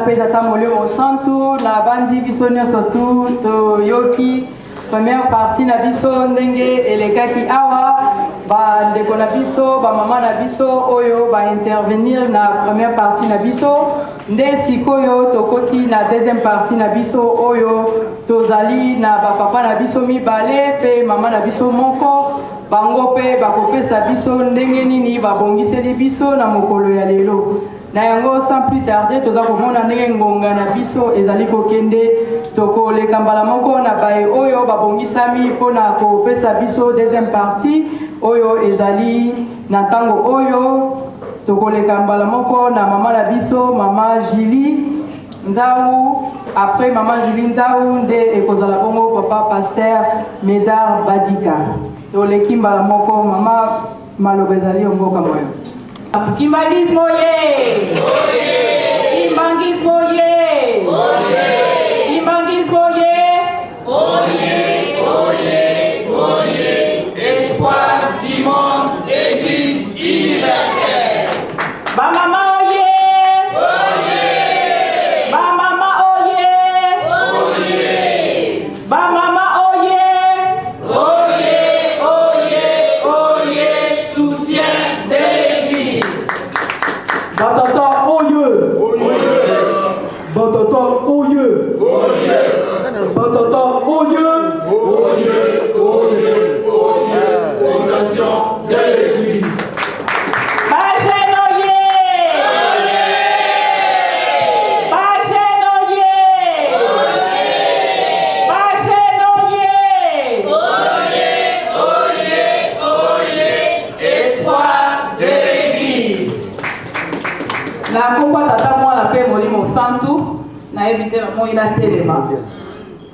Mpe Tata Molimo Mosantu, nabanzi biso nyonso tu toyoki première partie na biso ndenge elekaki awa. Bandeko na biso, bamama na biso oyo baintervenir na première partie na biso, nde sikoyo tokoti na deuxième partie na biso oyo tozali na bapapa na biso mibale mpe mama na biso moko. Bango mpe bakopesa biso ndenge nini babongiseli biso na mokolo ya lelo. Na yango, sans plus tarder, toza komona ndenge ngonga na biso ezali kokende, tokoleka mbala moko na baye oyo babongisami mpona kopesa biso deuxième partie oyo ezali na ntango oyo. Tokoleka mbala moko na mama na biso, mama Julie Nzau. Après mama Julie Nzau, nde ekozala bongo papa pasteur Medar Badika. Toleki mbala moko, mama, maloba ezali yo mboka moyo. Kimbanguisme oye! Kimbanguisme oye! Kimbanguisme oye! Oye, oye, oye, espoir du monde, Église universelle. Bamama oye! Bamama oye! Bamama oye! Oye, oye, oye, soutien de l'Église. Batata oye! Batata oye! Batata oye! Oye, oye, oye, fondation de l'Église. Bajeunes oye! Bajeunes oye! Bajeunes oye! Oye, oye, oye, espoir de l'Église. Na nkombo ya Tata, Mwana mpe Molimo Santu, nayebi te namoi natelema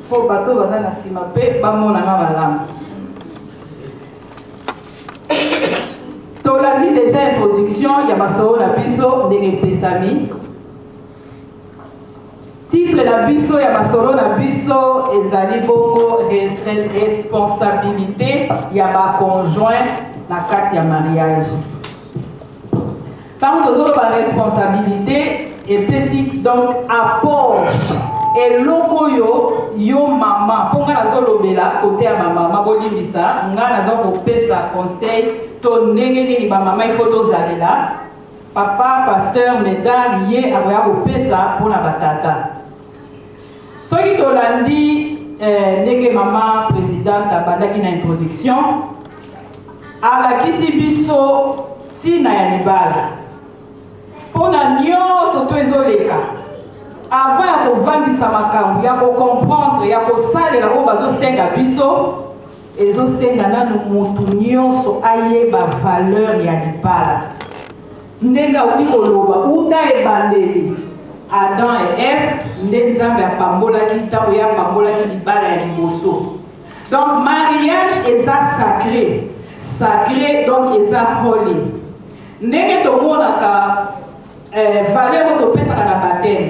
mpo bato baza na nsima mpe bamonanga malamu. Tolandi deja introduction ya masolo na biso ndenge epesami. Titre na biso ya masolo na biso ezali bongo responsabilité ya baconjoint na kati ya mariage. Ntango tozoloba responsabilité, epesi donc apport, eloko oyo yo mama, mpo ngai nazolobela kote ya bamama, bolimbisa ngai, naza kopesa conseil to ndenge nini bamama ifo tozalela. Papa pasteur Medar ye akoya kopesa mpona batata. Soki tolandi ndenge mama présidente abandaki na introduction, alakisi biso ntina ya libala. Mpona nyonso to ezoleka avant ya kovandisa makambo ya kocomprendre, ya kosalela oyo bazosenga biso, ezosenga nanu motu nyonso ayeba valeur ya libala. Ndenge auti koloba uta ebandeli, Adam et Eve, nde Nzambe apambolaki ntango ye apambolaki libala ya liboso. Donc mariage eza sacré, sacré, donc eza holy. Ndenge tomonaka valeur oyo topesaka na baptême,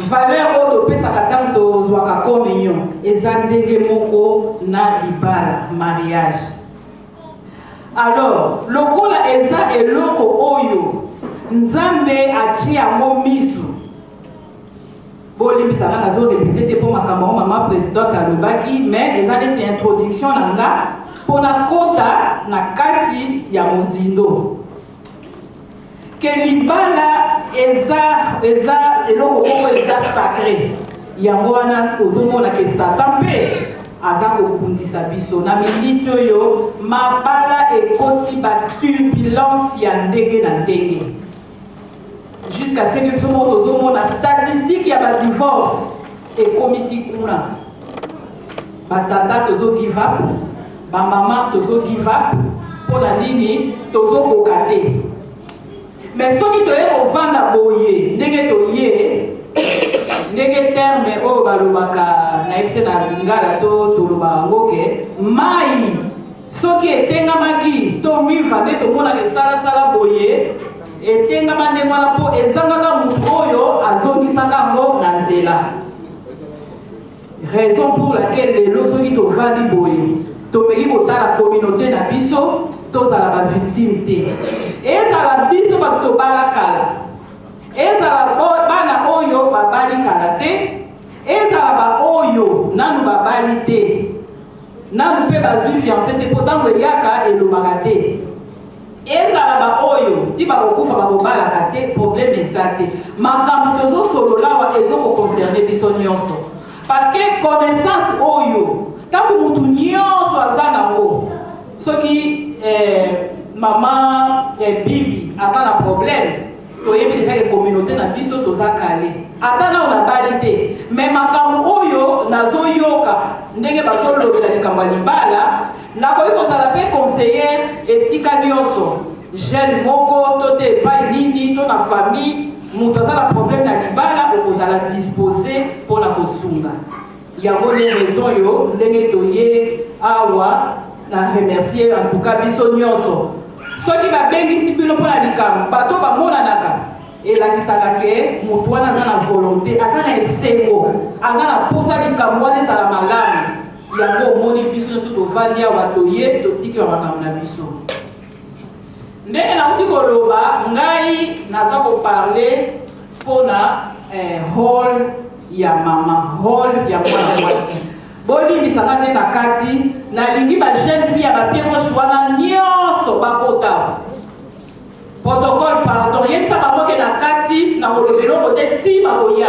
valeur oyo topesaka ntango tozwaka communion, eza ndenge moko na libala, mariage. Alors lokola eza eloko oyo Nzambe atie yango misu, bolimbisa nga, nazorépéter te mpo makambo yango mama présidente alobaki, mais eza neti introduction na nga mpona kota na kati ya mozindo ke libala eza eloko moko eza sacré. Yango wana ozomona ke Satan mpe aza kobundisa biso na miniti oyo. Mabala ekoti baturbulence ya ndenge na ndenge, jusqu'à ce que biso moko tozomona statistique ya badivorce ekomi ti kuna. Batata tozo give up, bamama tozo give up. Mpo na nini? Tozokoka te. Mais soki toye kovanda boye ndenge toye, ndenge terme oyo balobaka, nayebi te na lingala to tolobaka yango ke mai soki etengamaki to river, nde tomonaka esalasala boye, etengama ndenge wana mpo ezangaka motu oyo azongisaka yango na nzela. Raison pour laquelle lelo soki tovandi boye, tomeki kotala communauté na biso, tozala bavictime te. Ezala biso bato tobala kala. Ezala bana oyo babali kala te, ezala baoyo nanu babali te, nanu mpe bazwi fiance te, mpo ntango eyaka elobaka te. Ezala baoyo ti bakokufa bakobalaka te, problème eza te. Makambo tozosolola awa ezokoconcerne biso nyonso, parce que connaissance oyo ntango motu nyonso aza nango, soki eh, mama eh, Bibi aza na problème, toyebi deja ke communauté na biso toza kale. Ata nao nabali te, mais makambo oyo nazoyoka ndenge bazolobela likambo ya libala, nakoki kozala mpe conseiller esika nyonso, jeune moko to te, epai nini to na famille, moto aza na problème na libala, okozala disposé mpona kosunga. Yango nde raison oyo ndenge toye awa. Na remercier en tout cas biso nyonso. Soki babengisi bino mpona likambo, bato bamonanaka, elakisaka ke motu wana aza na volonté, aza na esengo, aza na posa likambo wana ezala malamu. Yango omoni biso nyonso tovandi awa, toye totiki bamakambo na biso. Ndenge nauti koloba, ngai naza koparler mpona rôle ya mama, rôle ya mwana mwasi. Bolimbisanga nde na kati, nalingi bajeune fille ya bapied gauche wana nyonso bakota. Protocole, pardon, yebisa bango ke na kati na koloba eloko te ti bakoya,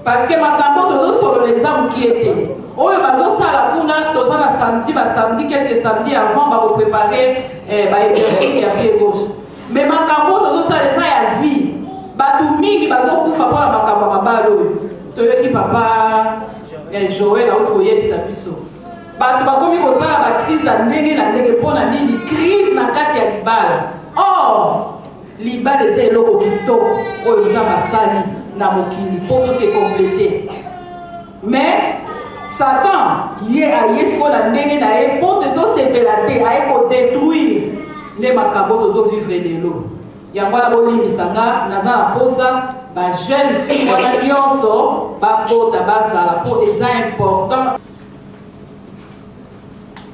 parce que makambo tozosolola eza mokie te. Oyo bazosala kuna, toza na samedi, basamedi, quelques samedi avant bakoprépare eh, baexercice ya pied gauche. Mais makambo tozosala eza ya vie. Bato mingi bazokufa mpona makambo ya mabala oyo. Toyoki papa eh, Joel auti koyebisa biso, bato bakomi kosala bacrise ya ndenge na ndenge. Mpona nini crise na kati ya libala? Or libala eza eloko kitoko oyo Nzambe asali na mokili mpo tose compléter. Mais Satan ye aye sikoyo na ndenge na ye mpo te tosepela te, aye kodétruire nde makambo tozovivre lelo. Yango wana bolimbisa nga, naza na posa bajeune fille wana nyonso bakota, bazala, mpo eza important.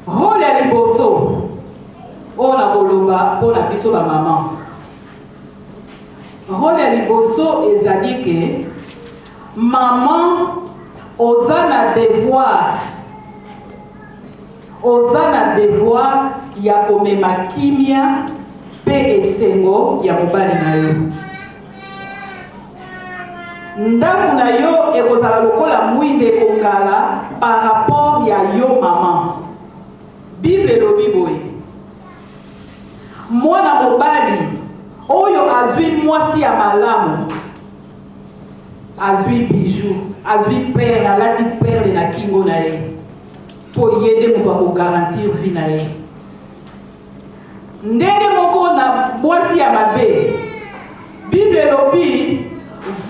Rôle ya liboso oyo na koloba mpo na biso bamama, rôle ya liboso ezali ke mama oza na devoir, oza na devoir ya komema kimia mpe esengo ya mobali na yo. Ndako na yo ekozala lokola mwinda ekongala par rapport ya yo mama. Bible elobi boye: mwana mobali oyo azwi mwasi ya malamu azwi bijou, azwi perle, alati perle na kingo na ye, mpo ye nde moto akogarantir vie na ye. Ndenge moko na mwasi ya mabe, Bible elobi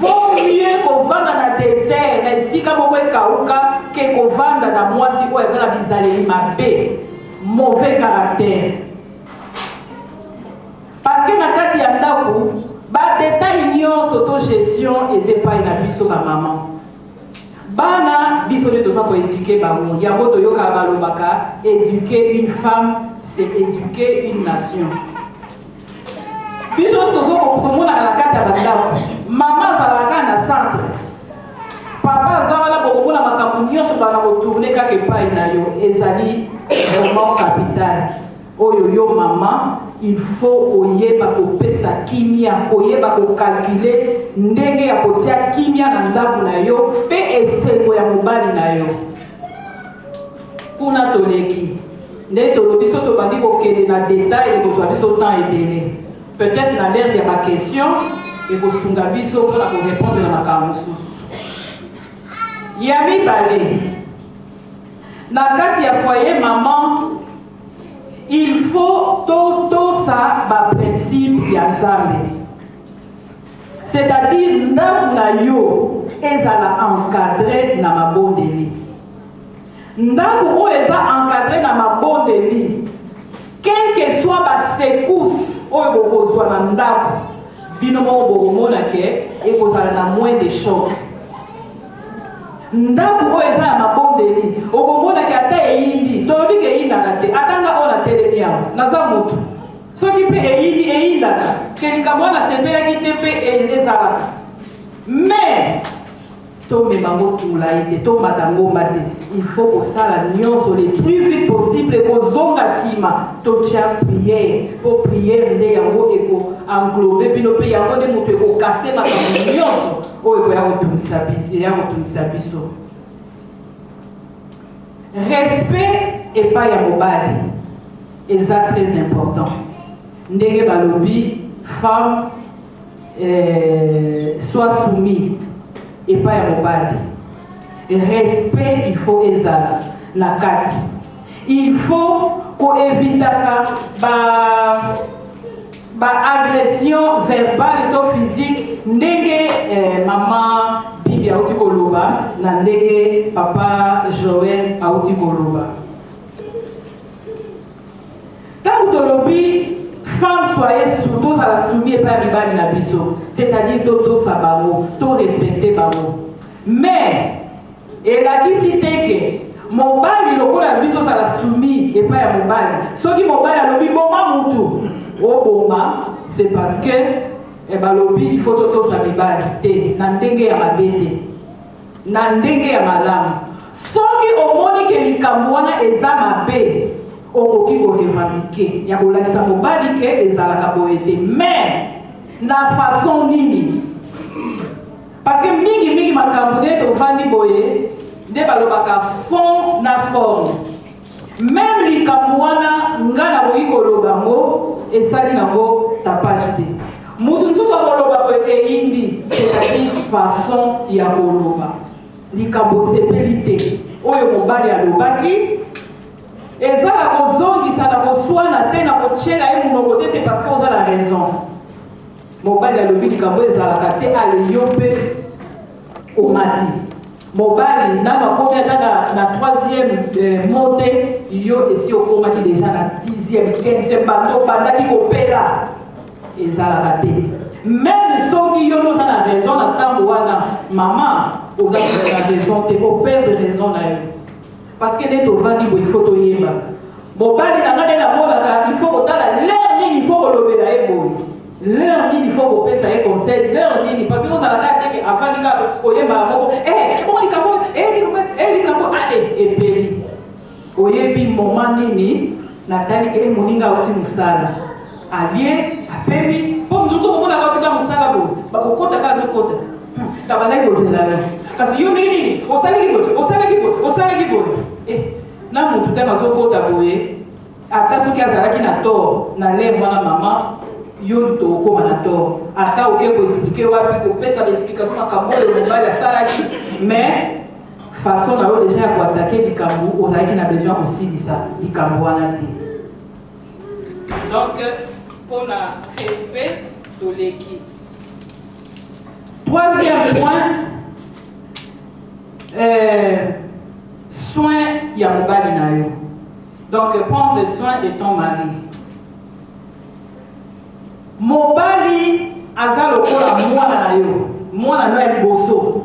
vaut mieux kovanda na désert, na esika moko ekauka, ke kovanda na mwasi oyo aza na bizaleli mabe, mauvais caractère. Parce que na kati ya ndako, badétail nyonso to gestion eza epai na biso bamama. Bana, biso nde toza koéduquer bango. Yango toyokaka balobaka: éduquer une femme, c'est éduquer une nation. Biso nyonso tomonaka na kati ya bandako, mama azalaka na centre, papa aza wana. Bokomona makambo nyonso bana kotourner kaka epai na yo. Ezali vraiment capital oyo yo mama il faut koyeba kopesa kimia, koyeba kocalculer ndenge ya kotia kimia na ndako na yo mpe esengo ya mobali na yo. Kuna toleki nde tolobi, so tobandi kokende na détail, ekozwa biso temps ebele. Peut-être na l'heure ya baquestion ekosunga biso mpona korépondre na makambo mosusu. Ya mibale, na kati ya foyer, maman, il faut totosa baprincipe ya Nzambe, c'est-à-dire ndako na yo ezala encadré na mabondeli. Ndako oyo eza encadré na mabondeli, quel que soit basecousse oyo bokozwa na ndako, bino moko bokomona ke ekozala na moins de choc. Ndako oyo eza ya mabondeli, okomonaki ata eyindi, tolobi ke eyindaka te. Ata nga oyo natelemi awa, naza motu. Soki mpe eyindi, eyindaka ke likambo wana nasepelaki te mpe ezalaka. Mais tomema yango molai te, tomata ngomba te. Il faut kosala nyonso le plus vite possible, kozonga nsima, totya prière, mpo prière nde yango eko englobe bino, mpe yango nde moto ekokase makambo nyonso oyo ekoya kotungisa biso. Respect epai ya mobali eza très important. Ndenge balobi femme soit soumis epai ya mobali, respect il faut ezala na kati. Il faut koevitaka ba agression verbale to physique, ndenge mama Bibi auti koloba, na ndenge papa Joel auti koloba. Ntango tolobi femme soyez, tozala soumis epai ya mibali na biso, c'est-à-dire totosa bango, torespecte bango, mais elakisi te ke mobali, lokola alobi tozala soumis epai ya mobali, soki mobali alobi boma mutu, oboma. C'est parce que balobi il faut totosa mibali te na ndenge ya mabe te, na ndenge ya malamu. Soki omoni ke likambo wana eza mabe, okoki korevendiquer ya kolakisa mobali ke ezalaka boye te, mais na façon nini? Parce que mingimingi makambo nde tovandi boye nde balobaka fond na forme. Même likambo wana nga nakoki koloba yango, esali nango tapage te. Mutu mosusu akoloba boye, eyindi. C'est-à-dire façon ya koloba likambo osepeli te oyo mobali alobaki, eza na kozongisa, na koswana te, na kotiela ye monoko te. C'est parce que oza na raison. Mobali alobi likambo ezalaka te, ale yo mpe omati. Mobali nano akomi ata na troisième mot te, yo esi okomaki déjà na 10e, 15e, bando obandaki kopela. Ezalaka te. Même soki yo oza na raison na ntango wana, mama, oza na raison te, operdre raison na yo. Parce que nde tovandi boye, il faut toyeba mobali na nga nde namonaka. Il faut kotala l'heure nini il faut kolobela ye boye, l'heure nini il faut kopesa ye conseil, l'heure nini. Parce que ozalaka teke afandi kaka oyembaka moko bongo likambo, likambo, likambo ale epeli. Oyebi moment nini natali ke moninga auti mosala, alie, apemi, mpo mosusu okomonaka otika mosala boye, bakokota kaka, azokota, tabandaki kozela yo, kasi yo ndenge nini osalaki boye, osalaki boye, osalaki boye. Na motu ntango azokota boye, ata soki azalaki na tort na lere wana, mama, yo moto okóma na tort. Ata oke koexpliquer wapi, kopesa baexplication makambo oyo mobali asalaki, mais façon na yo déjà ya koattaquer likambo, ozalaki na besoin ya kosilisa likambo wana te. Donc mpona respect toleki. Troisième point, soin ya mobali na yo, donc prendre soin de ton mari. Mobali aza lokola mwana na yo, mwana na yo ya liboso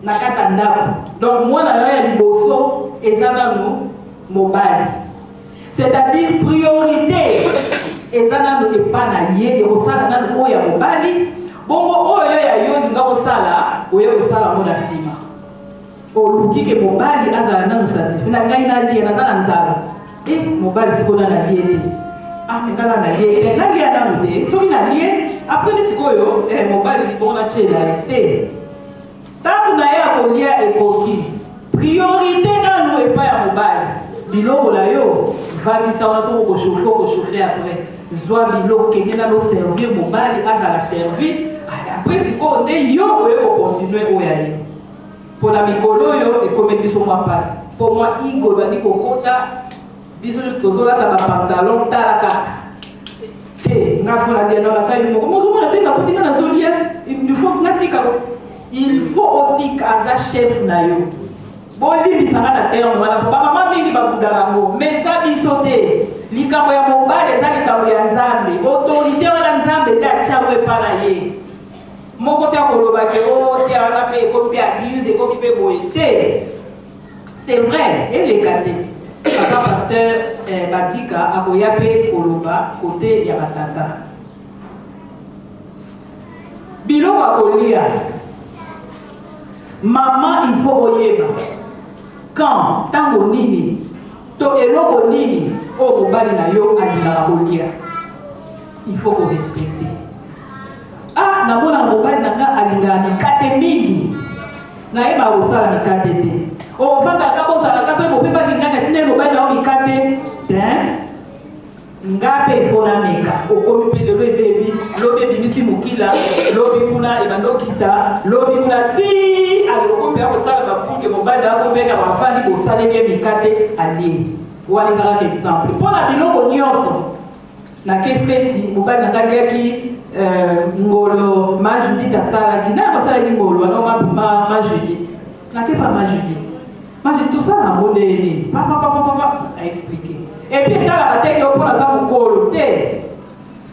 na kati ya ndako. Donc mwana na yo ya liboso eza nanu mobali, c'est-à-dire priorité eza nanu epa na ye. Ekosala nanu oyo ya mobali, bongo oyo ya yo olinga kosala, oye kosala yango na nsima. Oluki ke mobali azala nanu satisfait. Na ngai nalia, naza na nzala. Mobali sikoyo na nalie te. Ah, me nga na nalie te, nalia nanu te. Soki nalie après nde sikoyo mobali bongo natiela ye te. Ntango na ye akolia ekoki, priorité nanu epai ya mobali. Biloko na yo vandisa wana, soki okochauffe, okochauffe après. Zwa biloko, kende nano servir mobali, azala servi. Après sikoyo nde yo oye kocontinue oyo ya ye. Mpona mikolo oyo ekomeli biso mwa mpasi, mpo mwa igo ebandi kokota. Biso nyonso tozolata bapantalon, tala kaka te. Nga faut nalia nano, ata yo moko mozomona te. Nakuti nga nazolia, il faut natika, il faut otika. Aza chef na yo. Bolimbisanga na terme wana, po bamama mingi babudaka yango, mais eza biso te. Likambo ya mobali eza likambo ya Nzambe. Autorité wana, Nzambe nde atiango epa na ye. Moko te akoloba ke o te wana mpe ekomi mpe abuse, ekomi mpe boye te. C'est vrai, eleka te, papa pasteur. eh, Badika akoya mpe koloba kote ya batata. Biloko ya kolia mama, il faut oyeba quand, ntango nini to eloko nini oyo mobali na yo alingaka kolia, il faut korespecte. Ah, namona mobali na nga alingaka mikate mingi, nayeba kosala mikate te. Ofandaka bozalaka soki bopepaki ngaka tinde mobali na yo mikate te, nga mpe ifo nameka. Okomi mpe lelo ebebi, lobi ebimisi mokila, lobi kuna ebandi okita, lobi kuna ti ale okomi mpe akosala bapuke mobali akopeka bafandi bosaleli ye mikate alie. Wana ezalaka exemple mpo na biloko nyonso. Nake feti, mobali na ngai aliaki ngolo ma Judith asalaki, na yango asalaki ngolo wana ma Judith. Nake pa ma Judith, ma Judith tosala yango ndenge nini, papapapapa aexplike. Et puis etalaka te ke yo mpona aza mokolo te.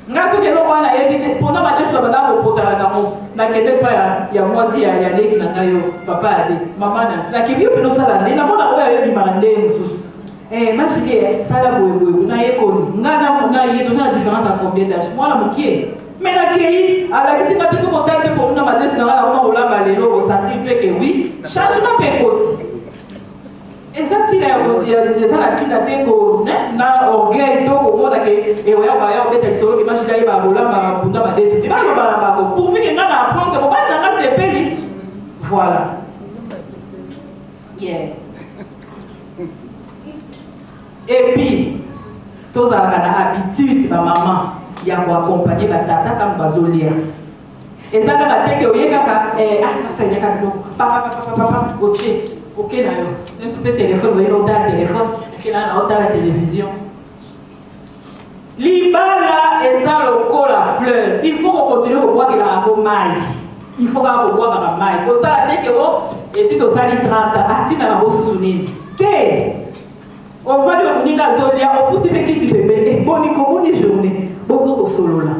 Nga soki eloko wana nayebi te, mpona madesu na bandaka kopotana nango, nakende mpa ya mwasi ya leki na ngai yo papa ade mama Nansi, nakebi yo mpena osala nde namona oyo ayebimaka ndenge mosusu. Eh, ma chérie, sala boye boye, nayekoli. Nga na ye toza na différence ya combien d'âge? Mwana mokie. Mais nakei, alakisi nga biso kotala mpe komona madesu na nga nakoma kolamba lelo, osentir mpe ke oui, changement mpe ekoti. Eza ntina eza na ntina te ko na orgueil to komona ke eoya baya obeta lisolo ke mashila yeba kolamba bunda madesu te. Baloba na bango pourvu ke nga na apprendre, mobali na nga sepeli. Voilà. Yeah. Et puis tozalaka na habitude bamama ya koaccompagne batata ntango bazolia. Eza kaka te ke oye kaka nasaliaka biloko papapapapa otie oke na yo nso mpe telefone, oyebi otala telefone, oke na otala télévision. Libala eza lokola fleur, il faut kocontinue kobwakela yango mai, il faut kaka kobwakaka mai. Kosala te ke o esi tosali 30 atina nango susu nini te. Ovandi oyo moninga azolia, opusi mpe kiti pembeni, eboni komoni journée bozo kosolola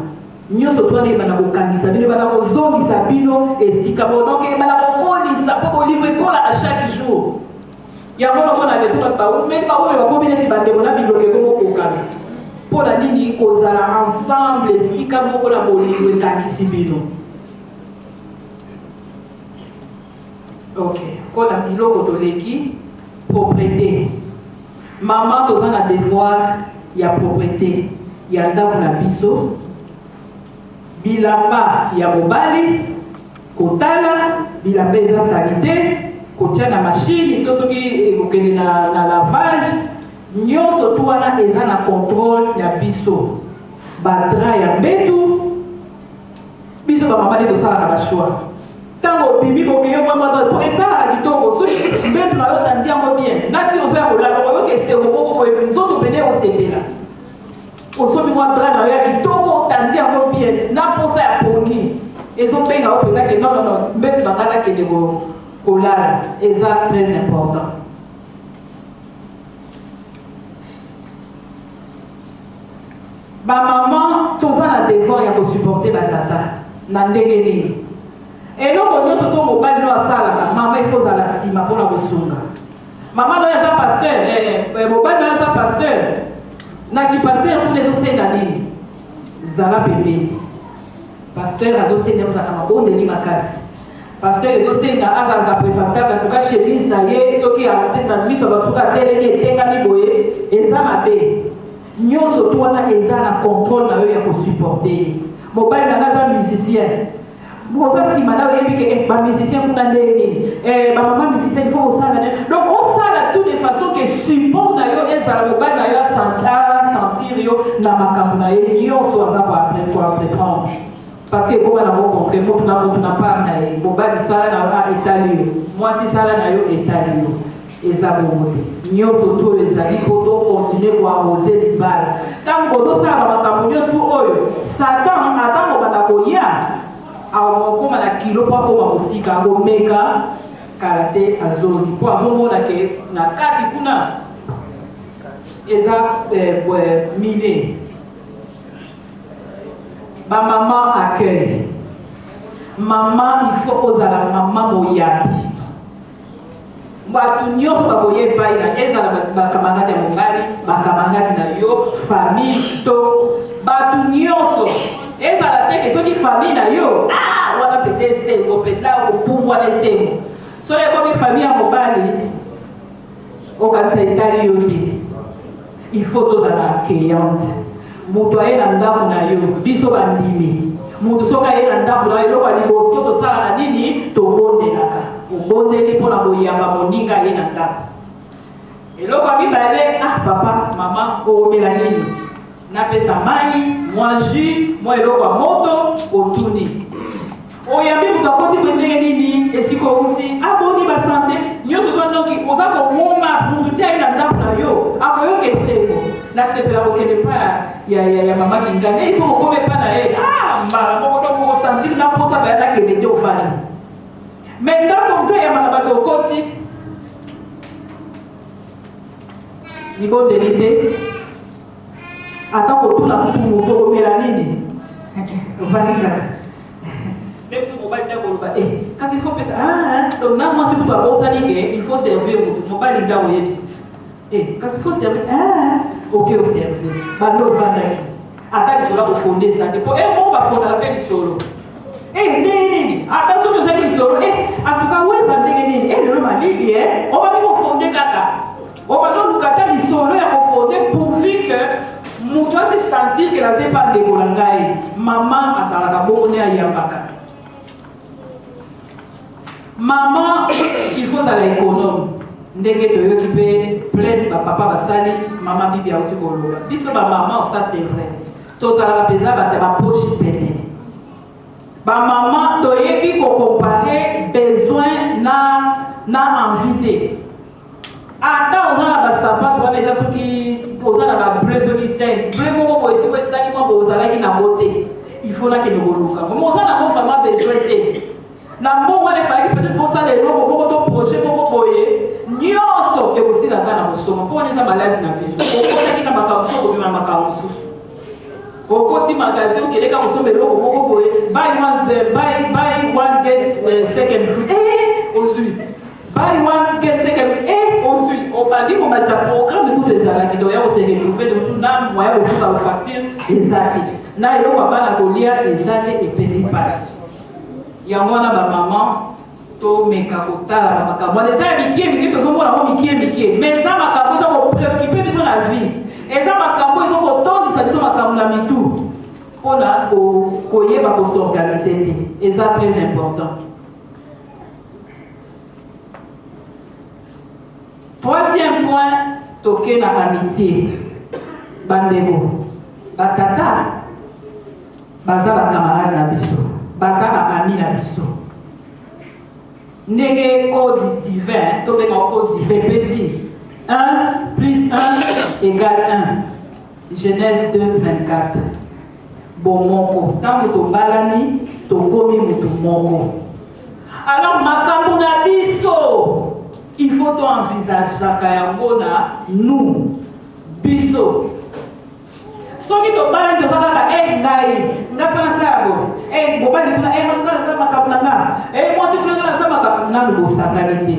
nyonso to wana, ebanda kokangisa bino, ebanda kozongisa bino esika bo. Donc ebanda kokolisa mpo bolingo ekolaka chaque jour. Yango namona leso bato baumeli, baoyo bakomi neti bandeko na biloko ekomokokana. Mpo na nini? Kozala ensemble esika moko na bolingo ekangisi bino. Ok, mpona biloko toleki propreté. Mama, toza na devoir ya propreté ya ndako na biso, bilamba ya mobali, kotala bilamba eza saleté, kotia na machine to soki ekokende na lavage. Nyonso tu wana eza na contrôle ya biso. Badraps ya mbetu, biso bamama nde tosalaka bachoix. Ntango obimi bokeye mwa mwa po esalaka kitoko soki mbetu na yo tandi yango bien. Nati ozoya kolala, oyoka esengo moko boye, nzoto pene osepela. Osomi mwa drap na yo ya kitoko, otandi yango bien, na posa ya pongi ezobenga yo mpenza ke non, non, non, mbetu na ngai nakende kolala. Eza très important. Bamama, toza na devoir ya kosupporte batata na ndenge nini? Eloko nyonso to mobali no asalaka, mama ifo ozala nsima mpona kosunga. Mama no aza pasteur, mobali no aza pasteur, naki pasteur kuna ezosenga nini, zala pembeni. Pasteur azosenga ozalaka mabondeli makasi. Pasteur ezosenga azalaka présentable, atuka chemise na ye soki na miso ya bato soki atelemi etengami boye, eza mabe. Nyonso to wana eza na contrôle na yo ya kosupporte ye. Mobali na nga aza musicien, oza nsima na oyebi ke bamusicien kuna ndenge nini, bamama musicien, il faut kosala. Donc osala tout de façon ke support na yo ezala mobali na yo asentir yo na makambo na ye nyonso aza koentreprendre, parce que ekoma nango concret. Motu na motu na part na ye. Mobali sala na yo, etali yo. Mwasi sala na yo, etali yo. Eza bongo te. Nyonso to oyo ezali mpo tocontinue koarrose libala. Ntango bozosala bamakambo nyonso mpo oyo, Satan atango banda koya akokoma na kilo mpo akoma mosika, akomeka kala te, azongi mpo azomona ke na kati kuna eza mine. Bamama, accueil. Mama, il faut ozala mama moyambi. Bato nyonso bakoya epai na ezala bakamarade ya mobali, bakamarade na yo, famille to bato nyonso. Ezala te ke soki famille na yo, ah, wana mpenza esengo mpenza, opumbwana esengo. Soki ekomi famille ya mobali, okanisa etali yo te. Il faut tozala accueillante. Moto aye na ndako na yo, biso bandimi. Moto soki aye na ndako na yo, eloko ya liboso tosalaka nini? Tobondelaka. Obondeli mpo na koyamba moninga aye na ndako. Eloko ya mibale, ah papa, mama, okomela nini? Napesa mai, mwa jus, mwa eloko ya moto, otuni. Oyambi moto akoti boye ndenge nini esika outi aboni ah, basante nyonso to noki oza kowoma moto ti aye na ndako na yo akoyoka esengo nasepela kokende epa ya, ya, ya mama kingani ei soki okomi epa na ye ah, mbala moko donc okosentir na mposa baya nakende te ofandi me ndako moto ayambaka bato okoti libondeli te ata kotuna kutu moto okomela nini ovandi kaka Même si mobali nde akoloba eh, kasi il faut pesa ah, ah. donc na mwasi kutu abosani ke il faut servir motu mobali nde akoyebisa eh, kasi il faut servir ah, oke oservir bando ofandaki ata lisolo ya kofonde eza te mpo eh, moko bafondaka mpe lisolo eh, ndenge nini ata soki ozali lisolo eh, antuka weba ndenge nini eh, lelo malili eh, obandi kofonde kaka Obanda oluka ata lisolo ya kofonde pourvu que moto ase sentir que naza epa ndeko na ngai. Mama azalaka bongo nde ayambaka. Mama il faut ozala économe ndenge toyoki mpe plainte bapapa basali mama bibi auti koloba biso bamama ça c'est vrai tozalaka mpenza bato ya bapoche pene bamama toyebi kocompare besoin na, na envie te Ata oza na ba sapatu wana eza soki oza na ba bleu soki 5 bleu moko boye soki esali mwa boye ozalaki nango te il faut nakende koluka ngo oza nango vraiment besoin te na mbongo wana efalaki peut-être bosala eloko moko to projet moko boye nyonso ekosila kaka na kosomba mpo wana eza maladi na biso okotaki na makambo mosusu okobima na makambo mosusu okoti magasin okende kaka kosomba eloko moko boye buy one, buy, buy one get second free eh, ozwi Buy one get second eh ozui obandi komatisa programme kutu ezalaki donc ya kose retrouver de mosusu na moyen ya kofuta bafacture eza te na eloko ya bana kolia eza te epesi mpasi yango wana bamama tomeka kotala bamakambo wana eza ya mikie mikie tozomona yango mikie mikie mais eza makambo eza kopreokipe biso na vie eza makambo eza kotondisa biso makambo na mitu mpona koyeba kosorganize te eza très important. Troisième point, toke na amitié. Bandeko, batata baza ba camarade na biso, baza ba ami na biso. Ndenge code divin, tobenga code divin epesi 1 plus 1 égale 1. Genèse 2, 24. Bomoko, ntango tobalani tokomi moto moko. Alors makambo na biso il faut to envisageaka yango na nous biso soki tobalani toza kaka e eh, ngai ngai fana sala yango e eh, mobali kuna e eh, ngai naza makambo na nga e mwasi kuna ngai naza makambo nanu bosangani te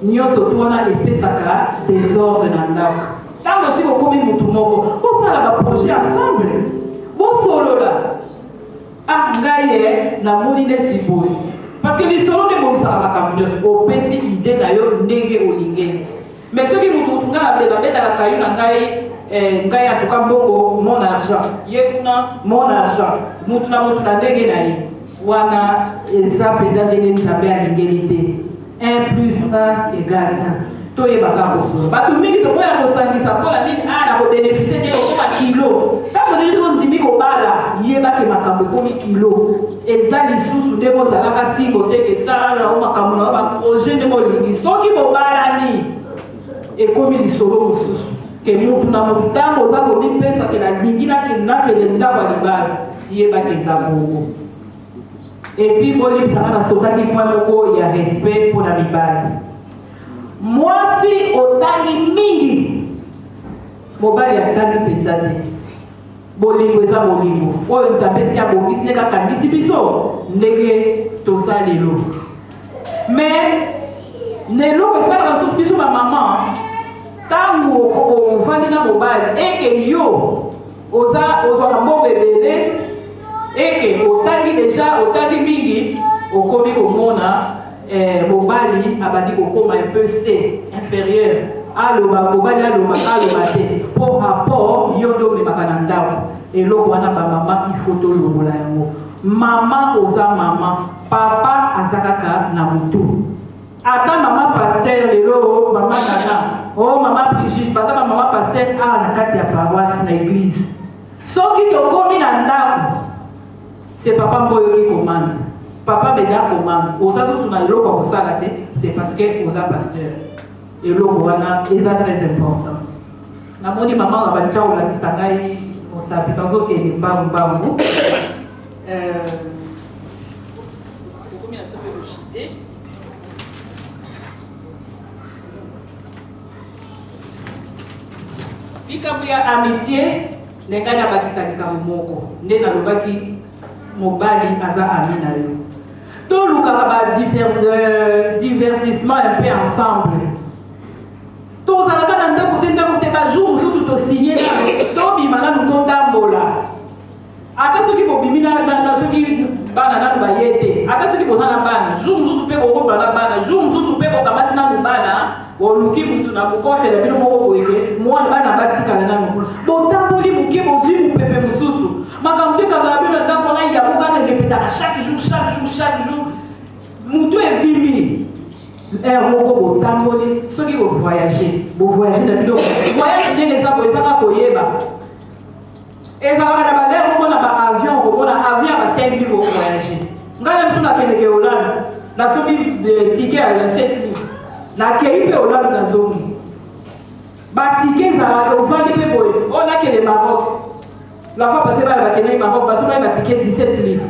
nyonso to wana epesaka desordre na ndako ntango osi bokomi motu moko bosala baprojet ensemble bosolola Ah ngai eh namoni neti boye parce que lisolo nde ebongisaka makambo nyonso opesi idee na yo ndenge olingeli mais soki mutu mutu ngai nabetaka kayu na ngai eh, ngai en tout cas mbongo mon argent ye kuna mon argent mutu na mutu na ndenge na ye wana eza mpenza ndenge nzambe alingeli te 1 plus 1 égale 1 toyeba kaka kosolola bato mingi tokoya kosangisa mpo na nini a na kobenefisie te okoma kilo ntango ndenge ondimi kobala yebake makambo ekomi kilo eza lisusu nde bozalaka singo te kesala na yo makambo na yo baprojet nde bolingi soki bobalani ekomi lisolo mosusu ke mutu na mutu ntango oza komipesa ke nalingi nakende ndako ya libala yebake eza bongo Et puis bolimbisa nga na sotaki point moko ya respect mpo na mibali. Mwasi otangi mingi, mobali atangi mpenza te. Bolingo eza bolingo oyo Nzambe esi abongisi ndenge akangisi biso ndenge toza lelo. Mais Na eloko esalaka lisusu biso bamama, ntango ovandi na mobali eke yo oza ozwaka mbongo ebele, eke otangi deja, otangi mingi, okomi komona mobali abandi kokoma un peu c inférieur. Aloba mobali, aloba, aloba te, mpo apport yo nde omemaka na ndako. Eloko wana, bamama, il faut tolongola yango. Mama oza mama, papa aza kaka na motu. Ata mama pasteur lelo, mama Nana o oh, mama Brigitte, baza bamama pasteur awa na kati ya paroisse, na église. Soki tokomi na ndako, c'est papa Mboyo qui commande, papa Beda commande. Oza susu na eloko ya kosala te, c'est parce que oza pasteur. Eloko wana eza très important. Namoni mama na bantia kolakisa ngai mosapi, tozokende mbangu mbangu. Tokomi na biso mpe koshite. Likambo ya amitié, nde ngai nabakisa likambo moko. Nde nalobaki, mobali aza ami na yo, tolukaka ba divertissement un peu ensemble. Tozalaka na ndako te, ndako te. Bajour mosusu tosigne nano, tobima nanu, totambola. Ata soki bobimi na soki bana nanu baye te, ata soki boza na bana, jour mosusu mpe bokoba na bana, jour mosusu mpe bokamati nanu bana, boluki mutu na bokofe na bino moko boyeke, mwana bana batikala nanu, botamboli moke, bozwi mopepe mosusu. Makambo te ekangaka bino na ndako wana, yango kaka erepetaka chaque jour, chaque jour, chaque jour, mutu evimbi. Heure moko botamboli, soki bovoyage, bovoyage na bino, voyage ndenge eza boye, ezaka koyeba ezalaka na balere moko na baavion. Okomona avion ya ba 5 livre, ovoyage. Ngai na biso nakendeke Hollande, nasombi ticket ya 7 livre, nakei mpe Hollande, nazongi. Baticket ezalaka, ovandi mpe boye, oyo nakende Maroc. La fois passée, bana bakendeki Maroc, basombaki baticket 17 livre,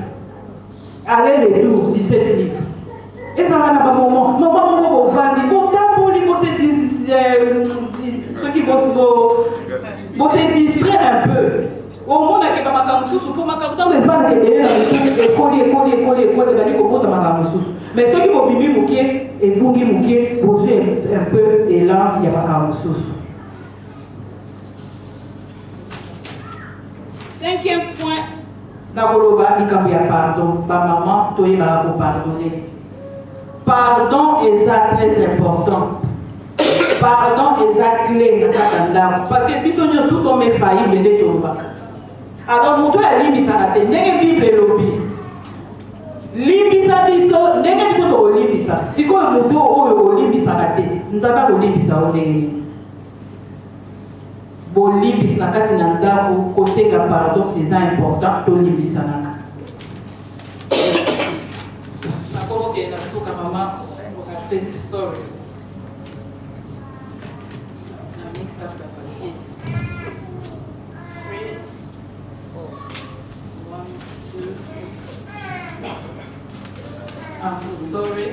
aller retour 17 livre. Ezalaka na bamoment, moment moko bovandi, botamboli, bose soki bose distraire un peu, omonake bamakambo mosusu, mpo makambo ntango evandaka ebele na motu, ekoli, ekoli, ekoli, ekoli, ebandi kobota makambo mosusu. Mais soki bobimi moke, ebungi moke, bozwi un peu élan ya makambo mosusu. Cinquième point, nakoloba likambo ya pardon. Bamama, toyebaka kopardonner. Pardon eza très important, pardon eza clé na kati ya ndako, parce que biso nyonso, tout homme est faillible, nde tolobaka. Alors moto oyo alimbisaka te, ndenge Bible elobi, limbisa biso ndenge biso tokolimbisa. Sikoyo moto oyo olimbisaka te, Nzambe akolimbisa yo ndenge nini? Bolimbisi na kati na ndako, kosenga pardon eza important, tolimbisanaka. Nakomokende na suka, mama oratrice, sorry, na mixed up na papier. Three, four, one, two. I'm so sorry.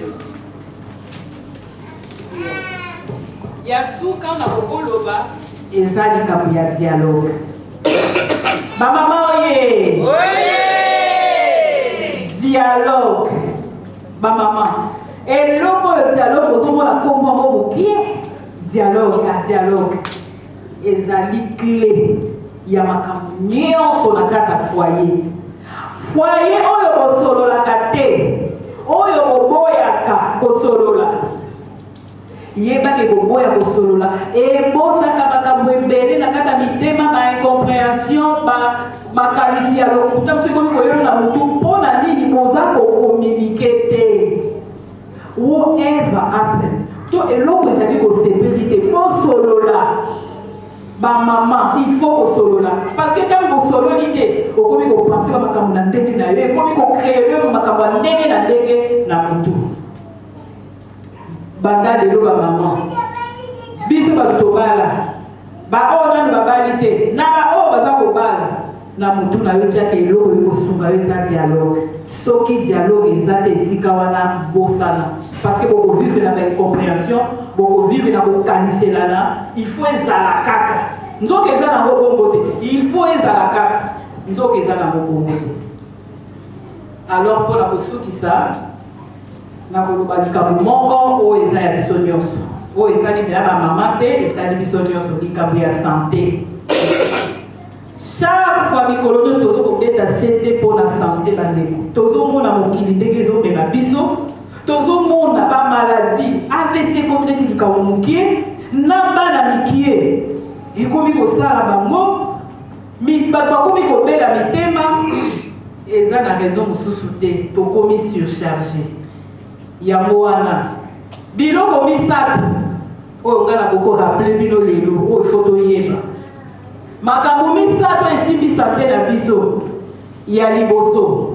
Ya suka na kokoloba eza likambo ya dialogue. Bamama oye, dialogue! Bamama, eloko oyo dialogue, ozomona nkombo yango mokie, dialogue ya dialogue ezali clé ya makambo nyonso na kati ya foyer. Foyer oyo bosololaka te, oyo boboyaka kosolola, yebaki koboya kosolola ebotaka makambo ebele na kati ya mitema, baincompréhension, makanisi ya lokuta mosu ekomi koyelo na motu. Mpo na nini boza kocommuniquer te? Whatever happen to eloko ezali kosepeli te, bosolola. Bamama, il faut kosolola, parce que ntango bosololi te, okomi kopenser bamakambo na ndenge na yo, ekomi kocréer yo makambo ya ndenge na ndenge na motu. Banda lelo, bamama, biso bato tobala, baoyo nanu babali te na baoyo baza kobala, na motu na yo tiaka eloko ekosunga yo, eza dialogue. Soki dialogue eza te esika wana, bosana, parce que bokovivre na baincompréhension, bokovivre na kokaniselana. Il faut ezala kaka, nzoka eza nango bongo te. Il faut ezala kaka, nzoka eza nango bongo te. Alors, mpona kosukisa, Nakoloba likambo moko oyo eza ya biso nyonso, oyo etali mpenza bamama te, etali biso nyonso, likambo ya sante. Chaque fois, mikolo nyonso tozo kobeta sete mpo na sante. Bandeko, tozomona mokili ndenge ezomema biso, tozomona bamaladi. AVC ekomi neti likambo mokie na bana mikie, ekomi kosala bango. Bato bakomi kobela mitema. Eza na raison mosusu te, tokomi surcharge. Yango wana biloko misato oyo ngai nakoki rappeler bino lelo, oyo faut toyeba, makambo misato esimbi sante na biso. Ya liboso,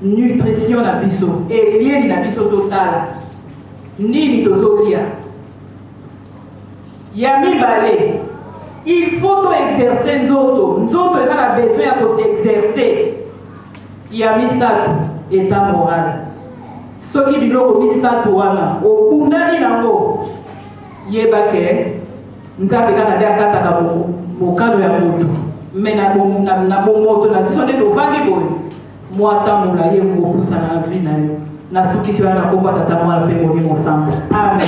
nutrition na biso, elieli na biso, totala nini tozolia. Ya mibale, il faut toexercer nzoto, nzoto eza na besoin ya kos'exercer. Ya misato, état moral. Soki biloko misato wana obundani nango, yeba ke Nzambe kaka nde akataka mokano ya moto, me na bomoto na biso nde tovandi boye, mwa ntango ye kopusana na vie na yo. Nasukisi wana na kombo Tata, Mwana mpe Molimo Santo. Amen.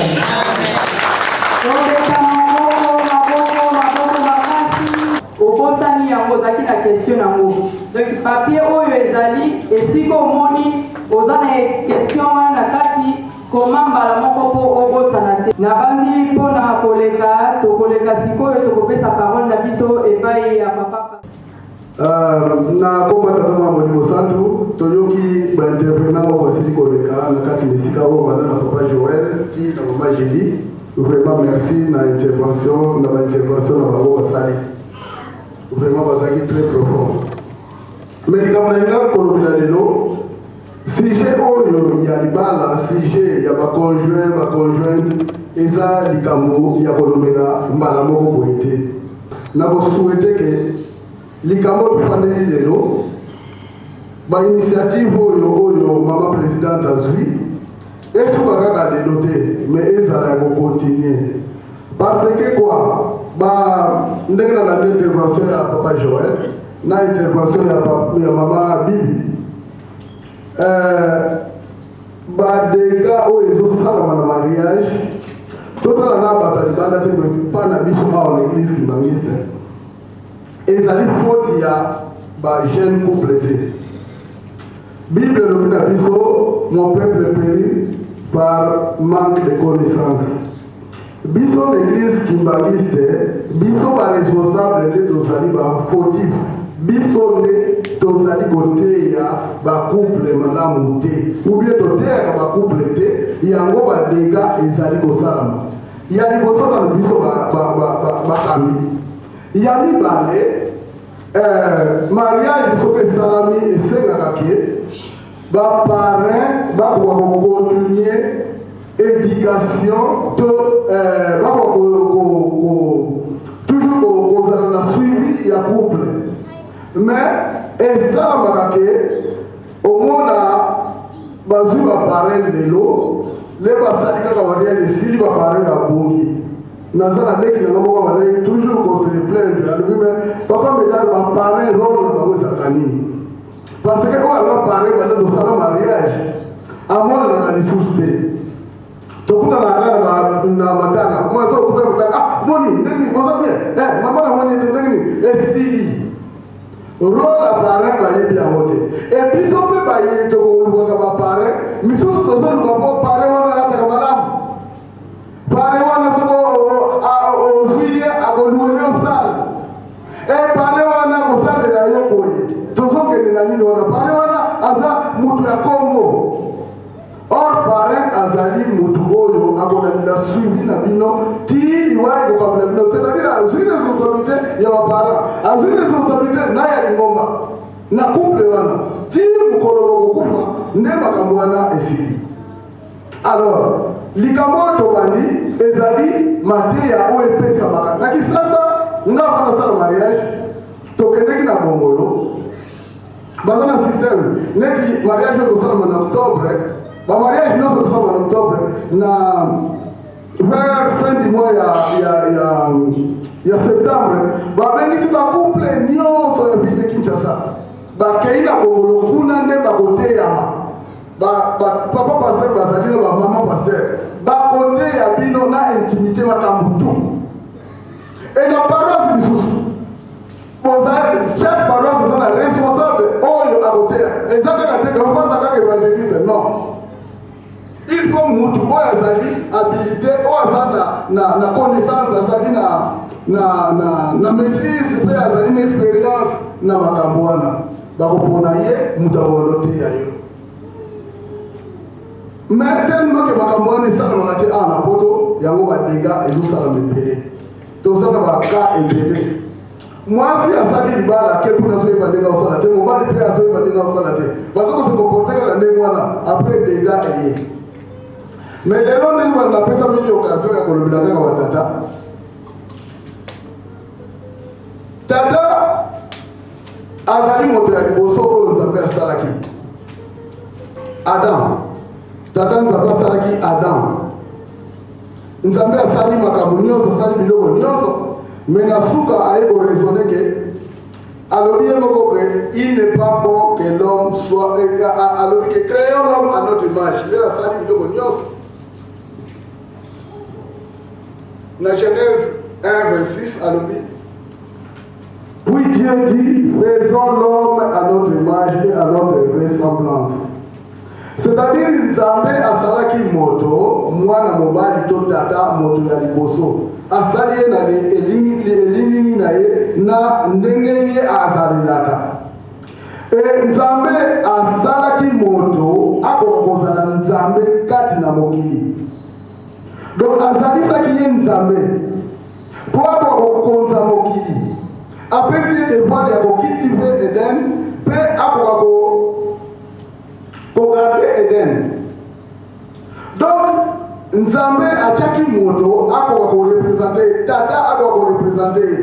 Tobeta maboko, maboko, maboko makasi. Obosani yango, ozalaki na question yango. Donc papier oyo ezali esika omoni oza na question wana na kati, koma mbala moko mpo obosana te. Nabandi mpona koleka, tokoleka sikoyo, tokopesa parole na biso epai ya papa. Na kombo Tata, Mwana, Molimo Santu, toyoki baintervenant oyo basili koleka na kati na esika oyo, banda na papa Joel ti na mama Julie. Vraiment merci na intervention, na baintervention na bango basali. Vraiment bazalaki très profond. Mais likambo nalinga kolobela lelo, sujet oyo ya libala, sujet ya baconjoint, baconjointe, eza likambo ya kolobela mbala moko boye te. Nakosouhaiter ke likambo oyo tofandeli lelo, bainitiative oyo mama présidente azwi, esuka kaka lelo te, mais ezala ya kocontinuer. Parce que quoi, ba ndenge nalandi intervention ya papa Joel na intervention ya mama Bibi, badégâts oyo ezosalama na mariage, totala na bato ya libanda te, mpa na biso awa na église kimbanguiste, ezali faute ya bajeune couple te. Bible elobi na biso: "Mon peuple périt par manque de connaissance." Biso na église kimbanguiste, biso baresponsable nde tozali bafautif. Biso nde tozali koteya bacouple malamu te, ou bien toteyaka bacouple te. Yango badégâts ezali kosalama. Ya liboso nano, biso bakambi. Ya mibale, mariage soki esalami, esengaka ke baparrain bakoka kocontinuer éducation to bakoka toujours kozala na suivi ya couple. Mais esalamaka ke omona bazwi baparrain lelo, le basali kaka mariage, esili, baparrain babongi. Naza na leki nanga moko bandaki toujours kose plaindre, alobi: "Mais papa Médard, baparrain, rôle na bango ezalaka nini?" Parce que oyo anga parrain, banda tosala mariage, amonanaka lisusu te. Tokutanaka kaka na matanga. Mwasi okutana matanga: "Ah, moni ndenge nini? Boza bien? Eh, mama, namoni ete ndenge nini?" Esili. Rôle ya parrain, bayebi yango te. E biso mpe baye tokolukaka baparrain misusu, tozoluka mpo parrain wana alataka malamu, parrain wana soko ozwi ye akoluweli yo salle, e parrain wana kosalela yo boye. Tozokende na nini wana? Parrain wana aza mutu ya Kongo. Or parrain azali mutu oyo akolandela suivi na bino ti liwa ekokabela bino, c'est-à-dire azwi responsabilité ya baparent, azwi responsabilité na ya lingomba na couple wana ti mokolo bokokufa nde makambo wana esili. Alors likambo oyo tobandi ezali mateya oyo epesamaka na Kisasa. Nga ava nasala mariage, tokendeki na Bongolo, baza na système neti mariage oyo ekosalama na octobre. Bamariage nyonso ekosalama na octobre, na vers fin du mois ya septembre, babengisi bacouple nyonso ya ville Kinshasa, bakei na Bongolo. Kuna nde bakoteyama. Ba, ba papa pasteur bazali na ba mama pasteur bakoteya bino na intimité makambo tout. Et na paroisse lisusu boza chaque paroisse eza na responsable oyo akoteya, eza kaka te kabaza kaka évangéliste non. Il faut mutu oyo azali habilité, oyo aza na, na, na connaissance, azali na, na, na, na maîtrise mpe azali na expérience na makambo wana, bakopona ye moto akondo teya yo. Mais tellement ke makambo wana esalamaka te awa na poto, yango badega ezosalama ebele, toza na baka ebele. Mwasi asali libala ake kuna azoyeba ndenge akosala te, mobali mpe azoyeba ndenge akosala te, baza kose comporte kaka ndenge wana, après dega eye. Mais lelo ndenge bana napesa mingi occasion ya kolobela kaka batata. Tata azali moto ya liboso oyo Nzambe asalaki, Adam. Tata Nzambe asalaki Adam. Nzambe asali makambo nyonso, asali biloko nyonso, mais na suka aye ko raisonner ke alobi ye moko ke il n'est pas bon que l'homme soit eh, alobi ke créons l'homme à notre image. Nde asali biloko nyonso. Na Genèse 1 26 alobi: Puis Dieu dit, faisons l'homme à notre image et à notre ressemblance. C'est-à-dire Nzambe asalaki moto, mwana mobali to tata, moto ya liboso. Asali ye na elilingi na ye na ndenge ye azalelaka. E Nzambe asalaki moto akoka kozala Nzambe kati na mokili. Donc azalisaki ye Nzambe mpo akoka kokonza mokili. Apesi ye devoir ya kocultive Eden mpe akoka ko kogarde Eden. Donc Nzambe atiaki moto akoka korepresente ye, tata akoka korepresente ye,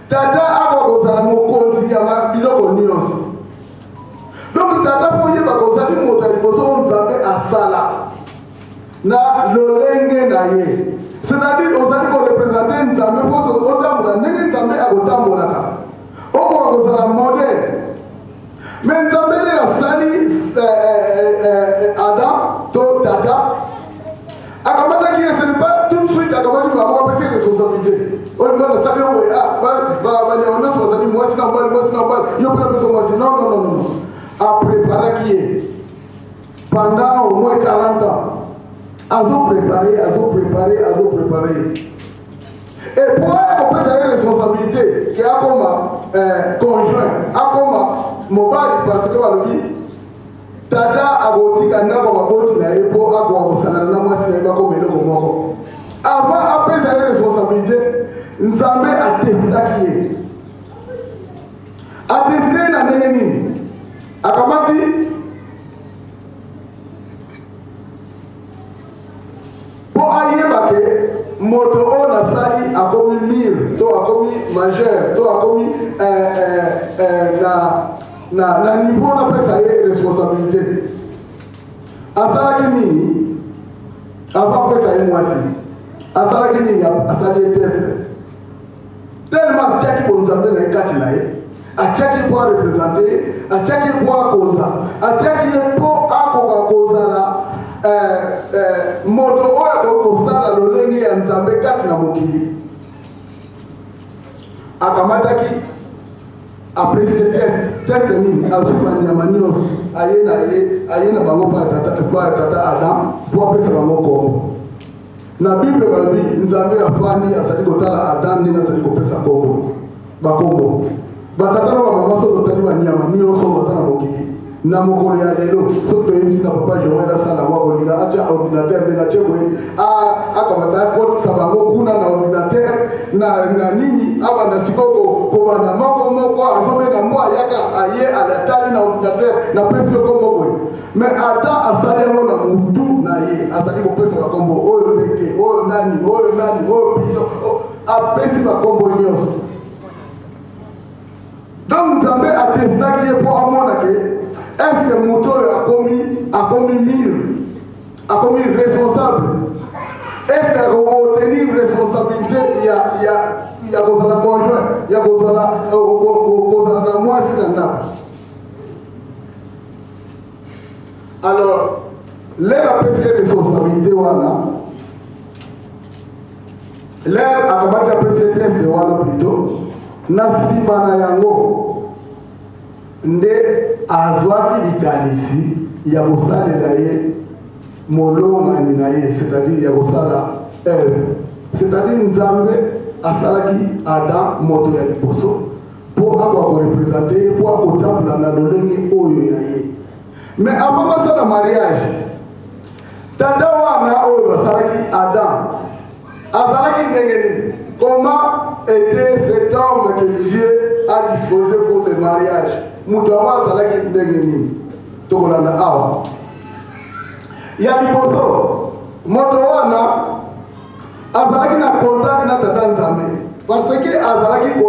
tata akoka kozala mokonzi ya biloko nyonso. Donc tata, mpo oyebaka ozali moto ya liboso oyo Nzambe asala na lolenge na ye, c'est-à-dire ozali korepresente Nzambe mpo otambola ndenge Nzambe akotambolaka, okoka kozala modèle. Mais Nzambe nde asali Adam to tata, akamataki ye, ce n'est pas tout de suite akamati maboko apesi ye responsabilité. Oyo nasali yo boye, banyama nyonso bazali mwasi na mobali, mwasi na mobali, yo mpe napesa mwasi. Non, non, non, non, apreparaki ye pendant au moins 40 ans, azoprépare, azoprépare, azoprépare. Et po aya kopesa ye responsabilité ke akoma conjoint, akoma mobali, parce que balobi tata akotika ndako ya baboti na ye mpo akoka kosangana na mwasi na ye, bakoma eloko moko. Avant apesa ye responsabilité, Nzambe atestaki ye. Ateste ye na ndenge nini? Akamati mpo ayeba ke moto oyo nasali akomi mûr to akomi majeur to akomi na niveau napesa ye responsabilité. Asalaki nini avant apesa ye mwasi? Asalaki nini? Asali ye test. Tellement atiaki bonzambe na ye kati na ye, atiaki mpo arepresente ye, atiaki mpo akonza, atiaki ye mpo akoka kozala moto oyo akoki kosala lolenge ya Nzambe kati na mokili. Akamataki, apesi ye test. Test nini? Azwi banyama nyonso, aye na ye, aye na bango mpo ya tata Adam, mpo apesa bango kombo. Na Bible balobi Nzambe afandi, azali kotala Adam ndenge azali kopesa kombo, bakombo. Batata na bamama, soki totali banyama nyonso baza na mokili na mokolo ya lelo, soki toyebisi na papa Joel asala yango, akolinga atya ordinateur ndenge atye boye, akamata, akotisa bango kuna na ordinateur na nini, abanda sikoyo kobanda moko moko, azobenga mwa ayaka, aye, alatali na ordinateur, napesi yo kombo boye. Mais ata asali yango na mutu na ye, azali kopesa bakombo, oyo ndeke, oyo nani, oyo nani, oyo pigeon, apesi bakombo nyonso. Donc Nzambe atestaki ye mpo amona ke est-ce moto oyo akomi mûr, akomi responsable, est-ce akotenir responsabilité ya kozala conjoint, ya kozala na mwasi na ndako. Alors lere apesi ye responsabilité wana, lere akamati apesi ye test wana plutôt, na nsima na yango nde azwaki likanisi ya kosalela ye molongani na ye, c'est-à-dire ya kosala Ève. C'est-à-dire Nzambe asalaki Adam moto ya liboso mpo akoka korepresente ye, mpo akotambola na lolenge oyo ya ye. Mais avant basala mariage, tata wana oyo basalaki Adam azalaki ndenge nini? Comment était cet homme que Dieu a disposé pour le mariage? Moto yango azalaki ndenge nini? Tokolanda awa. Ya liboso, moto wana azalaki na contact na tata Nzambe, parce que azalaki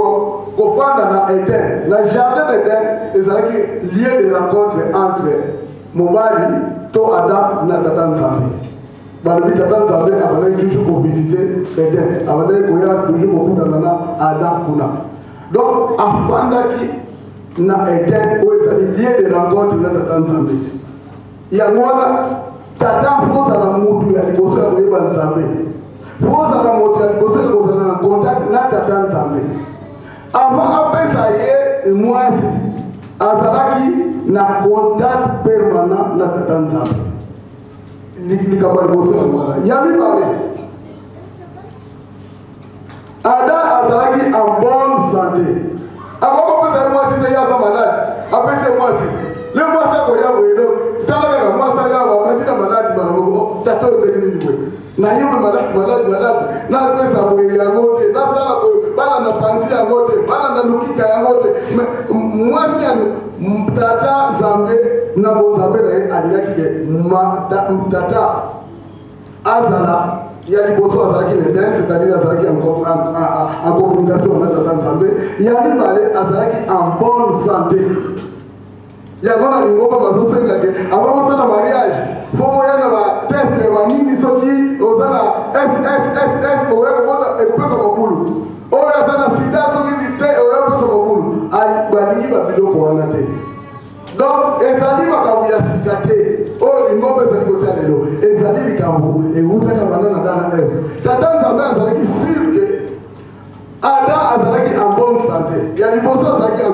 kofanda na Eden. Na jardin d'Eden ezalaki lieu de rencontre entre mobali to Adam na tata Nzambe. Balobi tata Nzambe abandaki toujours kovisite Eden, abandaki koya toujours kokutana na Adam kuna. Donc afandaki na Eden oyo ezali lieu de rencontre na tata Nzambe. Yango wana tata fo ozala mutu ya liboso ya koyeba Nzambe, fo ozala moto ya liboso ya kozala na contact na tata Nzambe. Avant apesa ye mwasi, azalaki na contact permanent na tata Nzambe. Likambo ya liboso yango wana. Ya mibale, Adam azalaki en bonne santé. Akoki kopesa ye mwasi te, ye aza malade, apesi ye mwasi, le mwasi akoya boye. Donc tala kaka mwasi aya abandi na malade mbala moko. Oh, tata oyo ndenge nini boye? Nayebi malade, malade, malade, napesa boye yango te, nasala boye, balanda panzi yango te, balanda lokita yango te. Mais mwasi ya tata Nzambe na bonzambe na ye alingaki ke tata azala ya liboso azalaki na Eden, c'est-à-dire azalaki en communication na tata Nzambe. Ya mibale, azalaki en bonne santé. Yango na lingomba bazosenga ke avant bosala mariage, fo boya na batest ya banini. Soki oza na SSSS, oya kobota, ekopesa mobulu. Oyo aza na sida, soki te, oya kopesa mobulu. Balingi babiloko wana te. Donc ezali makambo ya sika te oyo lingomba ezali kotya lelo, ezali likambo ewutaka banda na dana Eve. Tata Nzambe azalaki sur ke Adam azalaki en bonne santé. Ya liboso, azalaki en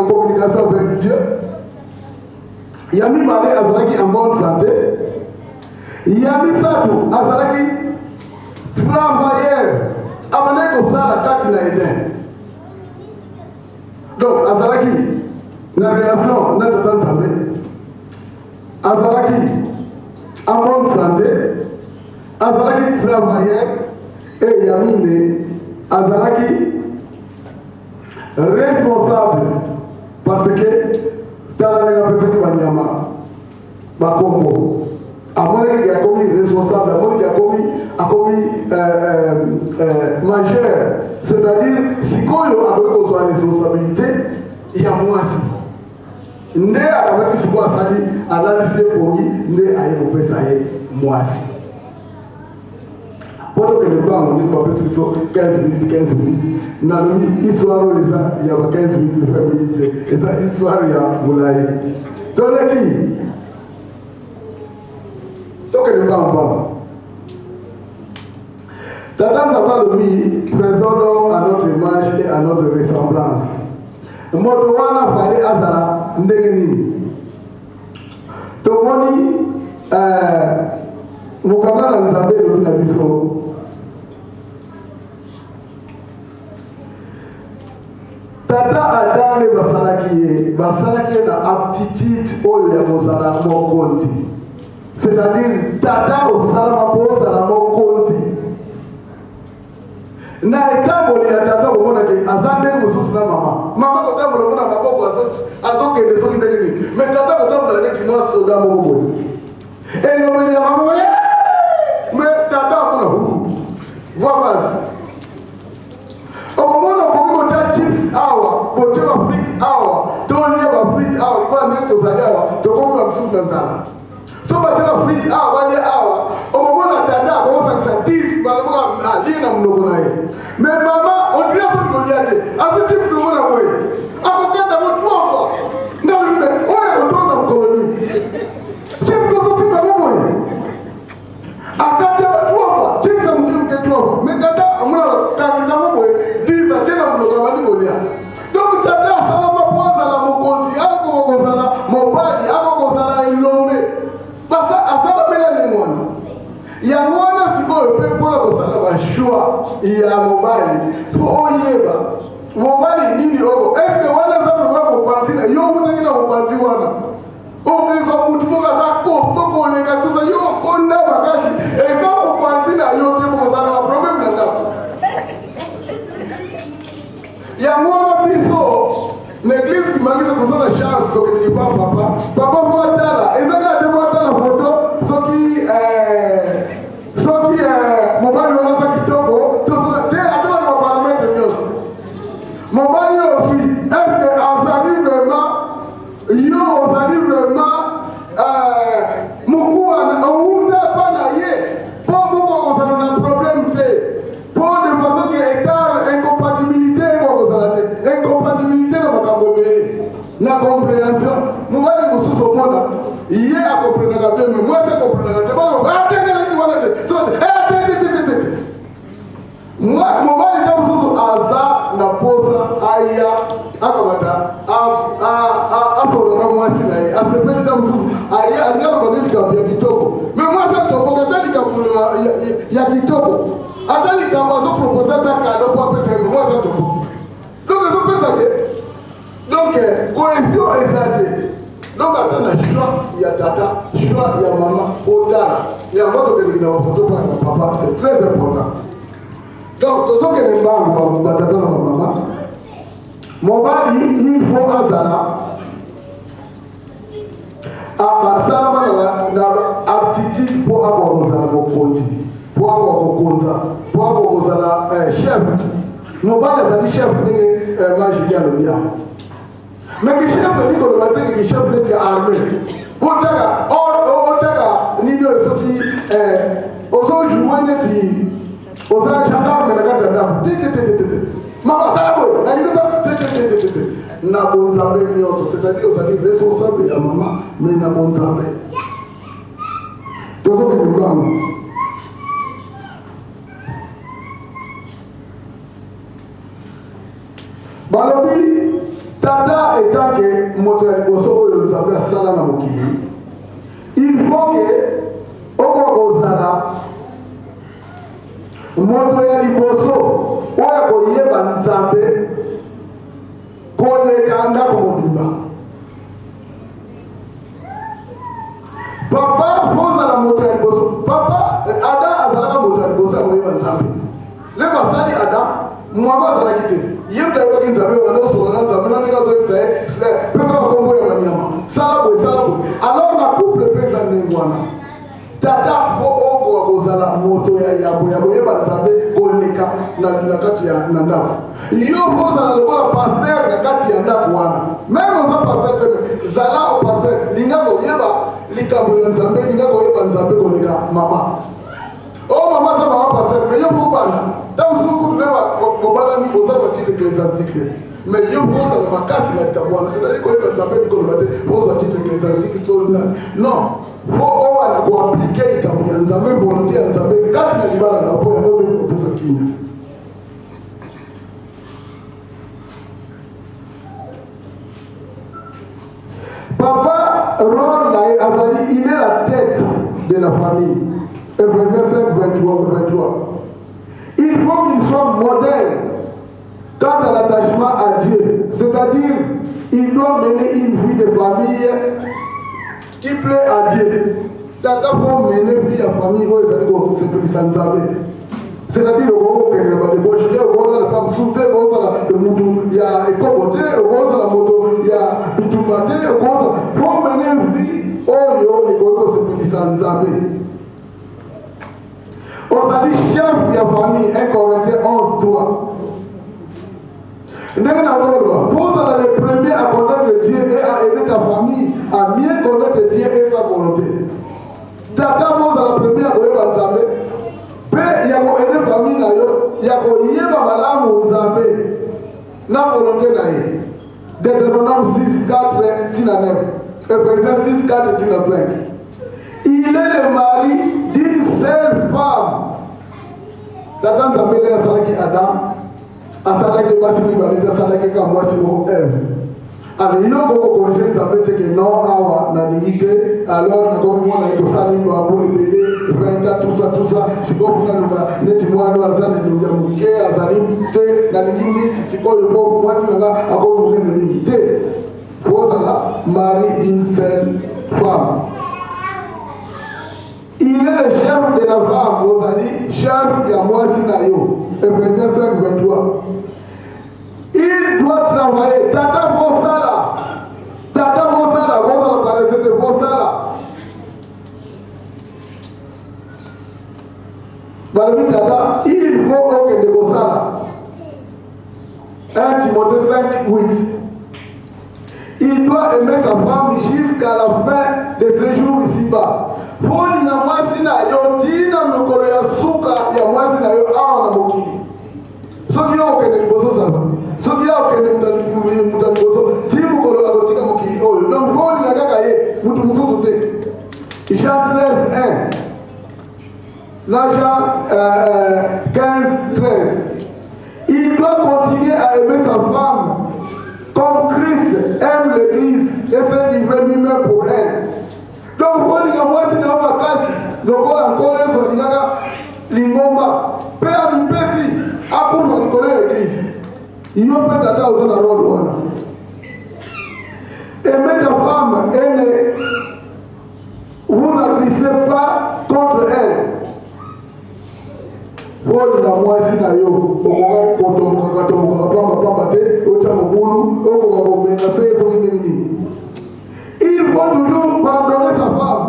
communication avec Dieu. Ya mibale, azalaki en bonne santé. Ya misato, azalaki travailleur, abandaki kosala kati na Eden. Donc azalaki na relation na tata Nzambe, azalaki en bonne santé, azalaki travailleur. E ya mine, azalaki responsable, parce que tala ndenge apesaki banyama bakombo. Amonaki ke akomi responsable, amonaki akomi majeur, c'est-à-dire sikoyo akoki kozwa responsabilité ya mwasi. Nde akamati sikoyo, asali, alalisi ye pongi, nde aye kopesa ye mwasi. Po tokende mbango, ndenge bapesi biso 15 minutes, 15 minutes, nalobi histoire oyo eza ya ba 15 minutes, 20 minutes te, eza histoire ya molai. Toleki, tokende mbango mbango. Tata Nzambe alobi: "Faisons l'homme à notre image et à notre ressemblance." Moto wana fale azala ndenge nini? Tomoni mokanda na Nzambe elobi na biso tata Adam nde basalaki ye, basalaki ye na aptitude oyo ya kozala mokonzi, c'est-à-dire tata osalama mpo ozala mokonzi. Na etamboli ya tata, omonaki aza ndenge mosusu na mama. Mama kotambola, omona maboko azokende soki ndenge nini, mais tata kotambola neti mwa soda moko boye. Elobeli ya mama, mais tata amona voix basse. Okomona okoki kotya chips awa, botie bafrite awa, tolia bafrite awa. Likola ndenge tozali awa, tokomi bamisusu na nzala. So batie bafrite awa, balie awa, okomona tata akokosangisa 10 baloboka, alie na monoko na ye. Mais mama ondiri asoki kolia te, azwi chips, omona boye, akokata yango trois fois. Ndalobi oyo ekotonda mokolo nini? mopanzi wana. Okezwa mutu moko aza costaud koleka tusa yo okonda makasi eza mopanzi na yo te bokozala na baproblème na ndako. Yango wana biso na eglise kimangisa toza na chance tokendeki pa papa papa po atala eza kaka te po atala foto soki eh, soki eh, mobali wana aza kitoko to soki te atalaka baparametre nyonso mobali oyo ozwi estce azali vraiment yo ozali vraiment eh, mokuwa owuta epa na ye mpo moko akozala na problème te mpo de façon ke écart incompatibilité ekoka kozala te incompatibilité na makambo ebele na comprehension mobali mosusu omona ye akomprenaka bien me mwasi akomprenaka te atengelaki wana te te te te te te mobali ta mosusu aza na posa aya akamata asolola na mwasi na ye asepeli ta mosusu aye alingi aloba nde likambo ya kitoko me mwasi atomboka ata likambo ya kitoko ata likambo azopropose ata kado mpo apesa ye me mwasi atomboki donc ezopesa ke Donc cohesion eza te. Donc ata na choix ya tata, choix ya mama otala. Yango tokendeki na bafoto mpo ya papa, c'est très important. Donc tozokende mbangu batata na bamama. Mobali il faut azala asalama na aptitude mpo akoka kozala mokonzi, mpo akoka kokonza, mpo akoka kozala eh, chef. Mobali azali chef ndenge eh, ma Julie alobi awa. Mais ki chef elingi koloba te ke ki chef neti ya armée. Otiaka otiaka nini oyo soki eh, ozojoue neti oza gendarme na kati ya ndako te te te te te mama asala boye nalingi ta te te te te te te na bonzambe nyonso c'est-à-dire ozali responsable ya mama mais na bonzambe tozokende mbangu. Balobi tata etant que moto ya liboso oyo Nzambe asala na mokili, il faut que okoka kozala moto ya liboso oyo akoyeba Nzambe koleka ndako mobimba. Papa fozala moto ya liboso. Papa Adam azalaka moto ya liboso ya koyeba Nzambe. Le basali Adam mwaba azalaki te. Ye moto ayebaki Nzambe banda osolola na Nzambe na ndenge azoyebisa ye pesa bakombo ya banyama sala boye sala boye. Alors na couple mpe eza ndenge wana. Tata fo okoka kozala moto ya yambo ya koyeba Nzambe koleka na kati ya na ndako. Yo fo ozala lokola pasteur na kati ya ndako wana. Meme oza pasteur te, mais zala o pasteur, linga koyeba likambo ya Nzambe, linga koyeba Nzambe koleka mama. Oh mama aza mama pasteur, mais yo fo obanda. Ntango mosusu kutu nde bobalani boza na ba titre ecclésiastique te. Mais yo fo ozala makasi na likambo wana, c'est-à-dire koyeba Nzambe likoloba te, fo ozwa titre ecclésiastique to non. Mpo obanda ko appliquer likambo ya Nzambe, volonte ya Nzambe kati na libala na yo, mpo yango nde ekopesa kimia. Papa role na ye azali, il est la tête de la famille. Ephésiens 5, 23, 23. Il faut qu'il soit modèle quant à l'attachement à Dieu, c'est-à-dire il doit mener une vie de famille qui plaît à Dieu. Tata faut mener vie ya famille oyo ezali kosepelisa Nzambe. C'est-à-dire okoki kokende na badebauche te, okozala pa mosusu te, okozala motu ya ekobo te, okozala moto ya bitumba te, okozala faut mener vie oyo ekoki kosepelisa Nzambe. Ozali chef ya famille 1 Corinthiens 11 3. Ndenge na koloba, faut ozala le premier à connaître Dieu et à aider ta famille à mieux connaître Dieu et sa volonté. Tata faut ozala premier ya koyeba Nzambe mpe ya koaide famille na yo ya koyeba malamu Nzambe na volonté na ye. Deutéronome 6, 4 tina 9. Ephésiens 6, 4 tina 5. Il est le mari d'une seule femme. Tata Nzambe nde asalaki Adam, asalaki basi mibale te, asalaki kaka mwasi moko Eve. Ale yo boko corriger Nzambe te ke non awa nalingi te, alors nakomi mwana ye tosali bambo ebele 20 ans tout ça tout ça, sikoyo mpo naluka neti mwana oyo aza na elongi ya moke azali te, nalingi misi sikoyo mpo mwasi na nga akomi monene mingi te, ozala mari d'une seule femme. Il est le chef de la femme, ozali chef ya mwasi na yo. Ephésiens 5, 23. Il doit travailler. Tata bosala. Tata bosala, bosala paresseux te bosala. Balobi tata, il faut okende kosala. 1 Timothée 5, 8. Il doit aimer sa femme jusqu'à la fin de ses jours ici-bas. Folinga mwasi na yo tina mokolo ya suka ya mwasi na yo awa na mokili. Soki yo okende liboso sava, soki yo okende moto ya liboso ti mokolo akotika mokili oyo. Donc folinga kaka ye, moto mosusu te. Jean 13, 1. Na Jean 15, 13. Il doit continuer à aimer sa femme comme Christ aime l'Église et s'est livré lui-même pour elle. Donc, kolinga mwasi na yo makasi lokola Nkolo Yesu alingaka lingomba mpe amipesi akufa likolo ya Eglise. Yo mpe tata oza na role wana. Aimer ta femme et ne vous agressez pas contre elle. Olinga mwasi na yo, okokaki kotombokaka tombokaka pamba pamba te, otya mobulu, okoka komena se soki ndenge nini. Il faut toujours pardonner sa femme.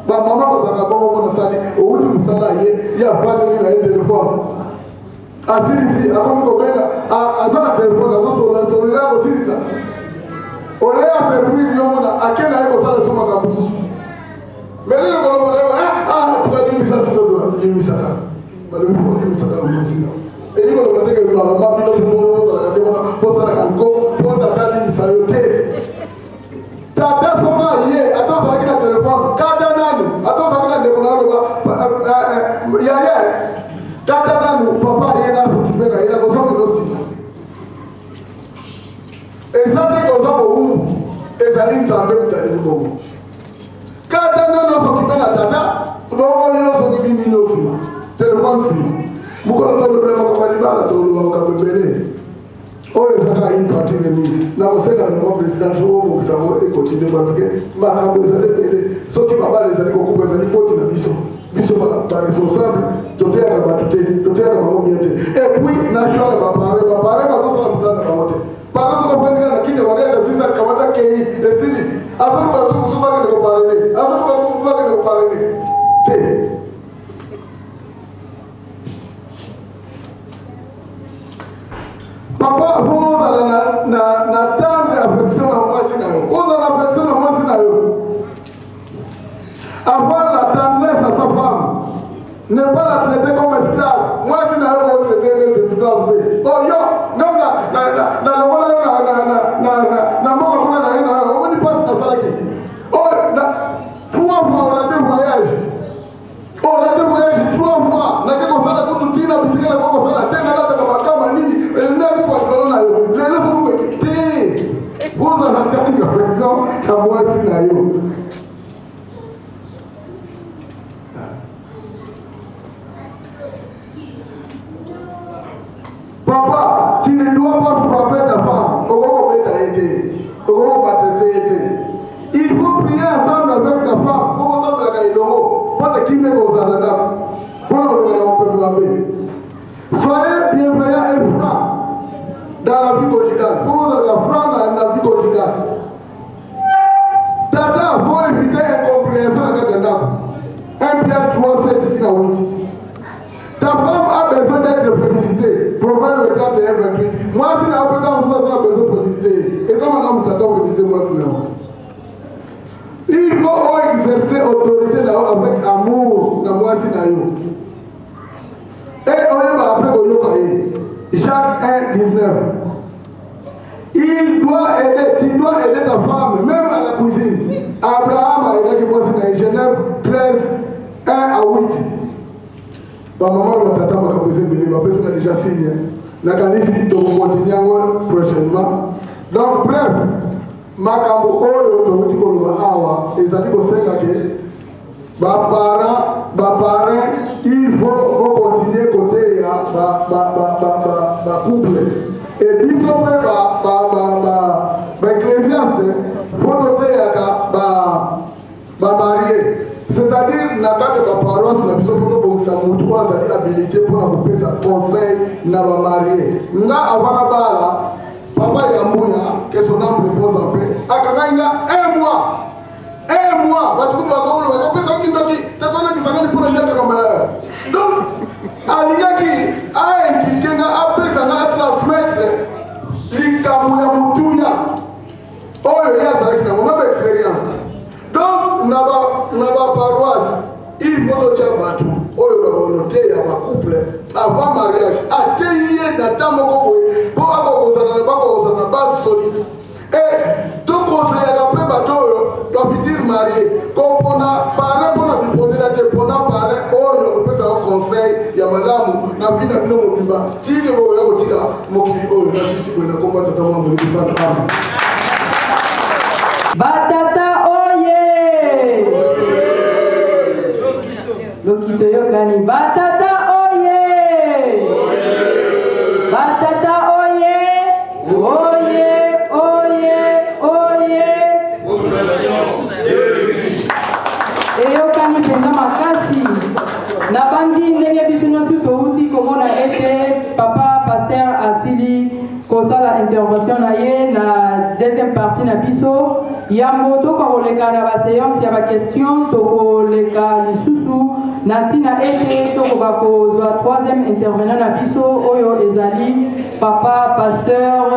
Bamama bazalaka bongo, mona sali outi mosala, ye ye avandeli na ye telefone, asilisi akomi kobenga, aza na telefone azosolola solola, kosilisa ole aservir yo, mona ake na ye kosala so makambo mosusu. Mais lelo koloba na yo, tukalimbisa, tutoto limbisaka, balobi olimbisaka mwasi na eyi koloba teke bamama bino mpe bozalaka nde wana bosalaka nko mpo tata alimbisa yo te. Tata soki aye, ata ozalaki na telefone, kata nanu, ata ozalaki na ndeko na aloba yaya, kata nanu, papa aye na sokipe na ye na kozongela nsima. Eza te koza bowumbu, ezali Nzambe moto alingi bongo. Kata nanu, osokipe na tata bongo, yo soki nini nini nsima telefone nsima. Mokolo tolobela makambo ya libala, toloba makambo ebele. Oyo ezaka une partie remise. Nakosenga na mama président obongisa yango, econtinue, parce que makambo ezali ebele. Soki mabala ezali kokufa, ezali foti na biso, biso baresponsable. Toteyaka bato te, toteyaka bango bien te. Et puis na choix ya baparrain, baparrain bazosala mosala na bango te. Parrain soki ofandika na kiti ya mariage, asisa kamata kei, esili, azoluka su mosusu akende koparrainer, azoluka su mosusu akende koparrainer te. Papa, po ozala na tendre affection na mwasi na yo, ozala na affection na mwasi na yo, avoir la tendresse à sa femme, ne pas la traiter comme esclave. Mwasi na yo kotraite neti esclave te. Oh, yo ngam na longola yo na mboka kuna na ye na yo, omoni mpasi nasalaki. Oh, na trois fois oraté voyage, orate voyage trois fois, nake kosala kutu ntina bisika nako kosala te, nalataka bakamba nini, nakufa likolo na yo. Lelo soki omeki te, ozala tendre affection ya mwasi na yo. Papa, tu ne dois pas frapper ta femme. Okokobeta ye te, okokobatraite ye te. Il faut prier ensemble avec ta femme. Po bosambelaka elongo po te kimia kozala na ndako, mpona koloba na mopepe mabe. Soyez bienveillant et franc dans la vie conjugale. Po bozalaka franc na vie conjugale. Tata, faut éviter incompréhension na kati ya ndako. 1 Pierre 3, 7 tina 8. Ta femme a besoin d'être félicitée. Proverbe 31, 28. Mwasi na yo mpe ntango mosusu aza na besoin félicité. Eza malamu tata félicité mwasi na yo. Il faut exercer autorité na yo avec amour na mwasi na yo. Et oyebaka mpe koyoka ye. Jacques 1, 19. Il doit aider, tu dois aider ta femme, même à la cuisine. Abraham a aidé mwasi na ye. Genèse 13, 1 à 8. Bamama na batata, makambo eza ebele, bapesaka déjà signe, nakanisi tokokontinue yango prochainement. Donc bref, makambo oyo tokoki koloba awa ezali kosenga ke baparent, baparrain, il faut bokontinue koteya bacouple. E biso mpe Baecclesiaste fo toteyaka bamarie, c'est-à-dire na kati ya baparoisse na biso, mpo tobongisa motu oyo azali habilité mpona kopesa conseil na bamarie. Nga avant na bala, papa Yambuya, que son âme repose en paix, akangaki nga un mois, un mois. Bato kutu bakolo bakopesaki ndoki tatonakisangani mpona liakaka mbala. Donc alingaki ainculquer nga, apesa nga, atransmettre likambo ya motuya oyo ye azalaki nango na baexpérience. Donc na baparoisse il faut totya bato oyo bakonoteya bacouple avant mariage, ateyi ye na ta moko boye mpo akokozala na bakokozala na base solide. E tokonseyaka mpe bato oyo bafutur marie kopona parrain mpona bipondela te, mpona parrain oyo akopesaka conseil ya malamu na vie na bino mobimba tili boya kotika mokili oyo. Nasisi boye na komba Tata, Mwa, Molimo Santo, amen. Batata oye! Lokito yokani. Batata oye! Batata oye! Oye, oye, oye! Eyokani mpenza makasi. Nabandi ndenge biso nyonso touti komona ete papa pasteur asili kosala intervention na ye na deuxième partie na biso. Yambo toka koleka na baséance ya baquestion, tokoleka lisusu na ntina ete tokoka kozwa troisième intervenant na biso oyo ezali papa pasteur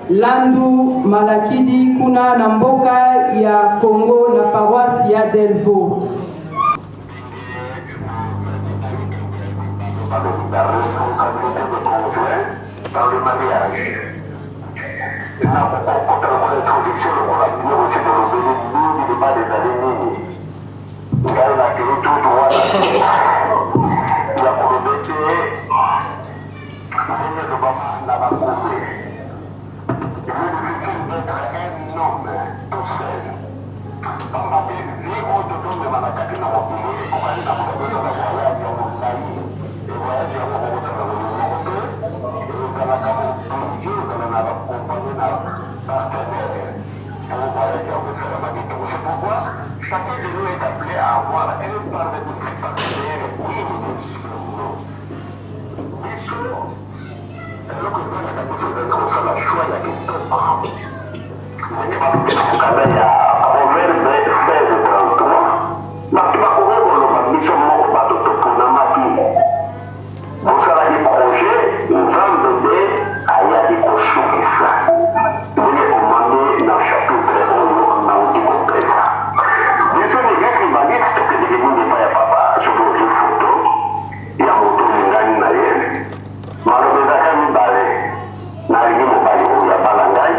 Landu Malakidi kuna na mboka ya Congo, na paroisse ya Delvaux. La responsabilité des conjoints dans le mariage. Nakokota lokola introduction, lokola bino osi bolobeli mingi, libala ezali nini. Ngai nakei tout droit na ya koloba ete ndenge elobama na bakombe, il est difficile d'être un homme tout seul, pamba te vie oyo tozomema na kati na mokili ekokani na moto azosala voyage ya molai. Voyage yango okosala bolingo moko te, ezalaka obligé ozala na bacompagnie, na partenaire, po voyage yango esalama kitoko. C'est pourquoi chacun de nous est appelé à avoir un partenaire. Oui, nous biso, eloko ezalaka biso ezali kosala choix ya kitoko. Ndenge balobi na mokanda ya Proverbe 16 33, bato bakoki koloba biso moko bato toponamaki, bosalaki projet, Nzambe nde ayaki kosukisa, ndenge komami na chapitre oyo nauti kopesa biso. L'église kimbanguiste, tokendeki mingi epai ya papa. Soki ozwi foto ya moto olingani na ye, maloba ezalaka mibale: nalingi mobali oyo abala ngai.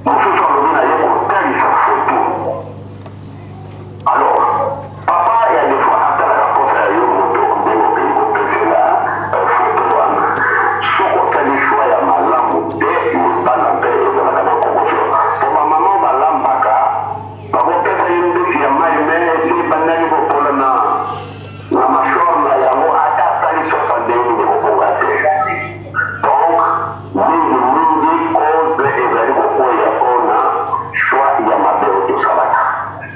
Mosusu alobi na ye kotalisa foto. Alors papa ya des fois atalaka posa ya yo moto, ndenge okei kopesela foto wana. Soki otali choix ya malamu te, libala mpe ezalaka na kokoso, po bamama balambaka, bakopesa ye mbisi ya mai, mais esi ebandaki kopola na mâchoire na yango, ata asali sosa ndenge nini, ekobonga te. Donc mingi mingi cause ezali kokwea mpona choix ya mabe oyo tosalaka.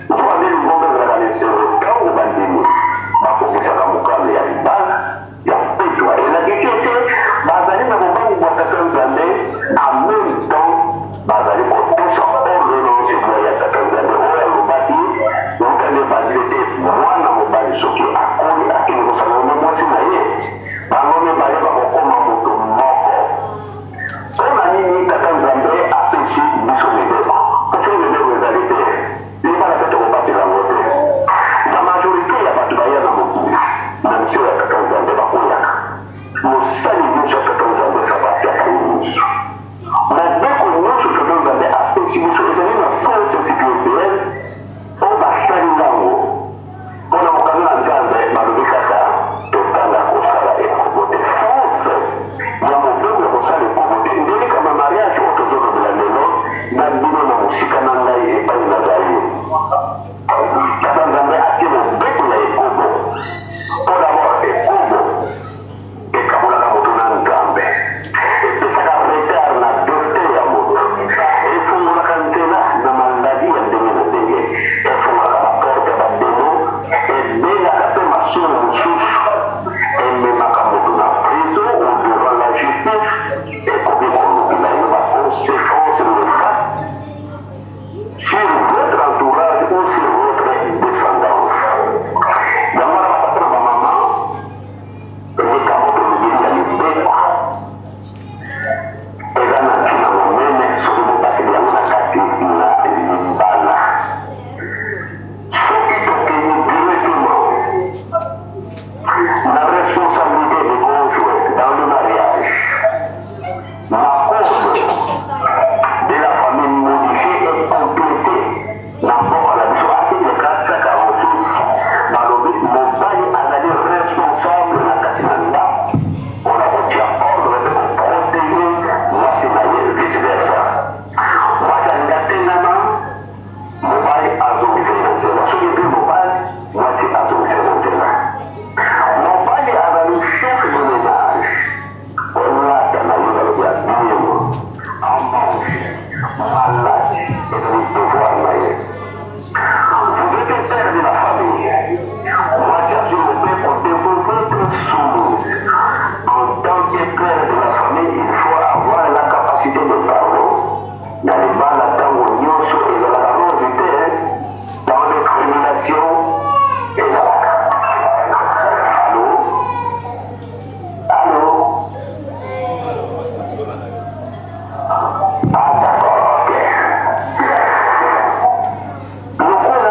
Nzoka nde lingomba ezalaka na esengo ntango bandimi bakokisaka mokano ya libala ya petwa. Elakisi ete bazali na bobangi bwa Tata Nzambe, en même temps bazali kotosa ordonnance mwa ya Tata Nzambe oyo alobaki wuta nde ebandeli ete mwana mobali soki akoli, akende kosangana na mwasi na ye, bango mibale bakokoma moto moko. Mpona nini Tata Nzambe apesi biso mibeko? Soki mibeko ezali te, libala mpe tokobatela yango te. Na majorité ya bato baya na mokili na misio ya Tata Nzambe, bakoyaka mosali nyonso ya Tata Nzambe sa batiaka ye miso. Mobeko nyonso Tata Nzambe apesi biso ezali na sens spirituel oyo basali yango mpona mokanda na Nzambe. Balobi kaka totanga kosala ekobo te. Sens ya mobeko ya kosala ekobo te, ndenge kama mariage oyo tozolobela lelo na bino na mosika na ngai epai nazali, Tata Nzambe atie mobeko ya ekobo mpo d'abord ekobo ekabolaka moto na Nzambe, epesaka retard na destin ya moto. Ezali devoir na ye. Vous êtes le père de la famille. Mwasi azwi mobeko de vous être soumise. En tant que père de la famille, il faut avoir la capacité de parler. Na libala ntango nyonso ezalaka rose te, dans les tribulations ezalaka. Allo, allo. Ah, d'accord, ok. Lokola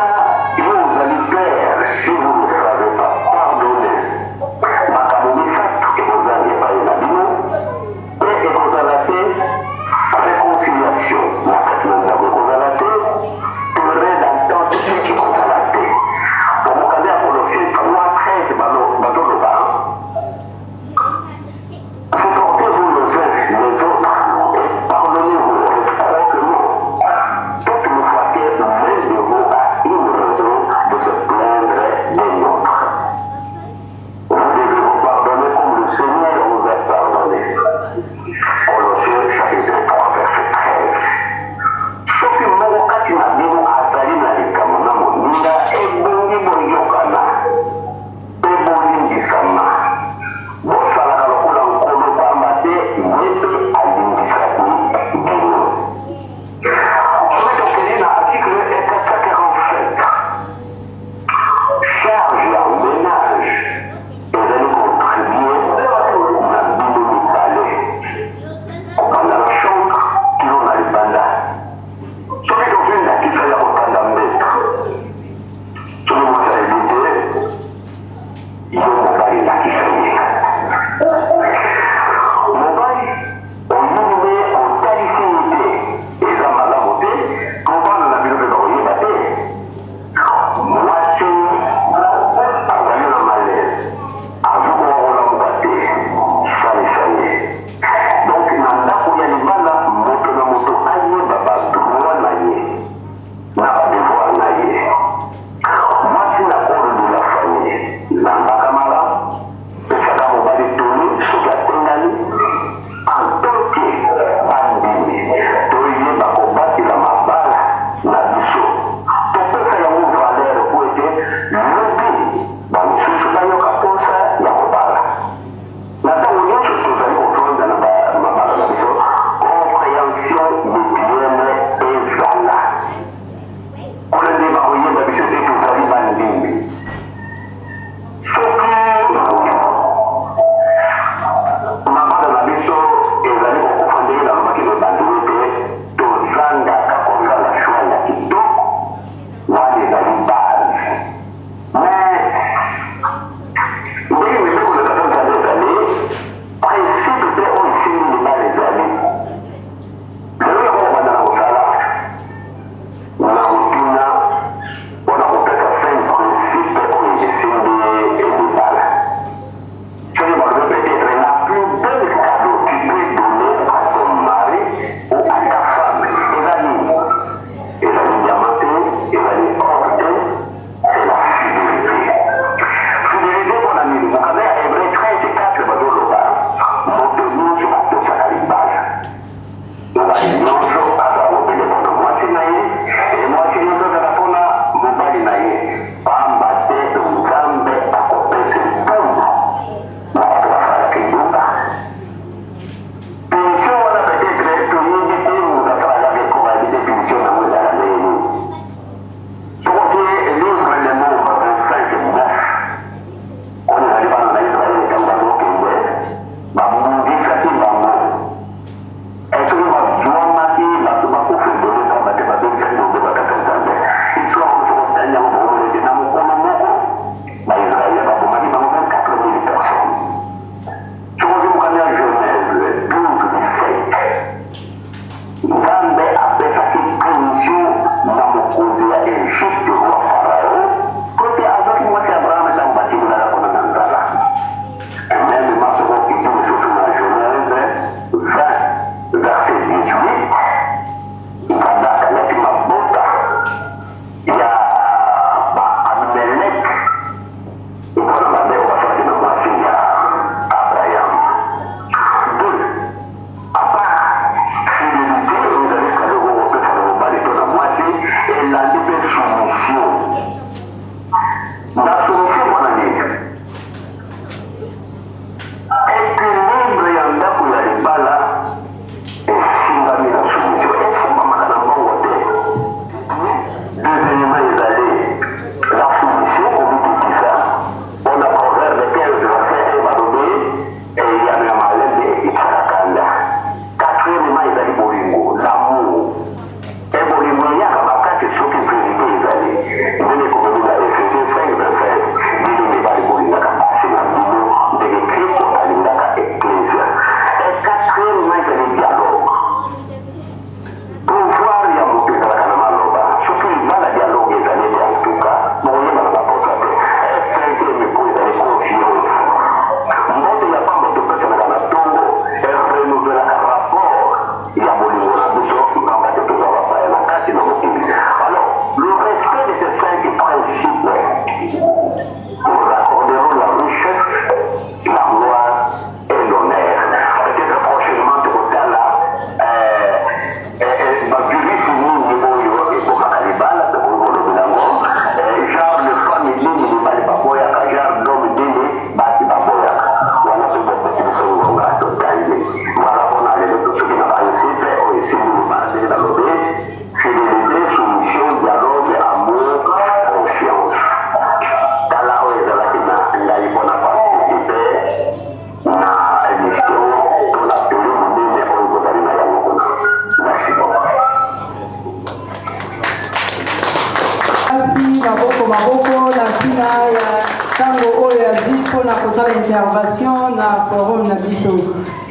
maboko maboko na ntina ya ntango oyo azwi mpo na kosala intervention na forum na biso.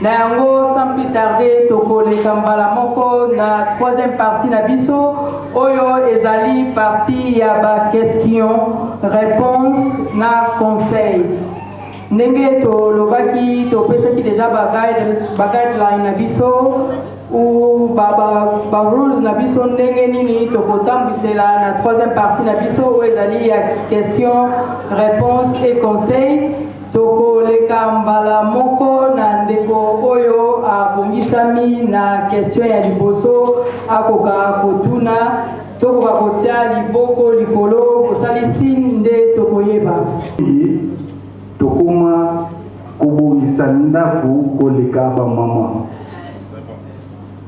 Na yango, sans plus tarder, tokoleka mbala moko na troisième partie na biso oyo ezali partie ya ba question réponse na conseil. Ndenge tolobaki, topesaki deja ba guideline na biso ou ba, ba, ba rules na biso, ndenge nini tokotambwisela na troisième partie na biso oyo ezali ya question réponse et conseil. Tokoleka mbala moko na ndeko oyo abongisami na question ya liboso, akoka kotuna, tokoka kotia liboko likolo, kosalisi nde tokoyeba. Tokoma kobongisa ndako koleka bamama.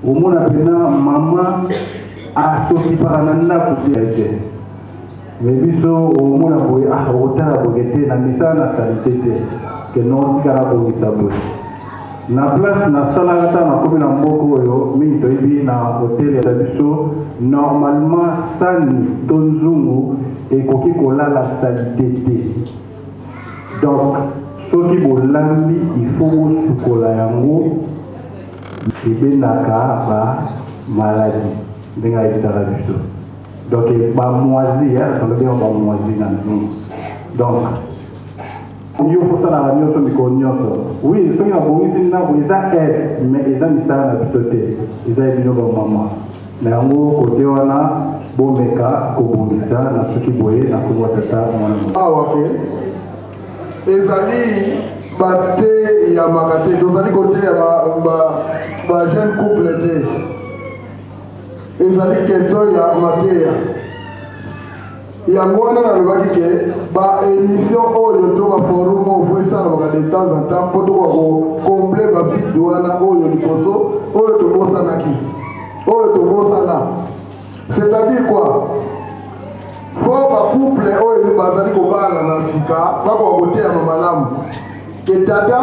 Omona mpena mama asokipaka na ndako te te, me biso omona boye, ah, okotala boye te na misala na salite te, ke no tikala bongisa boye na place. Nasalaka ntango nakomi na mboka oyo mingi toyebi na hotel ya biso, normalement sani to nzungu ekoki kolala salite te. Donc soki bolambi, il faut bosukola yango. Ebendaka ba maladie ndenge ayebisaka biso, donc bamoisi, tolobi yango bamoisi na nzungu. Donc yo kosalaka nyonso mikolo nyonso. Oui, soki nabongisi ndako eza aide, mais eza misala na biso te, eza ya bino bamama. Na yango kote wana bomeka kobongisa na soki boye na komwa Tata, Mwana. Awa ke ezali bateyamaka te, tozali koteya ba jeune couple te, ezali question ya mateya. Yango wana nalobaki ke baémission oyo to baforum oyo fo esalamaka de temps en temps mpo tokoka kocombler bavide wana oyo liboso oyo tobosanaki, oyo tobosana. C'est-à-dire quoi? Fo bacouple oyo bazali kobala na sika bakoka koteyama malamu ke tata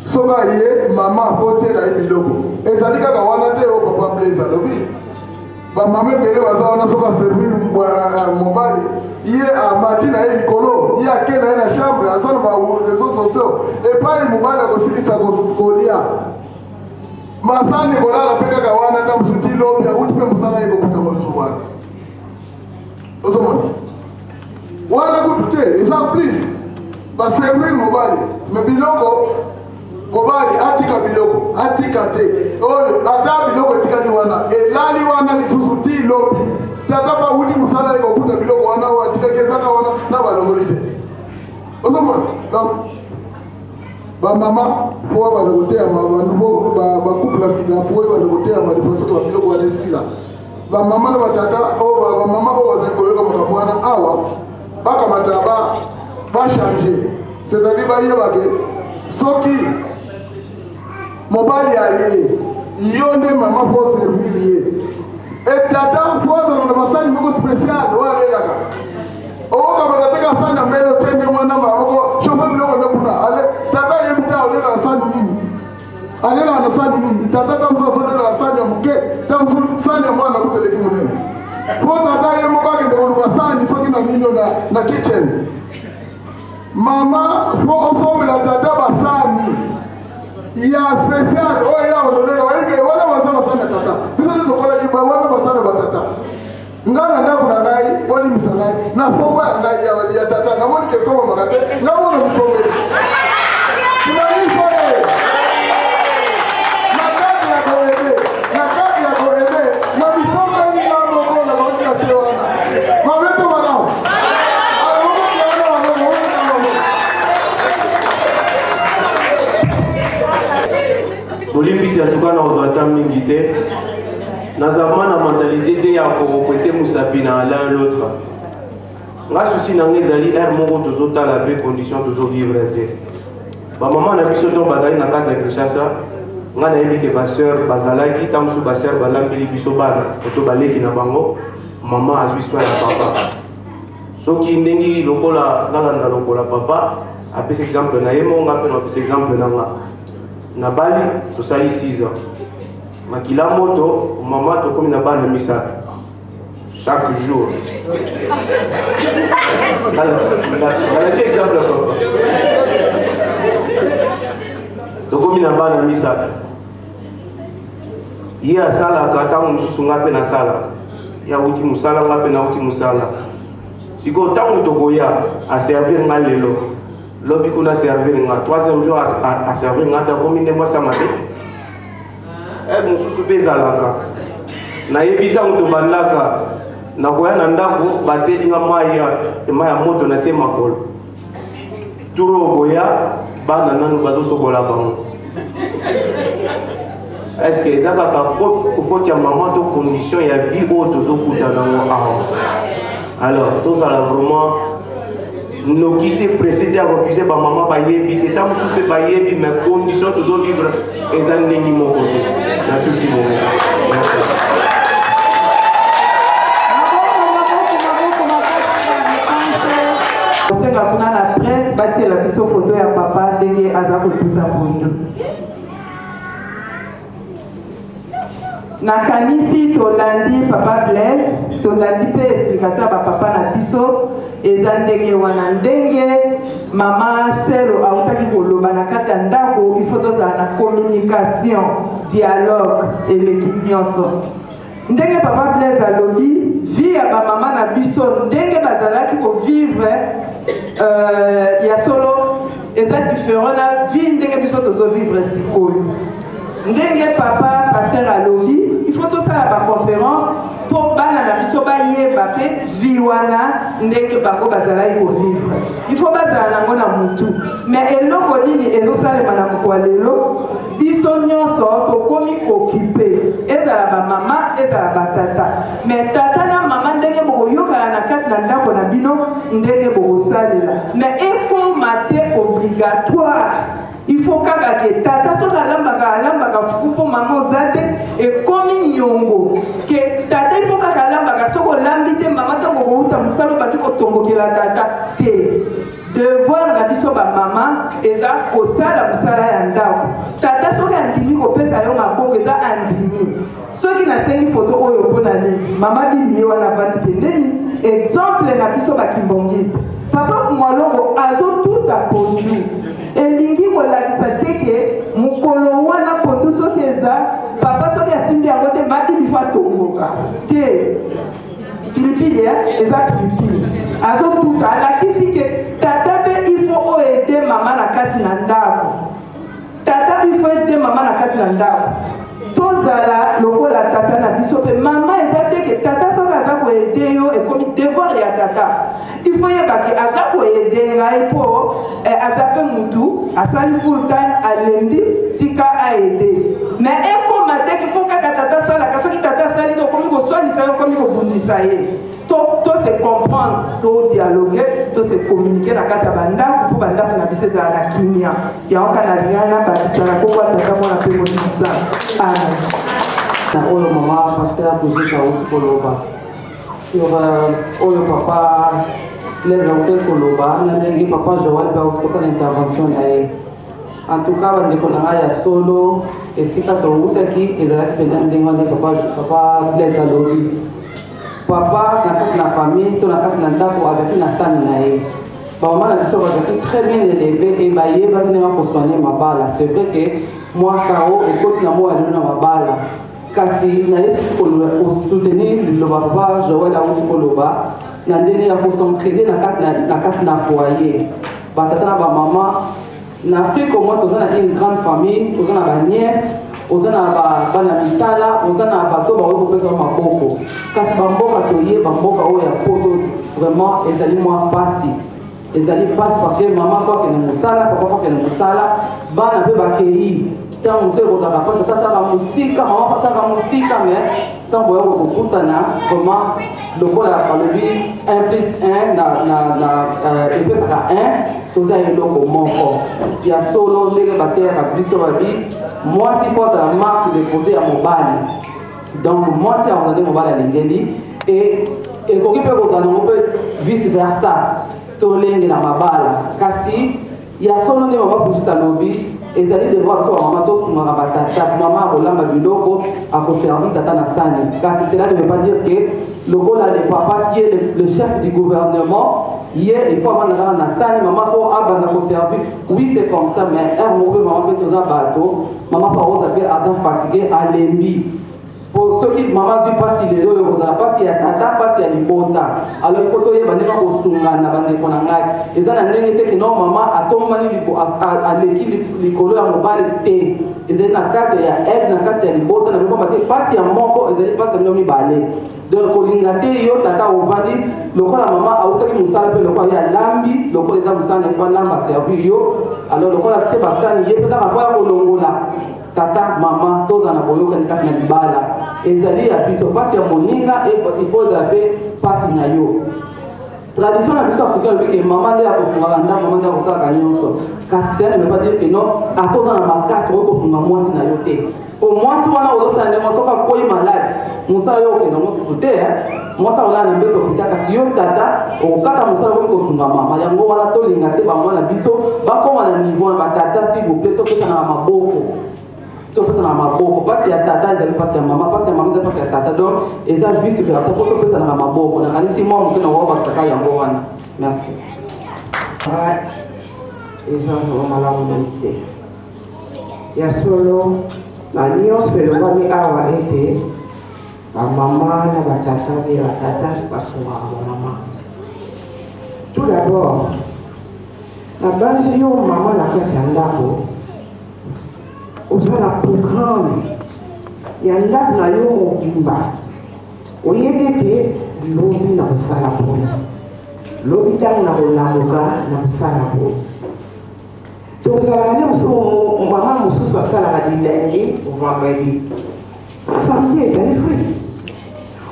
soki aye, mama fo tiela ye biloko. Ezali kaka wana te oyo papa Blaise alobi. Bamama ebele baza wana, soki aservir mobali, ye amati na ye likolo, ye ake na ye na chambre, aza na baréseaux sociaux. Epai mobali akosilisa kolia, masani kolala mpe kaka wana, ta mosusu ti lobi awuti mpe mosala, ye kokuta mosusu wana. Ozomona wana kutu te, eza plus baservir mobali, me biloko mobali atika, biloko atika te. Oyo ata biloko etikali wana, elali wana lisusu ti lobi. Tata bawuti mosala, ye kokuta biloko wana oyo atikaki ezaka wana na balongoli te. Ozomona? Donc bamama fo babanda koteyama, bacouple ya sika po ebanda koteyama de façon babiloko wana esila. Bamama na batata oyo, bamama oyo bazali koyoka makambo wana awa, bakamata bachanger, c'est-à-dire bayeba ke soki mobali aye, yo nde mama fo servir ye. Etata fo azala na basani moko spécial oyo alelaka. Okokamata te kasani ya mbele otie nde mwana moko chauffe biloko nde kuna. Ale tata ayebi te alelaka sani nini, alelaka na sani nini. Tata ta mosusu azolela na sani ya moke, ta mosusu sani ya mwana kuteleki monene, po tata ye moko akende koluka sani soki na nini na kitchen. Mama fo osombela tata basani ya spécial oyo ya ololela, oyebi wana baza basani ya tata. Biso nde tokolaki wana basani ya batata. Nga na ndako na ngai, bolimisa ngai, nasomba ya ngai ya tata. Namoni ke esombamaka te, nga mona bisombeli tunaiso na kati ya koaider, na kati ya koaider na bisombeli nga moko na bauti na te wana mabe to malamu. Bolimbisi, en tout cas na kozwa ata mingi te. Nazalama na mentalité te ya kopointer mosapi na l'un l'autre. Nga souci na nga ezali heure moko tozotala mpe condition tozovivre te. Bamama na biso ntongo bazali na kati ya Kinshasa, nga nayebi ke basœur bazalaki ntango mosusu, basœur balambeli biso bana to baleki na bango, mama azwi soin ya papa. Soki ndenge lokola nalanda lokola papa apesi exemple na ye mo, nga mpe napesa exemple na nga. Nabali, tosali 6 ans, makila moto, mama, tokomi na bana misato. Chaque jour. Nalandi exemple papa. Tokomi na bana misato. Ye asalaka ntango mosusu ngai mpe nasalaka. Ye awuti mosala ngai mpe nauti mosala. Sikoyo ntango tokoya aservir ngai lelo lobi kuna aservir ngai troisième jour aservir ngai ata akomi nde mwasi ya mabe. Heure mosusu mpe ezalaka nayebi ntango tobandaka nakoya na ndako batieli nga mai ya mai ya moto natie makolo turo okoya bana nanu bazosokola bango estce eza kaka faute ya mama to condition ya vie oyo tozokutana yango awa alors tozala vraiment noki te presse te ya koaccuse bamama bayebi te ntango mosusu mpe bayebi mais condition tozovivre eza ndenge moko te na susi bongo. Kosenga kuna na presse batiela biso foto ya papa ndenge aza kotuta pondu. Nakanisi tolandi papa Blaise, tolandi mpe explication ya bapapa na biso eza ndenge wana ndenge mama Selo autaki koloba na kati ya ndako, il faut tozala na communication, dialogue eleki nyonso. Ndenge papa Blaise alobi, vie ya bamama na biso ndenge bazalaki kovivre euh, ya solo eza différent na vie ndenge biso tozovivre sikoyo. Ndenge papa pasteur alobi, il faut tosala ba conférence mpo bana na biso bayeba mpe vie wana ndenge bango bazalaki kovivre. Il faut bazala nango na mutu. Mais eloko nini ezosalema na mokolo ya lelo? Biso nyonso tokomi occupe, ezala ba mama ezala ba tata. Mais tata na mama ndenge bokoyokana na kati na ndako na bino ndenge bokosalela, mais ekoma te obligatoire. Il faut kaka ke tata soki alambaka alambaka fufu mpo mama oza te, ekomi nyongo ke tata il faut kaka alambaka. Soki olambi te mama ntango okouta mosala obandi kotombokela tata te. Devoir na biso ba mama eza kosala mosala ya ndako. Tata soki andimi kopesa yo maboko eza andimi. Soki nasengi foto oyo mpo na nini? Mama Bibi ye wana avandi pembeni, exemple na biso ba kimbongiste. Papa Fumwalongo azotuta pondu, elingi kolakisa te ke mokolo wana pondu soki eza papa soki asimbi yango te, ma Bibi fo atomboka te. Pilipili eh, eza pilipili azotuta, alakisi ke tata mpe il faut oaide mama na kati na ndako. Tata il faut aider mama na kati na ndako. Tozala lokola tata na biso pe mama eza te ke tata soki aza ko aider yo ekomi devoir ya tata. Il faut yeba ke aza ko aider ngai po eh, aza pe mutu asali full time alembi tika a aider. Mais ekoma te ke faut kaka tata asalaka soki tata asali te okomi koswanisa ye okomi kobundisa ye. To, to se comprendre, to dialoguer, to se communiquer na kati ya bandako mpo bandako na biso ezala na kimia. Yango kaka nalinga nabakisa na nkombo ya Tata, Mwana mpe Molimo Santu. Amen. Na oyo mama pasteur Brigitte auti koloba sur euh, oyo papa Blaise auti koloba na ndenge papa Joël mpe auti kosala intervention na ye. En tout cas bandeko na ngai ya solo esika towutaki ezalaki mpenza ndenge wana papa, papa Blaise alobi. Papa na kati na famille to na kati na ndako azalaki na sani na ye. Bamama na biso bazalaki très bien éleve et bayebaki ndenge kosoigne mabala. C'est vrai que mwa kao ekoti na mwa lelo na mabala, kasi na ye susu kosoutenir liloba papa Joël awuti koloba na ndenge ya kocentraide na kati na foyer batata na bamama. Na Afrique au moins toza na une grande famille, toza na ba nièce, oza na ba bana misala, oza na bato bakoki kopesa yo maboko. Kasi ba mboka toye, ba mboka oyo ya poto vraiment ezali mwa pasi. Ezali pasi parce que mama faut akende mosala, papa faut akende mosala, bana mpe bakei. Ntango mosusu ekozalaka pasi, ata asalaka mosika, mama mpe asalaka mosika, mais ntango boya kokutana vraiment lokola balobi 1 plus 1 na, na, na, euh, epesaka 1 toza eloko moko ya solo. Ndenge bateyaka biso babi mwasi fo azala marque depose ya mobali, donc mwasi akozala nde mobali alingeli e ekoki mpe kozala nango mpe vice versa, tolengela mabala. Kasi ya solo nde mama Brigitte alobi. Ezali devoir biso bamama tosungaka batata. Mama akolamba biloko, akoservi tata na sani, kasi cela ne veut pas dire que lokola le papa qui est le chef du gouvernement, ye il faut avanda kaka na sani, mama faut abanda koservi. Oui, c'est comme ça, mais heure moko mpe mama mpe toza bato, mama mpe akoza mpe aza fatigue, alembi. Po soki mama azwi mpasi lelo oyo, kozala mpasi ya tata, mpasi ya libota. Alors il faut toyeba ndenge kosungana, bandeko na ngai. Eza na ndenge te ke no mama atombani, aleki likolo ya mobali te. Ezali na cadre ya aide, na kati ya libota na bino, te mpasi ya moko ezali mpasi na bino mibale. Donc kolinga te yo tata ovandi lokola mama autaki mosala mpe lokola ye alambi, lokola eza mosala na ye, faut alamba, servir yo. Alors lokola tie basani, ye mpe kaka faut ya kolongola. Tata, mama, tozala na boyokani kati na libala. Ezali ya biso mpasi ya moninga, il faut ezala mpe mpasi na yo. Tradition na biso africain alobi ke mama nde akofungaka ndako, mama nde akosalaka nyonso, kasi cela ne veut pas dire que non, ata oza na makasi, okoki kofunga mwasi na yo te. Po mwasi wana ozosala ndenge, soki akwei malade, mosala yo okenda mosusu te. Mwasi akolala na mbeto hôpital, kasi yo tata okokata mosala, okoki kosunga mama. Yango wana tolinga te bamwana biso bakóma na niveau na batata. S'il vous plaît, topesanaka maboko, topesanaka maboko. Mpasi ya tata ezali mpasi ya mama, mpasi ya mama ezali mpasi ya tata. Donc eza vice versa, faut topesanaka maboko. Nakanisi mwa moke na wabakisaka yango wana. Merci. Eza vraiment malamu mingi te. Ya solo, na nyonso elobami awa ete bamama na batata mpe batata basungaka bamama. Tout d'abord, nabanzi yo mama na kati ya ndako oza na programme ya ndako na yo mobimba. Oyebi ete lobi na kosala boye, lobi ntango na kolamuka na kosala boye. Tozalaka nde mosusu, mama mosusu asalaka du lundi au vendredi, samedi ezali free.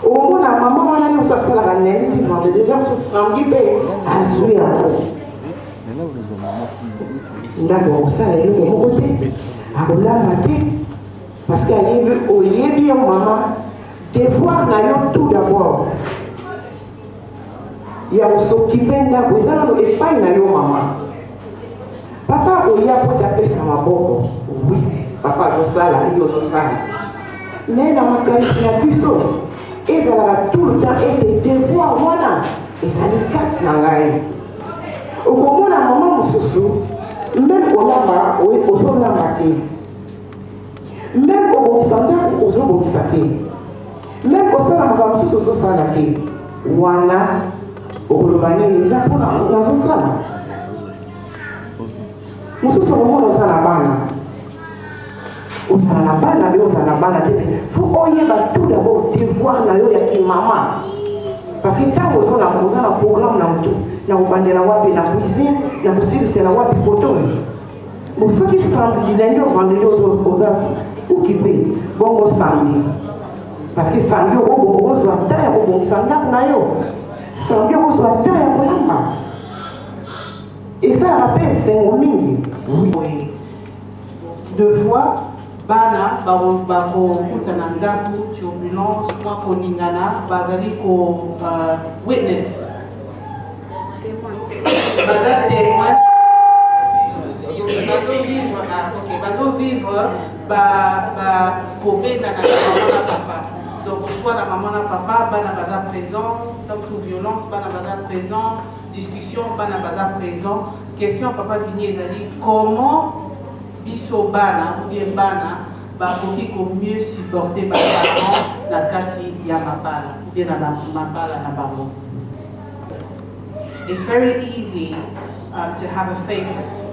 Omona mama wana nde mosusu asalaka lundi ti vendredi, nde mosusu samedi mpe azwi yango. Ndako akosala eloko moko te, akolamba te, parce que ayebi, oyebi yo mama devoir na yo tout d'abord ya kos'occuper ndako eza nano epai na yo mama. Papa akoya po te apesa maboko. Oui, papa azosala, yo ozosala, mais na makanisi na biso ezalaka tout le temps ete devoir wana ezali kati na ngai. Okomona mama mosusu, même kolamba ozolamba te, même kobongisa ndako ozobongisa te, même kosala makambo mosusu ozosala te. Wana okoloba nini? Eza mpona nazosala mosusu. Okomona oza na bana, ozala na bana mpe ozala na bana te, faut oyeba tout d'abord devoir na yo ya kimama, parce que ntango oza na programme na motu, na kobandela wapi na cuisine, na kosilisela wapi koto. Bon, soki samedi, lundi au vendredi oza occupé, bongo samedi, parce que samedi okozwa temps ya kobongisa ndako na yo, samedi okozwa temps ya kolamba, esalaka mpe esengo mingi. Oui. Deux fois bana bakokuta na ndako turbulence, mwa koningana, bazali ko witness, baza témoin, bazovivre, ah, ok, bazovivre kobendana na mama na papa. Donc soit na mama na papa, bana baza présent. Donc sous violence, bana baza présent, discussion, bana baza présent. Question ya papa Vini ezali: comment biso bana ou bien bana bakoki ko mieux supporter baparent na kati ya mabala ou bien na mabala na bango? It's very easy to have a favorite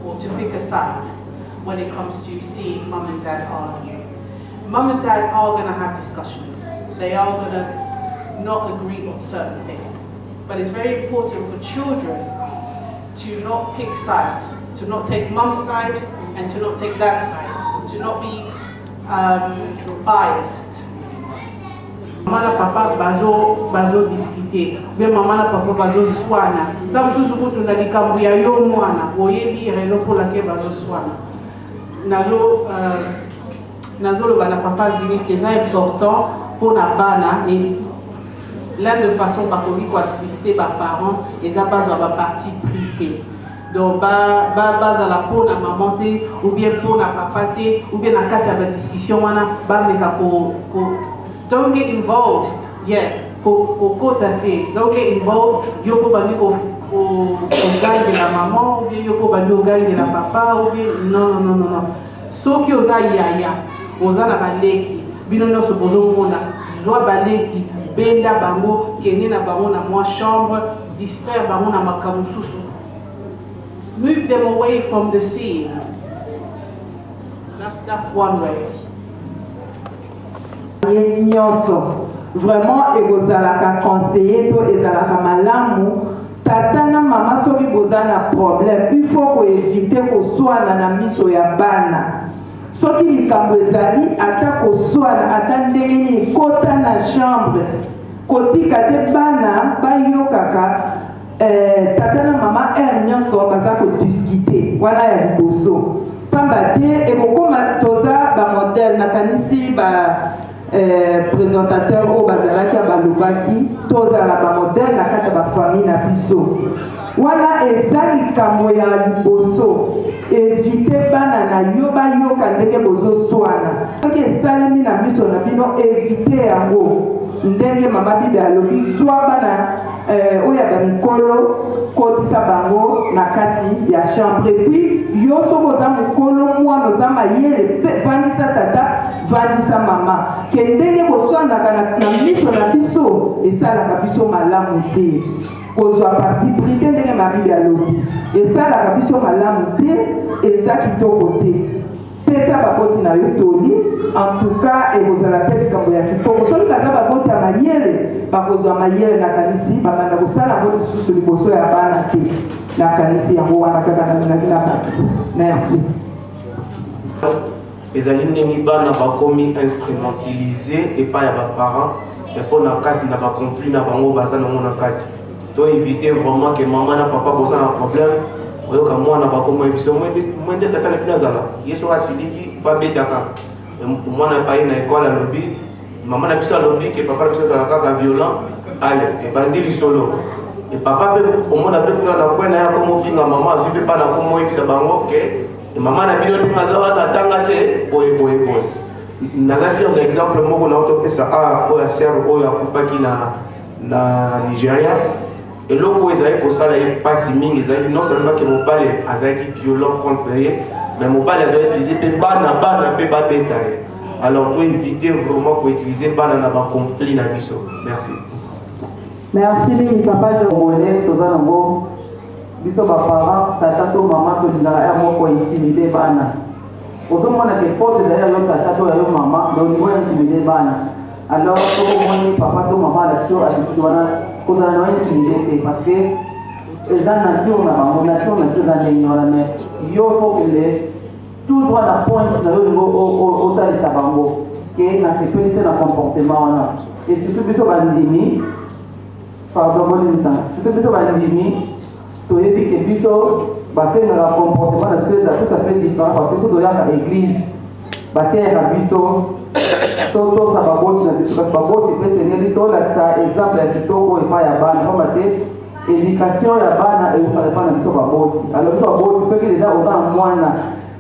or to pick a side when it comes to seeing mum and dad argue. Mum and dad are going to have discussions. They are going to not agree on certain things. But it's very important for children to not pick sides, to not take mum's side and to not take dad's side, to not be biased. Mama na papa bazo discuter, bien mama na papa bazoswana, ntango mosusu kutu na likambo ya yo mwana oyebi raison pour laquelle bazoswana. Nazoloba na papa Vini ke eza important mpona bana, et l'un de façon bakoki koassister baparent eza bazwa baparti pris te. Donc ba ba bazala po na maman te ou bien po na papa te ou bien na kati ya ba discussion wana bameka ko ko don't get involved, yeah, ko kokota te, don't get involved. Yo po bandi ko kogangela maman ou bien yo po bandi ogangela papa ou bien non, non, non, non, non. Soki oza yaya, oza na baleki, bino nyonso bozomona, zwa baleki, benda bango, kende na bango na mwa chambre, distraire bango na makambo mosusu, move them away from the scene. That's one way. Ye nyonso vraiment ekozalaka conseiller to ezalaka malamu. Tata na mama, soki boza na problème, il faut koéviter koswana na miso ya bana. Soki likambo ezali, ata koswana, ata ndenge nini, kota na chambre, kotika te bana bayokaka tata na mama heure nyonso baza kodiscuter. Wana ya liboso, pamba te ekokóma toza bamodèle. Nakanisi ba présentateur oyo bazalaki ya balobaki tozala bamodèle na kati ya bafamille na biso. Wana eza likambo ya liboso: évite bana na yo bayoka ndenge bozoswana. Soki esalemi na miso na bino, évite yango. Ndenge mama Bibi alobi, zwa bana oyo ya bamikolo, kotisa bango na kati ya chambre. Et puis yo, soki oza mokolo, mwana oza mayele, vandisa tata, vandisa mama, ke ndenge boswanaka na miso na biso esalaka biso malamu te. Kozwa parti pris te. Ndenge mabibi alobi, esalaka biso malamu te, eza kitoko te. Pesa baboti na yo toli. En tout cas, ekozala mpe likambo ya kitoko soki baza baboti ya mayele, bakozwa mayele. Nakanisi babanda kosala yango lisusu liboso ya bana te. Nakanisi yango wana kaka nalingaki nabakisa. Merci. Ezali ndenge bana bakomi instrumentalisé epai ya baparent mpo na kati na baconflit na bango baza nango na kati. To éviter vraiment ke mama na papa boza na problème, oyoka mwana bakomi oyebisa mwe nde tata na bino azala ye, soki asiliki fa beta kaka mwana. Epai na ekole alobi mama na biso alobi ke papa na biso azala kaka violent. Ale, ebandi lisolo. E papa mpe omona mpe kuna na kwe na ye akomofinga mama, azwi mpe bana akomoyebisa bango ke mama na bino ndenge aza wana, atanga te, boye boye boye. Naza sur na exemple moko na otopesa a oyo ya sœur oyo akufaki na Nigeria. Eloko oyo ezalaki kosala ye mpasi mingi ezalaki non seulement ke mobali azalaki violent contre ye, mais mobali azali utiliser mpe bana, bana mpe babeta ye. Alors to éviter vraiment koutiliser bana na baconflit na biso. Merci. Merci mingi, papa Jongole. Toza nango biso baparent, tata to mama, tolingaka ya moko intimider bana. Ozomona ke faute ezali ya yo tata to ya yo mama, mais olingo intimider bana. Alors soki omoni papa to mama alakisi yo attitude wana, kozala na yo intimidé te, parce que eza nature na bango, nature na biso eza ndenge wana. Mais yo faut kende tout droit na pointe na yo. Olingo otalisa bango ke nasepeli te na comportement wana. Et surtout biso bandimi, pardon, bolimbisanga, surtout biso bandimi, toyebi ke biso basengaka comportement na biso eza tout à fait différent, parce que biso toyaka église, bateyaka biso totosa baboti na biso. Kasi baboti mpe esengeli tolakisa exemple ya kitoko epai ya bana, pamba te éducation ya bana eutaka epai na biso baboti. Alors biso baboti, soki déjà oza na mwana,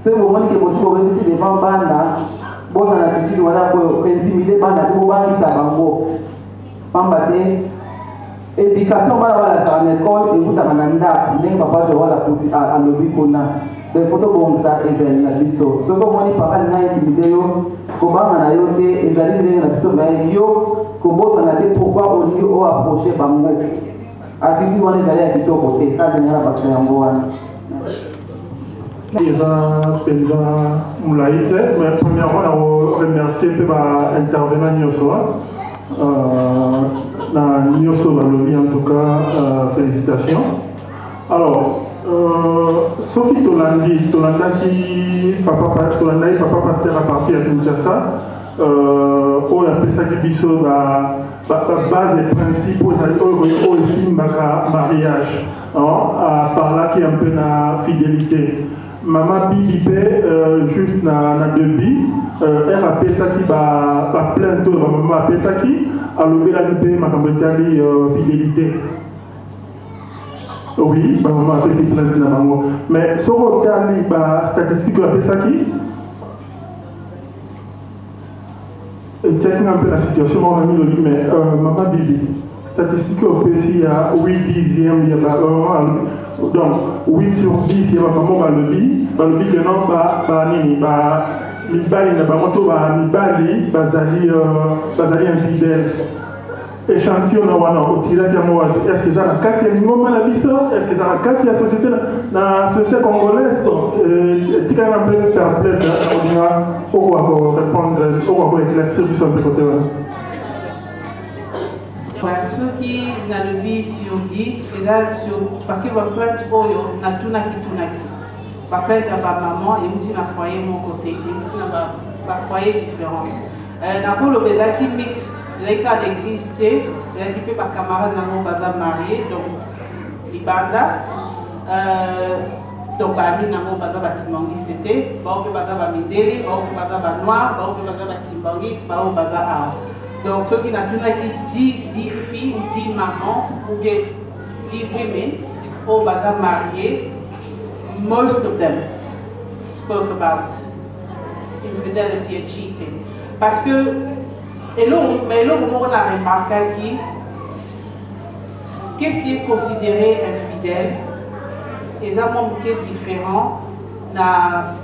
soki bomoni ke bosi bobebisi devant bana, boza na attitude wana kointimider bana te, bobangisa bango, pamba te éducation bana balakisaka na ekole ekutaka na ndako. Ndenge papa Joel alobi kuna, donc po tobongisa ezali na biso. Soki omoni papa alinga intimider yo, kobanga na yo te, ezali ndenge na biso. Mais yo kobosana te pourquoi olingi oapprocher bango. Attitude wana ezali ya kitoko te. Kaka ndenge na bato yango wana. Eza mpenza molai te, mais premièrement na koremercier mpe baintervenant nyonso na nyonso balobi. En tout cas, félicitations. Alors soki tolandi, tolandaki papa, tolandaki papa pasteur à partir ya Kinshasa, oyo apesaki biso babase et principe oyo esimbaka mariage, aparlaki un peu na fidélité. Mama Bibi mpe juste na début ere apesaki baplainte oyo bamama bapesaki, alobelaki mpe makambo etali fidélité. Oui, bamama bapesi plainte na bango, mais soki otali bastatistique oyo apesaki, etiaki nga mpe na situation moko na milobi. Mais mama Bibi, statistique oyo opesi ya 8 dixième ya ba, donc 8 sur 10 ya bamama balobi ke non, banini, ba mibali na bango to bamibali bazali infidèle. Échantillon na wana otiraki yango wapi? Est ce que eza na kati ya lingomba na biso? Est ce que eza na kati ya société, na société congolaise? Bon, etikali na mpe perplexe. Olinga okoka korépondre, okoka koéclaircir biso mpe kote wana. Soki nalobi sur 10, eza sur, parce que baplainte oyo natunaki tunaki, baplainte ya bamama euti na foyer moko te, euti na bafoyer différent. Nakoloba ezalaki mixte, ezalaki kaka na église te, ezalaki mpe bacamarade nango baza marié, donc libanda, donc baami nango baza bakimbangiste te, bao mpe baza bamindele, bao mpe baza banoir, bao mpe baza bakimbangiste, bao baza awa. Donc soki natunaki 10 filles ou 10 mamans ou bien 10 women oyo baza marié, most of them spoke about infidelity and cheating, parce que eloko moko na remarkaki, qu'est-ce qui est considéré infidèle eza mwa moke différent na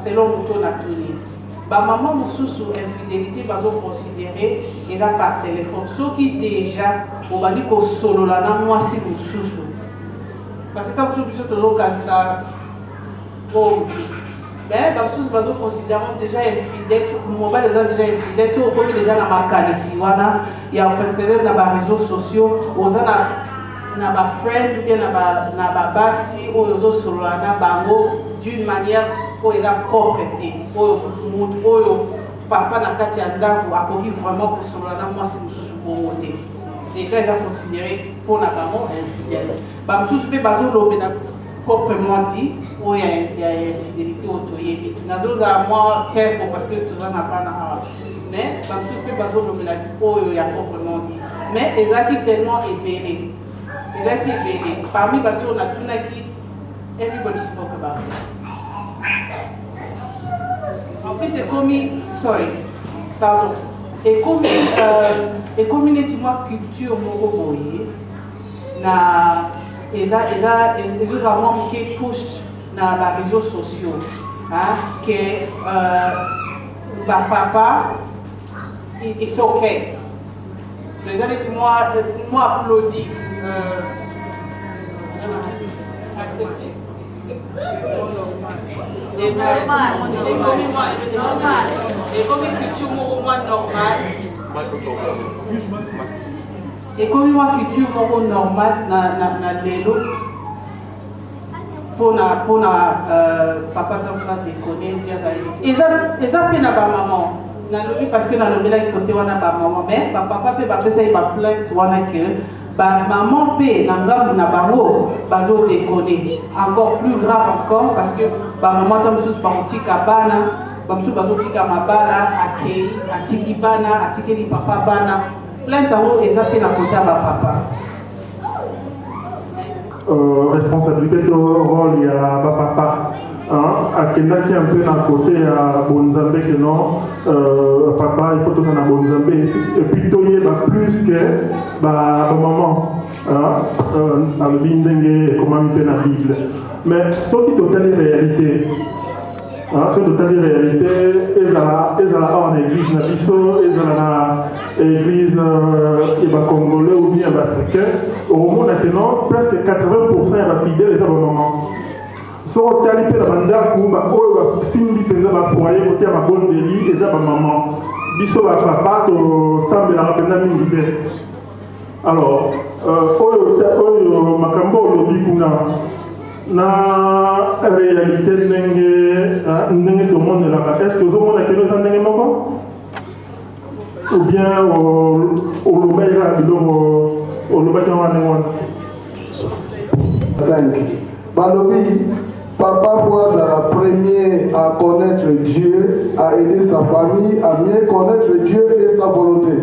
selon moto natuni. Bamama mosusu, infidélité bazoconsidérer eza par téléphone. Soki déjà obandi kosolola na mwasi mosusu, parce que ntango mosusu biso tozokanisa oyo mosusu, mais bamosusu bazoconsidérer déjà infidèle, mobali eza déjà infidèle soki okomi déjà na makanisi wana ya peut-être na baréseaux sociaux, oza na bafriend ou bien na babasi oyo ozosolola na bango d'une manière oyo eza propre te, oyo motu oyo papa na kati ya ndako akoki vraiment kosolola na mwasi mosusu bongo te, déjà eza considéré mpona bango infidèle. Bamosusu mpe bazolobela proprement dit oyo ya infidélité oyo toyebi. Nazozala mwa careful parce que toza na bana awa, mais bamosusu mpe bazolobela oyo ya proprement dit. Mais ezalaki tellement ebele, ezalaki ebele. Parmi bato oyo natunaki, everybody spoke about it. En plus ekomi, sorry, pardon, ekomi neti mwa culture moko boye na eza ezozala mwa moke push na baréseaux sociaux, hein, ke bapapa, it's okay, eza neti mwa applaudi, accepté. Ekomi culture moko mwa normal, ekomi mwa culture moko normal na lelo mpona papa ntango adéconner. Eza mpe na bamama, nalobi parce que nalobelaki kote wana bamama, mais bapapa mpe bapesaki baplainte wana ke bamama mpe na ngambu na bango bazodéconner encore plus grave encore, parce que bamama ta mosusu bakotika bana, bamosusu bazotika mabala, akei atiki bana, atikeli papa bana. Plainte yango eza mpe na kota ya bapapa. Responsabilité to rôle ya bapapa, akendaki un peu na côté ya bonzambe ke non, papa, il faut toza na bonzambe et puis toyeba plus que bamaman. Alobi ndenge ekomami mpe na Bible. Mais soki totali réalité, soki totali réalité, ezala awa na église na biso, ezala na église ya bacongolais ou bien baafricain, okomona ke non, presque 80 ya bafidèle eza bamama. Soki otali mpe na bandako, oyo basimbi mpenza bafoyer kote ya mabondeli eza bamama. Biso bapapa tosambelaka mpenza mingi te. Alors oyo makambo olobi kuna na réalité, ndenge tomonelaka, est ce que ozomona keno eza ndenge moko ou bien olobaki kaka biloko olobaki yango ndenge wana? 5 balobi papa po azala premier à connaître Dieu, à aider sa famille à mieux connaître Dieu et sa volonté.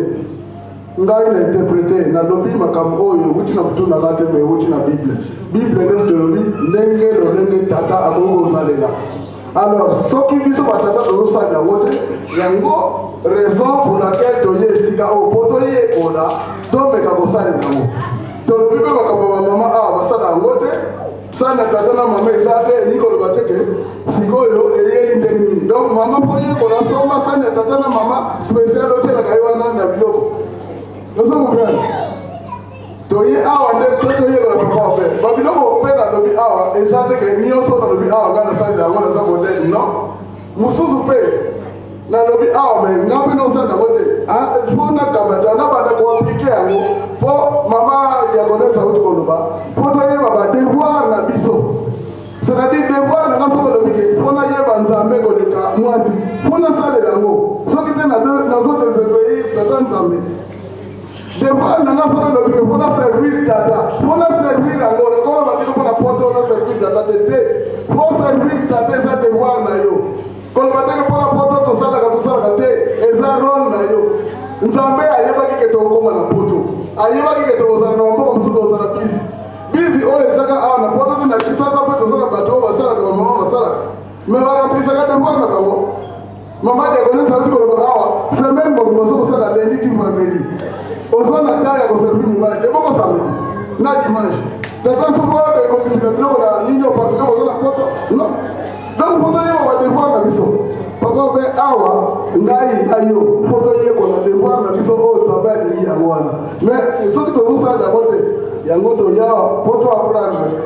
Ngai na interprete, nalobi makambo oyo ewuti na motu na ngai te, mais ewuti na Bible. Bible nde moto elobi ndenge lolenge tata akoki kozalela. Alors soki biso batata tozosalela yango te, yango raison pour laquelle toye esika oyo mpo toyekola, tomeka kosalela yango. Tolobi mpe makambo ya bamama awa basala yango te. Sani ya tata na mama eza te, elingi koloba te ke sikoyo eyeli ndenge nini. Donc mama mpo yekola somba sani ya tata na mama spécial otielaka ye wana na biloko. Ozo comprendre? Toye awa nde mpo toyekola papa mpe babiloko mpe nalobi awa eza te ke nyonso nalobi awa ngai nasalela yango naza modèle non. Mosusu mpe nalobi awa me nga mpe nosala yango te mpo nakamata nabanda koaplike yango mpo mama diakonese auti koloba mpo toyeba badevoir na biso c'est-à-dire devoir na nga soki olobi ke mpo nayeba nzambe koleka mwasi mpo nasalela yango soki te nazo desobeir tata nzambe Devoir na nga soki olobi ke mpo na servir tata, mpo na servir yango, nakoloba te mpo na poto na servir tata te te. Mpo servir tata eza devoir na yo. Koloba te ke mpo na poto tosalaka tosalaka te, eza role na yo. Nzambe ayebaki ke tokokoma na poto, ayebaki ke tokozala na bamboka mosusu, tokozala bizi bizi oyo ezaka awa na poto te na Kisasa mpe toza na bato oyo basalaka, bamama basalaka, mais baremplisaka devoir na bango. Mama diakonese auti koloba awa semaine mobimba soki osala lundi ti vendredi oza na temps ya koservir mobali te bongo samedi na dimanche tata soki oyo ekokisika biloko na nini parce que boza na poto non donc fo toyeba badevoir na biso papa mpe awa ngai na yo fo toyekola devoir na biso oyo nzambe alingi yango wana mais soki tozosala yango te yango toya po to apprendre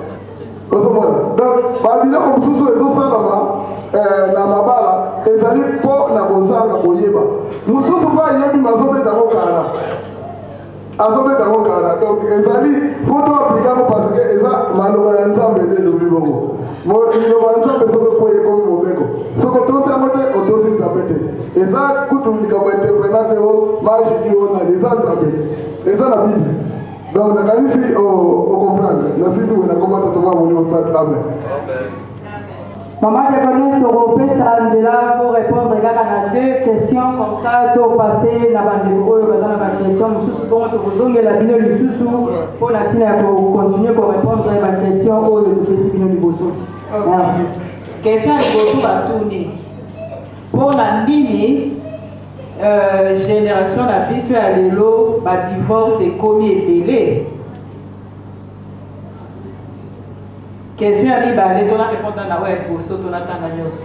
ozomona donc babiloko mosusu ezosalama eh, na mabala ezali mpo na kozanga koyeba mosusu mpo ayebi me azobeta yango kara azobeta yango kara donc ezali mpo to aplike yango parce que eza maloba ya nzambe nde elobi bongo liloba ya nzambe soki ekwei ekomi mobeko soki otosi yango te otosi nzambe te eza kutu likambo interprena te o majidi o nani eza nzambe eza na bible Donc nakanisi o comprendre. Nasisi boye nakoma tata mwa molimo santu. Amen. Maman Diaconesse tokopesa nzela pour répondre kaka na deux questions comme ça topasse na bandeko oyo baza na baquestion mosusu bongo tokozongela bino lisusu mpo na ntina ya kocontinue korépondre baquestion oyo topesi bino liboso. Merci. Question ya liboso batuni mpo na nini Euh, generation na biso ya lelo ba divorce ekomi ebele. Question ya mibale tona répondre na oyo ya liboso tona tanga nyonso.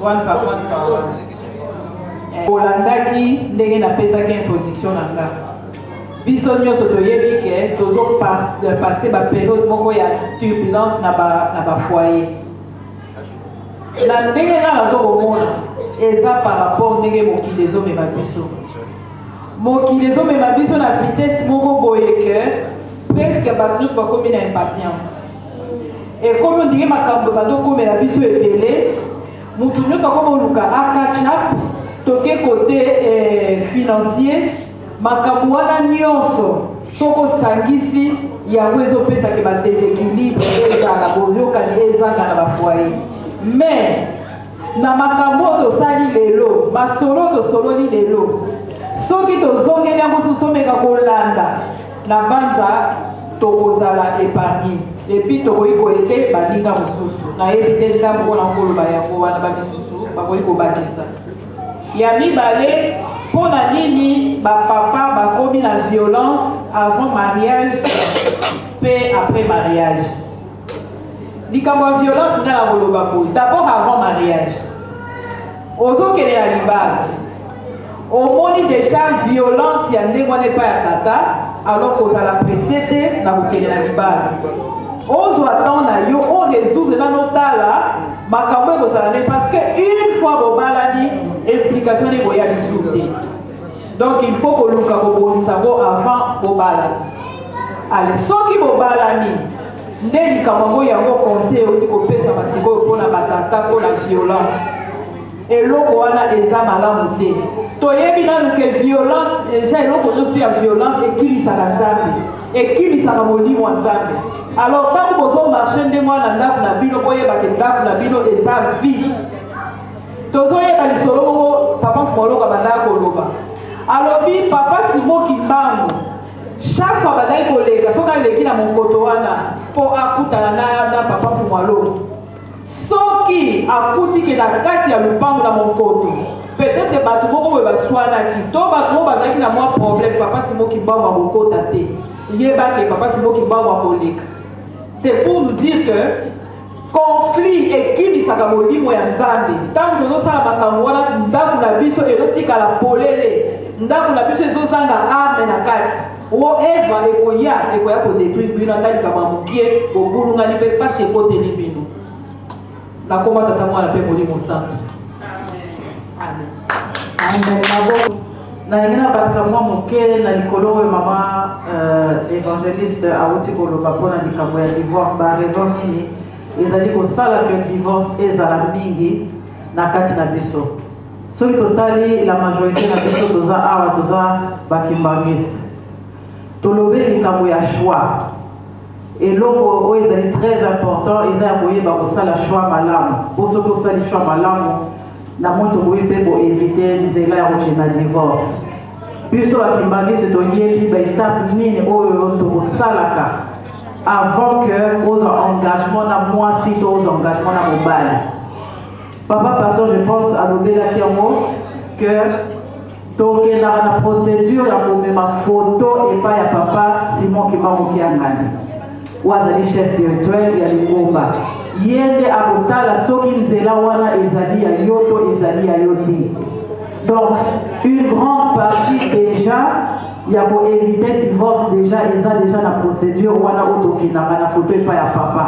One par one par one. Eh, olandaki ndenge napesaki introduction na nga biso nyonso toyebi ke tozo passe ba periode moko ya turbulence na ba foyer na ndenge nga nazo komona eza par rapport ndenge mokili ezomema biso mokili ezomema biso na vitesse moko boye ke presque bato nyonso bakomi na impatience ekomi ondenge makambo ebandi okomela biso ebele moto nyonso akomi oluka akatchap toke kote eh, financier Makambo wana nyonso soki osangisi yango ezopesa ke ba desequilibre ezala, boyokani ezanga na ba foyer. Mais na makambo oyo tosali lelo, masolo oyo tosololi lelo, soki tozongeli yango susu tomeka kolanda na banza tokozala épargne epuis tokoki koyete baninga mosusu. Nayebi te ndambo mpona koloba yango wana, bamisusu bakoki kobakisa. Ya mibale, mpo na nini ba papa bakomi na violence avant mariage mpe après mariage? Likambo ya violence ngai nakoloba boye, d'abord avant mariage ozokende na libala omoni deja violence ya ndenge wana epai ya tata, alors kozala presse te na kokende na libala, ozwa temps na yo o résoudre nano, otala makambo ekozala nde parce que une fois bobalani explication nde ekoya lisusu te. Donc il faut koluka kobongisa yango avant bobalani. Ale soki bobalani nde likambo yango yango conseil euti kopesama sikoyo mpona batata mpona violence, eloko wana eza malamu te. Toyebi nanu ke violence deja eloko nyonso ya violence ekimisaka Nzambe, ekimisaka molimo ya Nzambe. Alors ntango bozomarche ndenge wana na ndako na bino, boyebake ndako na bino eza vide. Tozoyeba lisolo moko papa Mfumaloka abandaka koloba. Alobi papa Simon Kimbangu chaque fois abandaki koleka, soki aleki na monkoto wana mpo akutana na, na papa Mfumaloka, soki akuti ke na kati ya lupango na monkoto peut-être bato moko boye baswanaki to bato moko bazalaki na mwa problème, papa Simon Kimbangu akokota te. Yeba ke papa Simon Kimbangu akoleka. C'est pour nous dire que conflit ekimisaka molimo ya Nzambe. Ntango tozosala makambo wana, ndako na biso ezotikala polele, ndako na biso ezozanga ame na kati. O eva ekoya, ekoya kodétruire bino. Ata likambo ya mokie, bobulungani mpe mpasi ekoteli bino. Nakoma Tata, Mwana mpe Molimo Santo. Amen. Amen. Maboko. Nalingi nabakisa mwa moke na likolo oyo mama évangéliste awuti koloba mpona likambo ya divorce. Baraison nini ezali kosala ke divorce ezala mingi na kati na biso? Soki totali la majorité na biso toza awa, toza bakimbangiste. Tolobi likambo ya choix. Eloko oyo ezali très important eza ya koyeba kosala choix malamu, mpo soki osali choix malamu na moi, tokoki mpe koéviter nzela ya kokende na divorce. Biso bakimbangisi toyebi baétape nini oyo tokosalaka avant que ozwa engagement na mwasi to ozwa engagement na mobali. Papa pasteur, je pense, alobelaki yango que tokendaka na procédure ya komema photo epai ya papa Simon Kimbangu Kiangani, oyo azali chef spirituel ya lingomba. Ye nde akotala soki nzela wana ezali ya yo to ezali ya yo te. Donc une grande partie déjà ya koéviter divorce déjà eza déjà na procédure wana oyo tokendaka na photo epai ya papa.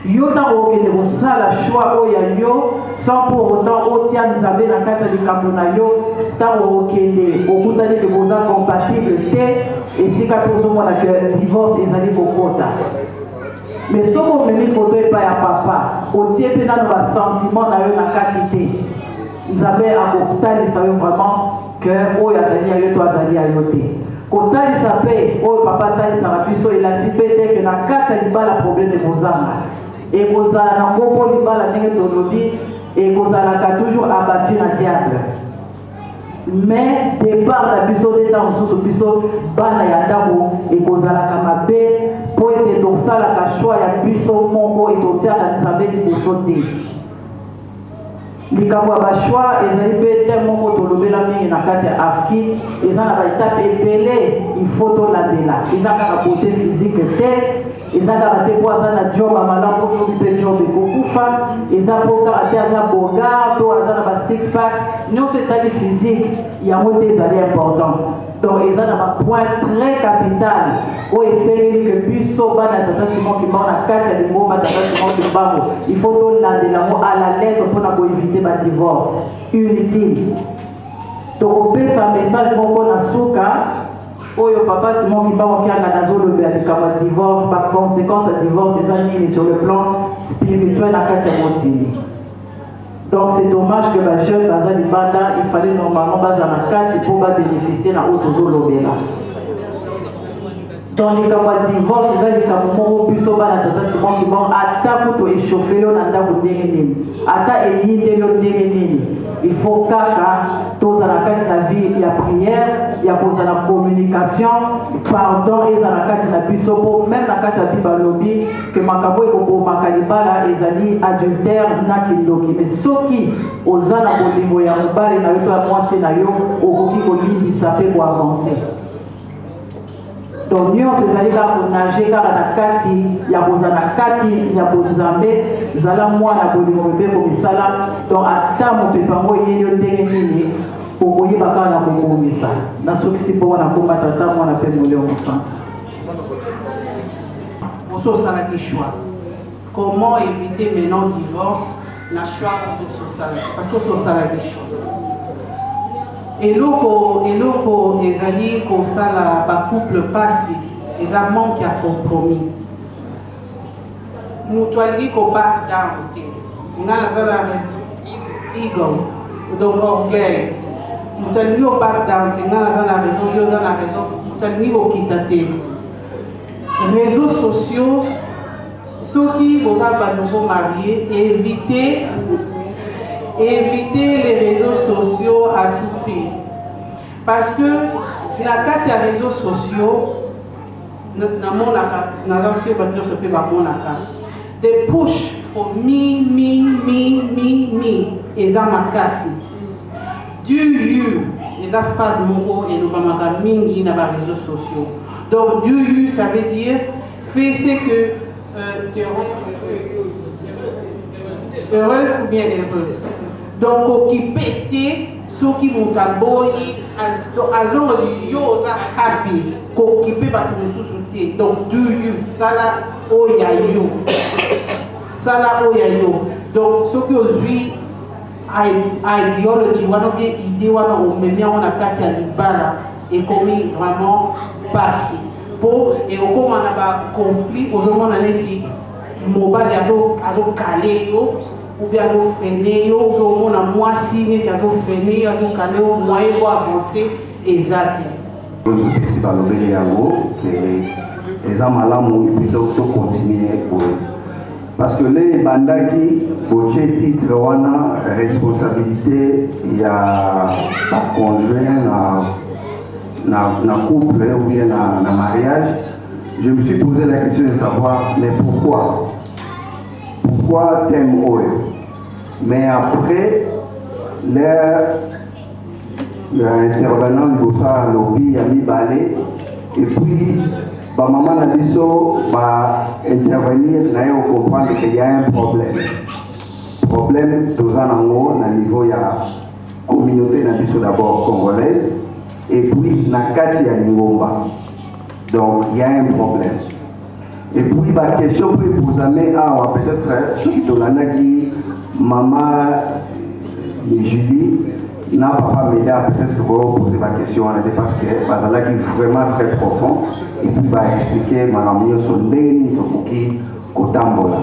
Yo ntango okende kosala choix oyo ya yo sans pour autant otia Nzambe na kati ya likambo na yo, ntango okende okutani ke boza compatible te, esika mpe ozomona ke divorce ezali kokota. Mais soki omemi foto epai ya papa, otie mpe nano basentiment na yo na kati te, Nzambe akotalisa yo vraiment ke oyo azali ya yo to azali ya yo te. Kotalisa mpe oyo papa atalisaka biso elakisi mpe te ke na kati ya libala problème ekozanga. Ekozala nango, mpo libala, ndenge tolobi, ekozalaka toujours abattu na diable. Mais départ na biso nde ntango mosusu biso bana ya ndako ekozalaka mabe, mpo ete tosalaka choix ya biso moko, etotiaka Nzambe liboso te. Likambo ya bachoix ezali mpe te moko tolobela mingi na kati ya AFKI. Eza na baétape ebele il faut tolandela. Eza kaka beauté physique te, eza kaka te mpo aza na job ya malamu, mpo lobi mpe job ekokufa. Eza mpo kaka te aza beau gars to aza na ba six packs. Nyonso etali physique yango te ezali important. Donc eza na bapoint très capital oyo esengeli ke biso bana tata Simon Kimbangu na kati ya lingomba tata Simon Kimbangu, il faut tolandela yango à la lettre mpona koéviter badivorce inutile. Tokopesa message moko na suka oyo papa Simon Kimbangu Kiangani azolobela likambo ya divorce, baconséquence ya divorce eza nini sur le plan spirituel na kati ya mokili. Donc c'est dommage que bajeune baza libanda. Il fallait normalement baza na kati mpo babénéficie na oyo tozolobela. Donc likambo ya divorce eza likambo moko biso bana tata Simon Kimbangu, ata kutu échauffer yo na ndako ndenge nini, ata eyindeli yo ndenge nini, il faut kaka tozala kati na vie ya prière, ya kozala communication, pardon ezala kati na biso. Mpo même na kati ya Bible alobi ke makambo ekobomaka libala ezali adultère na kindoki. Mais soki oza na bolingo ya mobali na yo to ya mwasi na yo, okoki kolimbisa mpe koavancer. Donc nyonso ezali kaka konage kaka na kati ya kozala na kati ya bonzambe. Zala mwana bolingo mpe komisala. Donc ata mopepe yango eyeli yo ndenge nini, okoyeba kaka na kobongisa. Nasukisi mpo wana. Komba Tata, Mwana mpe Molimo Mosantu. Oso osalaki choix, comment éviter maintenant divorce na choix oyo osalaki? Parce que oso osalaki choix. Eloko ezali kosala bacouple mpasi eza manque ya compromis. Moto alingi koback down te. Nga naza na raison, ego, donc orgueil. Moto alingi koback down te. Nga naza na raison, yo oza na raison. Moto alingi kokita te. Réseaux sociaux, soki boza banouveau marié, éviter. Évitez les réseaux sociaux à tout prix. Parce que na kati ya réseaux sociaux, namonaka, naza sûr bato nyonso mpe bamonaka, the push for me, me, me, me, me eza makasi. Do you eza phrase moko elobamaka mingi na baréseaux sociaux. Donc do you, ça veut dire fais ce que te rend heureuse ou bien heureux. Donc okipe te soki moto aboyi, as long as yo oza happy, kokipe bato mosusu te. Donc do you, sala oyo ya yo, sala oyo ya yo. Donc soki ozwi ideology wana ou bien idée wana, omemi yango na kati ya libala, ekomi vraiment pasi, mpo ekokóma na baconflit. Ozomona neti mobali azokale yo ou bien azofreiner yo, ou bien omona mwasi neti azofreiner yo, azokale yo, moyen po avancer eza te. Ozopesi balobeli yango ke eza malamu et puis tocontinuer boye, parce que le ebandaki botie titre wana, responsabilité ya baconjoint na couple ou bien na mariage. Je me suis posé la question de savoir, mais pourquoi thème oyo? Mais après leur intervenant liboso alobi ya mibale et puis bamama na biso baintervenir na ye, ocomprendre que y a un problème. Problème toza nango na niveau ya communauté na biso d'abord congolaise et puis na kati ya lingomba. Donc il y a un problème. Et puis baquestion mpe eposame awa, peut-être soki tolandaki mama Julie na papa Meda, peut-être tokoposer baquestion wana te, parce que bazalaki vraiment très profond et puis baexpliquer makambo nyonso ndenge nini tokoki kotambola.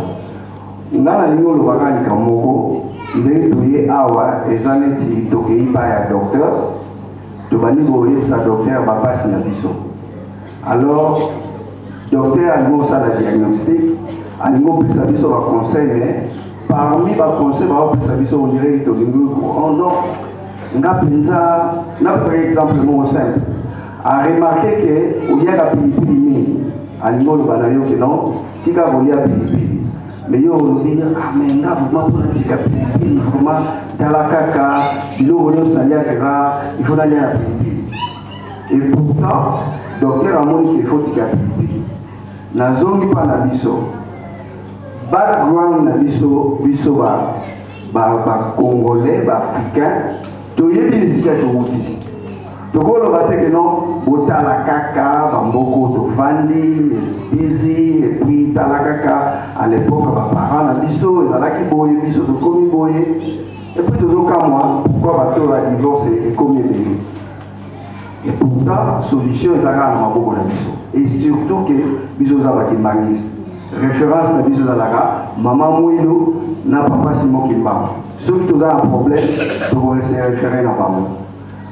Nga nalingi olobaka likambo moko. Ndenge toye awa, eza neti tokei pa ya docteur, tobandi koyebisa docteur bapasi na biso. Alors docteur alingi kosala diagnostic, alingi kopesa biso baconseil, mais parmi baconseil baopesa biso, on dirait tolingi, oh non, nga mpenza napesaka exemple moko simple. Aremarquer ke oliaka pilipili mingi, alingi oloba na yo ke non, tika kolia pilipili. Mais yo olobi: ah, mais nga vraiment, mpona tika pilipili, vraiment, tala kaka biloko nyonso naliaka eza, il faut nalia ya pilipili. Et pourtant docteur amoni ke il faut tika pilipili. Nazongi mpa na biso, background na biso, biso bacongolais, baafricain, toyebi esika towuti. Tokoloba te ke non, botala kaka bamboka tovandi busy et puis tala kaka à l'époque baparent na biso ezalaki boye, biso tokomi boye et puis tozokamwa pourquoi bato ya divorce ekomi ebele. Et pourtant solution eza kaka na maboko na biso, et surtout ke biso oza bakimbanguiste, référence na biso ezalaka mama Mwilu na papa Simon Kimbangu. Soki toza na problème, tokose référer na bango.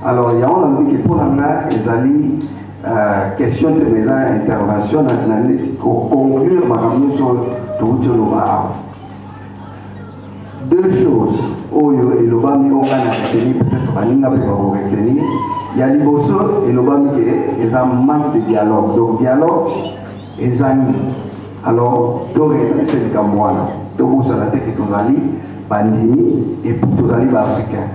Alors yango nalobi ke mpo na nga ezali question te, mais eza intervention na neti koconclure makambo nyonso touti oloba awa. Deux choses oyo elobami oyo ngai na retenir, peut-être baninga mpe bakoretenir. Ya liboso, elobami ke eza manque de dialogue, donc dialogue ezangi. Alors toredresser likambo wana, tobosana te ke tozali bandimi et puis tozali baafricain.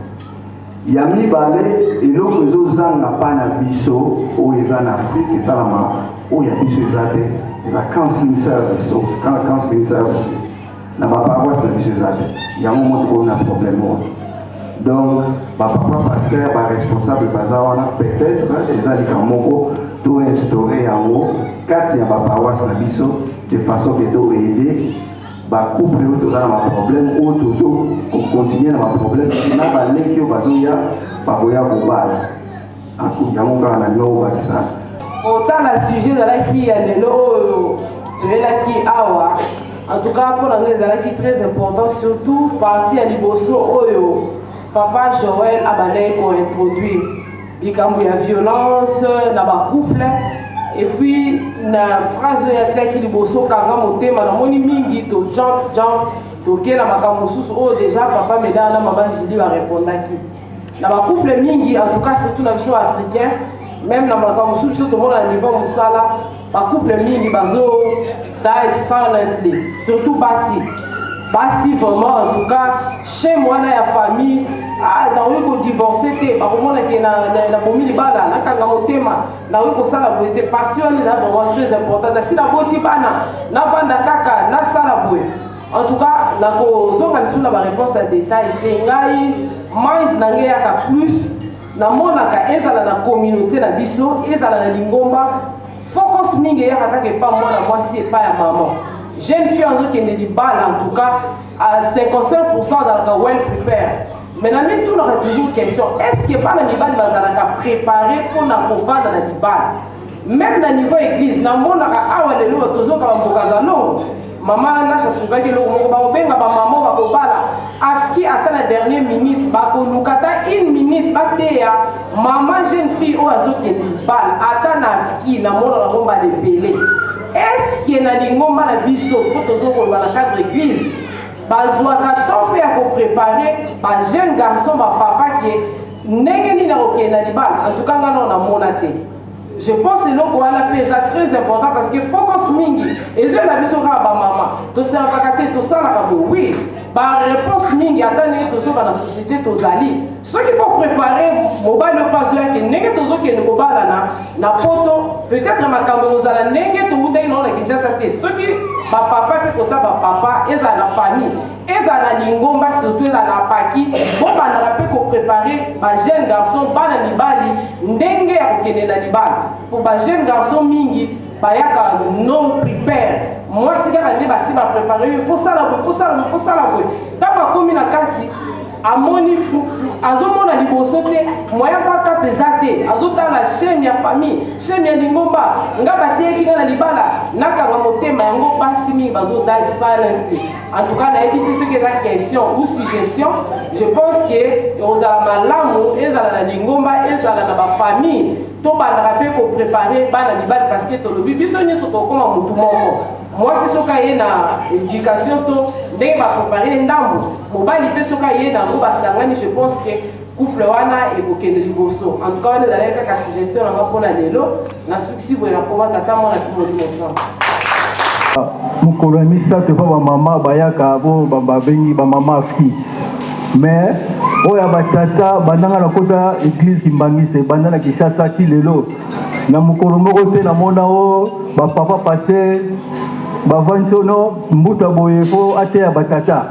Ya mibale, eloko ezozanga mpa na biso oyo eza na Afrique, esalama oyo ya biso eza te, eza counseling service. Counseling services na baparoisse na biso eza te. Yango mo tokomi na problème oyo. Donc bapapa pasteur, baresponsable baza wana, peut-être eza likambo moko toinstaurer yango kati ya baparoisse na biso, de façon ke toaider bacouple oyo toza na baproblème, oyo tozo kocontinuer na baproblème, na baleki oyo bazoya, bakoya kobala. Yango kaka na lingo kobakisa. Kotala sujet ezalaki ya lelo oyo toyelaki awa, en tout cas mpo na ngai ezalaki très important, surtout partie ya liboso oyo papa Joel abandaki kointroduire likambo ya violence na bacouple. Et puis na phrase oyo atiaki liboso, kanga motema, namoni mingi to jump jump. Toke na makambo mosusu oyo deja papa Medard na mama Julie ba repondaki. Na ba couple mingi, en tout cas surtout na biso africain, même na makambo mosusu biso tomona na niveau mosala, ba couple mingi bazo died silently, surtout basi. Basi vraiment en tout cas shame wana ya famille, ah, nakoki ko divorcer te, bakomona ke na na, na bomi libala, nakanga motema, nakoki kosala boye te. Partie wana eza vraiment très important. Nasi naboti bana, navanda kaka, nasala boye. En tout cas, nakozonga lisusu na ba réponse ya détail te. Ngai mind na ngai eyaka plus namonaka ezala na communauté na biso, ezala na lingomba, focus mingi eyaka kaka epa mwana mwasi, epa ya mama. Jeune fille azokende libala, en tout cas à 55% azalaka well préparé. Mais na mitunaka toujours question: est ce que bana mibali bazalaka préparé mpona kovanda na libala? Même na niveau église, namonaka awa lelo tozoka bamboka za longo, mama Nasha asungaki eloko moko, bakobenga bamama bakobala afki, ata na dernière minute bakoluka ata une minute bateya mama jeune fille oyo azokende libala. Ata na afki namona nango mbala ebele. Est-ce na lingomba na biso, mpo tozokoloba na cadre église, bazwaka temps mpe ya kopréparer bajeune garçon, bapapa, ke ndenge nini akokende na libala? En tout cas nga nano namona te. Je pense eloko wana mpe eza très important, parce que focus mingi ezoyela biso kaka bamama, toservaka te, tosalaka bo. Oui, baréponse mingi, ata ndenge tozoka na société tozali, soki mpo préparer mobali oyo mpo azoyake ndenge tozokende kobalana na poto, peut-être makambo ekozala ndenge towutaki nango na Kinshasa te. Soki bapapa mpe kota bapapa, ezala na famille, ezala na lingomba, surtout ezala na paki, bobandaka mpe kopréparer bajeune garçon, bana mibali, ndenge ya kokende na libala. Po bajeune garçon mingi bayaka non préparé, mwasi kaka nde basi bapréparer yo: fosala boye, fosala boye, fosala boye. Ntango akomi na kati, amoni azomona liboso te, moyen baka mpenza te, azotala chaîne ya famille, chaîne ya lingomba, nga bateyeki nga na libala, nakanga motema. Yango basi mingi bazodie silently. En tout cas nayebi te soki eza question ou suggestion. Je pense que ekozala malamu, ezala na lingomba, ezala na bafamille, tobandaka mpe kopréparer bana mibali, parce que tolobi biso nyonso tokóma motu moko. Mwasi soki aye na éducation to ndenge bapréparer ndambo, mobali mpe soki aye na yango, basangani, je pense que couple wana ekokende liboso. En tout cas wana ezalaki kaka suggestion nanga mpona lelo. Nasukisi boye, nakoma Tata, Mwana mpe Molimo Santo. Mokolo ya misato epa bamama bayaka bo babengi bamama afi, mais oyo ya batata, bandanga nakota église Kimbangisa, ebanda na Kinshasa ti lelo, na mokolo moko te namona o bapapa pasteur bavandi ono mbuta boye po ateya batata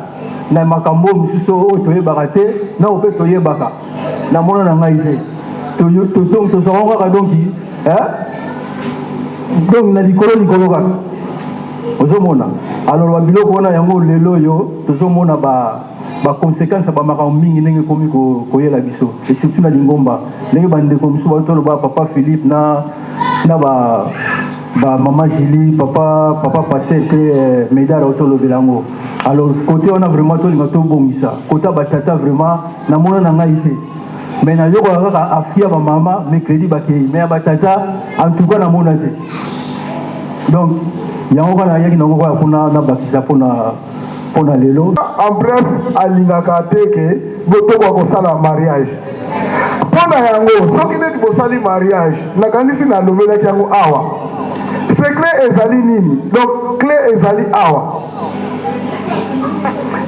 na makambo oyo mosusu oyo toyebaka te, na oyo mpe toyebaka. Namona na ngai te, tozwango kaka donc na likolo likolo kaka ozomona. Alors babiloko wana yango lelo oyo tozomona baconséquence ya bamakambo mingi ndenge ekomi koyela biso, et surtout na lingomba, ndenge bandeko mosusu batoloba, papa Philippe na ba bamama Julie, papa pasteur mpe Médard otolobela yango. Alors côté wana vraiment tolinga tobongisa côté ya batata. Vraiment namona na ngai te, mais nayokaka kaka afia bamama mercredi bakei, mais ya batata en tout cas namona te. Donc yango kaka nayaki nango kaka mpona nabakisa mpona lelo. En bref, alingaka te ke botokoka kosala mariage. Mpo na yango, soki neti bosali mariage, nakanisi nalobelaki yango awa, secret ezali nini? Donc clé ezali awa.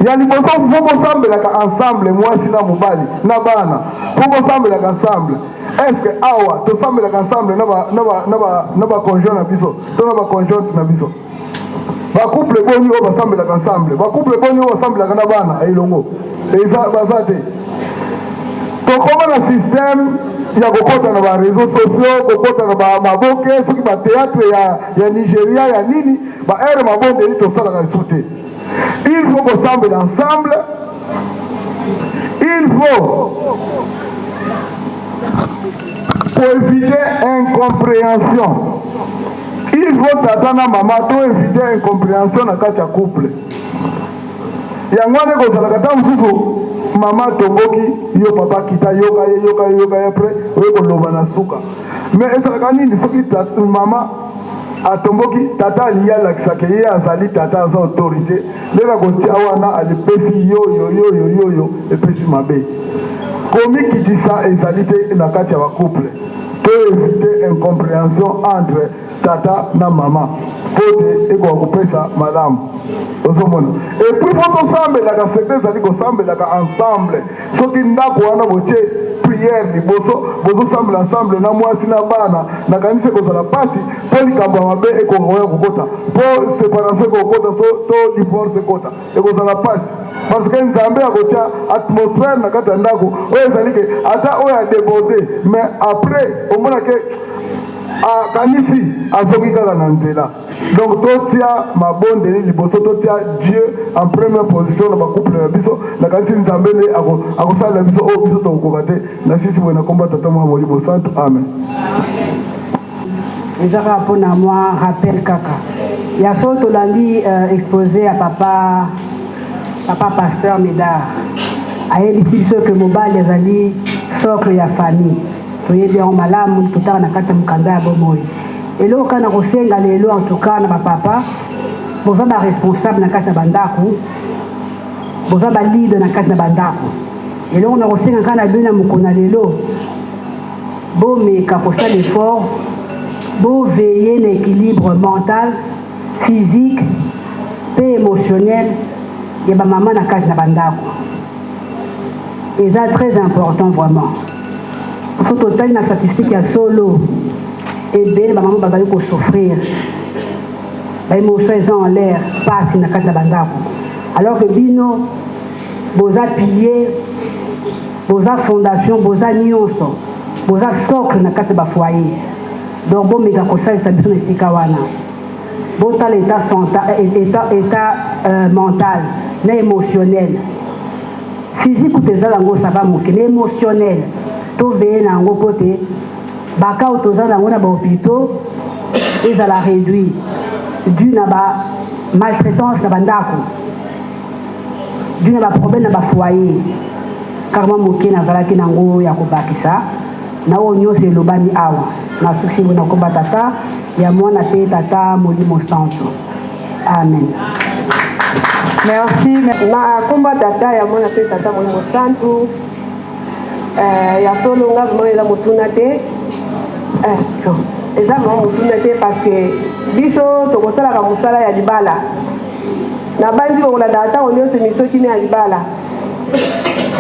Ya liboso, faut bosambelaka ensemble, mwasi na mobali na bana, faut bosambelaka ensemble. Est ce que awa tosambelaka ensemble na baconjoint na biso to na baconjointe na biso? Bacouple boni oyo basambelaka ensemble? Bacouple boni oyo basambelaka na bana elongo? Eza baza te. Tokoma na système ya kokɔta na baréseaux sociaux, kokɔta na bamaboke, soki bathéâtre ya Nigeria ya nini, baere mabondeli tosalaka lisusu te. Il faut kosambela ensemble, il faut koéviter incompréhension. Il faut tata na mama to éviter incompréhension na kati ya couple. Yango wana ekozalaka ta mosusu mama atomboki yo, papa kita, yoka ye, yoka ye, yoka ye, après oye koloba na suka. Mais ezalaka nini soki mama Atomboki, tata alingi alakisa ke ye azali tata, aza autorite, nde na kotia wana alipesi yoyo yoyo yoyo, epesi mabe. Komikitisa ezali te na kati ya ba couple. To eviter incomprehension entre tata na mama mpo te ekoka kopesa malamu. Ozomona? Et puis faut tosambelaka, secret ezali kosambelaka ensemble. Soki ndako wana botie prière liboso, bozosambela ensemble na mwasi na bana, nakanisi ekozala mpasi mpo likambo ya mabe ekoka koya kokota, mpo separation ekokota to divorce ekota, ekozala mpasi parce que Nzambe akotia atmosphère na kati ya ndako oyo ezali ke ata oyo adeborde, mais après omona ke akanisi azongi kaka na nzela. Donc totia mabondeli liboso, totia Dieu en première position na bacouple na biso. Nakanisi Nzambe nde akosalela biso oyo biso tokokoka te. Na sisi boye, na komba Tata, Mwana, Molimo Santu, amen. Eza kaka mpona mwa rappel kaka ya solo. Tolandi exposé ya papa pasteur Médard. Ayebisi biso ke mobali azali socle ya famille. Toyebi yango malamu, totaka na kati ya mokanda ya bomoi. Eloko kaka na kosenga lelo, en tout cas na bapapa, boza baresponsable na kati ya bandako, boza baleader na kati na bandako. Eloko na kosenga kaka na bino na mokolo na lelo, bomeka kosala effort, boveiller na équilibre mental, physique mpe émotionnel ya bamama na kati na bandako. Eza très important vraiment. So totali na statistique ya solo, ebele bamama bazali kosouffrir, baémotion eza en l'air, pasi na kati na bandako, alors que bino boza pilier, boza fondation, boza nyonso, boza socle na kati ya bafoyer. Donc bomeka kosalisa biso na esika wana. Botala état mental na émotionnel. Physique kutu eza yango, ça va moke, na émotionnel toveiller na yango mpo te baka oyo toza nango na bahôpitaux ezala réduit dû na ba maltraitance na bandako, dû na baproblème na bafoyer. Kaka mwa moke nazalaki nango ya kobakisa na oyo nyonso elobami awa. Nasukisi boye, nakoba Tata ya Mwana mpe Tata Molimo Santo, amen. Merci. Na nkombo ya Tata, ya Mwana mpe Tata Molimo Santu. Ya solo, nga vraiment eza motuna te. Non, eza vraiment motuna te, parce que biso tokosalaka mosala ya libala. Nabandi kokolanda ntango nyonso émission Kimia ya Libala.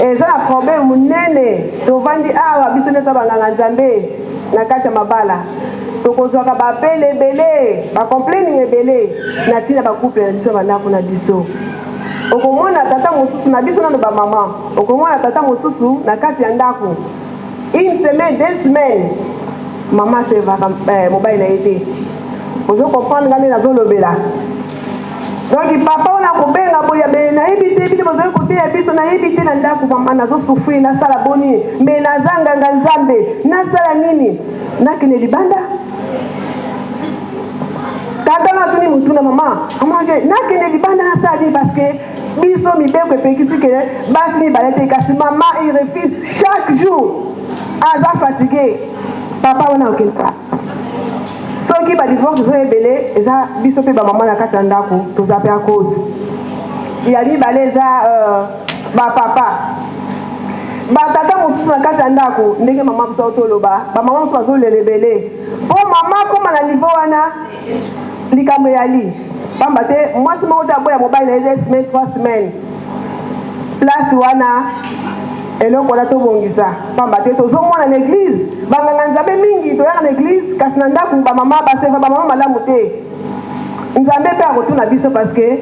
Eza na problème monene. Tovandi awa biso nyonso banganga Nzambe na kati ya mabala, tokozwaka baappel ebele, bacomplaining ebele na ntina bacouple na biso, bandako na biso. Okomona tata mosusu na biso nano bamama, okomona tata mosusu na kati ya ndako, une semaine, 2 semaines, mama aservaka mobali na ye te. Ozo comprendre nga nde nazolobela? Donc papa oyo nakobenga boye, be nayebi te, bino bozali koteya biso, nayebi te, na ndako mama nazosouffrir, nasala boni? Me naza nganga Nzambe, nasala nini? Nakende libanda? Tata natuni mutuna mama, mama nakende libanda, nasala nini? Parce que biso mibeko epekisi ke basi mibale te, kasi mama il refuse chaque jour, aza fatigué. Papa wana okende. Soki badivorce ezo ebele, eza biso mpe bamama na kati ya ndako toza mpe à cause. Ya mibale eza bapapa, batata mosusu na kati ya ndako. Ndenge mama mosusu toloba, bamama mosusu bazolela ebele mpo mama akóma na niveau wana. Likambo eyali pamba te, mwasi moko te aboya mobali na ye 2 semaines, 3 semaines. Place wana, eloko wana tobongisa, pamba te tozomona na église banganga Nzambe mingi toyaka na église, kasi na ndako bamama baserva bamama malamu te. Nzambe mpe akotuna biso, parce que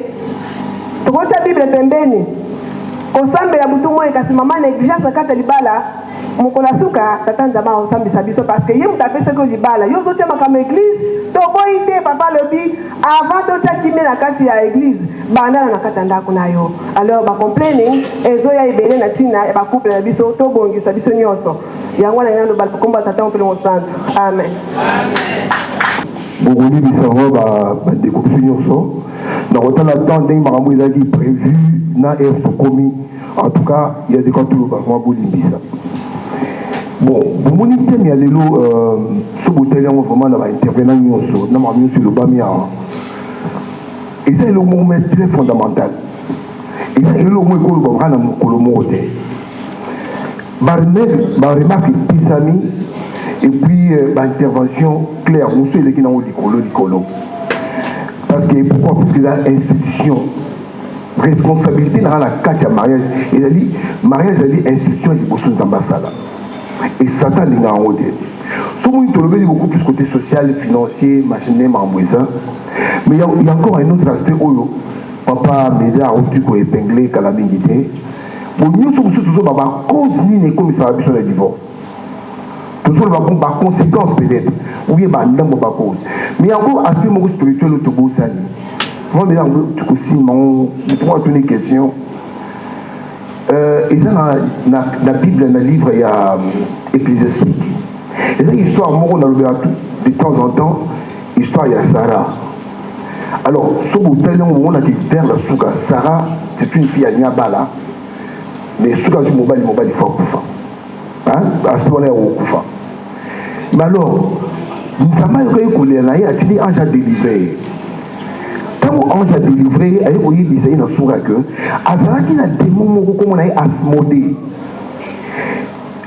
tokotia Bible pembeni, kosambela butu moi, kasi mama négligence na kati ya libala. Mokolo ya suka, Tata Nzambe akosambisa biso, parce que ye moto apesaki yo libala. Yo ozotia makambo église, toboyi te. Papa alobi, avant totia kimia na kati ya église, bandana na kati ya ndako na yo. Alors bacomplaining ezoya ebele na ntina ya bacouple na biso. Tobongisa biso nyonso. Yango wana naloba, kombo ya Tata, Mopele Mosantu, amen. Bokolibisa ngo bandeko biso nyonso na kotala temps ndenge makambo ezalaki prévu na heure tokomi. En tout cas, ya de quoi toloba, mwa bolimbisa. Bon, bomoni thème ya lelo euh, soki botali yango vraiment na baintervenant nyonso na makambo nyonso elobami awa, eza eloko moko mais très fondamental, eza eloko moko ekoloba kaka na mokolo moko te. Baremarque epesami et puis euh, baintervention claire mosusu eleki nango likolo likolo. Parce que pourquoi? Parce que eza institution, responsabilité nanga na kati ya mariage. Ezali mariage, ezali institution ya liboso Nzambe asala, et Satan alingaka yango te. Soki tolobeli beaucoup plus côté social, financier, machine, makambo eza, mais il y a encore un autre aspect oyo papa Médard auti koépingler kala mingi te. Bo nyonso mosusu tozoba bacause nini ekomisaka biso na divorce, tozoloba bon baconséquence peut-être ou bien bandambo bacause, mais encore aspect moko spirituel oyo tobosani. Moi Médard, tokosimba ngo moto moko atuni question. Eza na Bible, na livre ya Ecclésiastique, eza histoire moko nalobelaka de temps en temps, histoire ya Sarah. Alors soki otali yango, bomonaki vers la suka, Sarah, c'est une fille alingi abala, mais soki azwi mobali, mobali faut akufa, asi wana ya kokufa. Mais alors Nzambe ayokaki kolela na ye, atindi ange adélivrer ye. Ntango ange adélivrer ye, aye koyebisa ye na suka ke azalaki na démon moko, kombo na ye Asmode.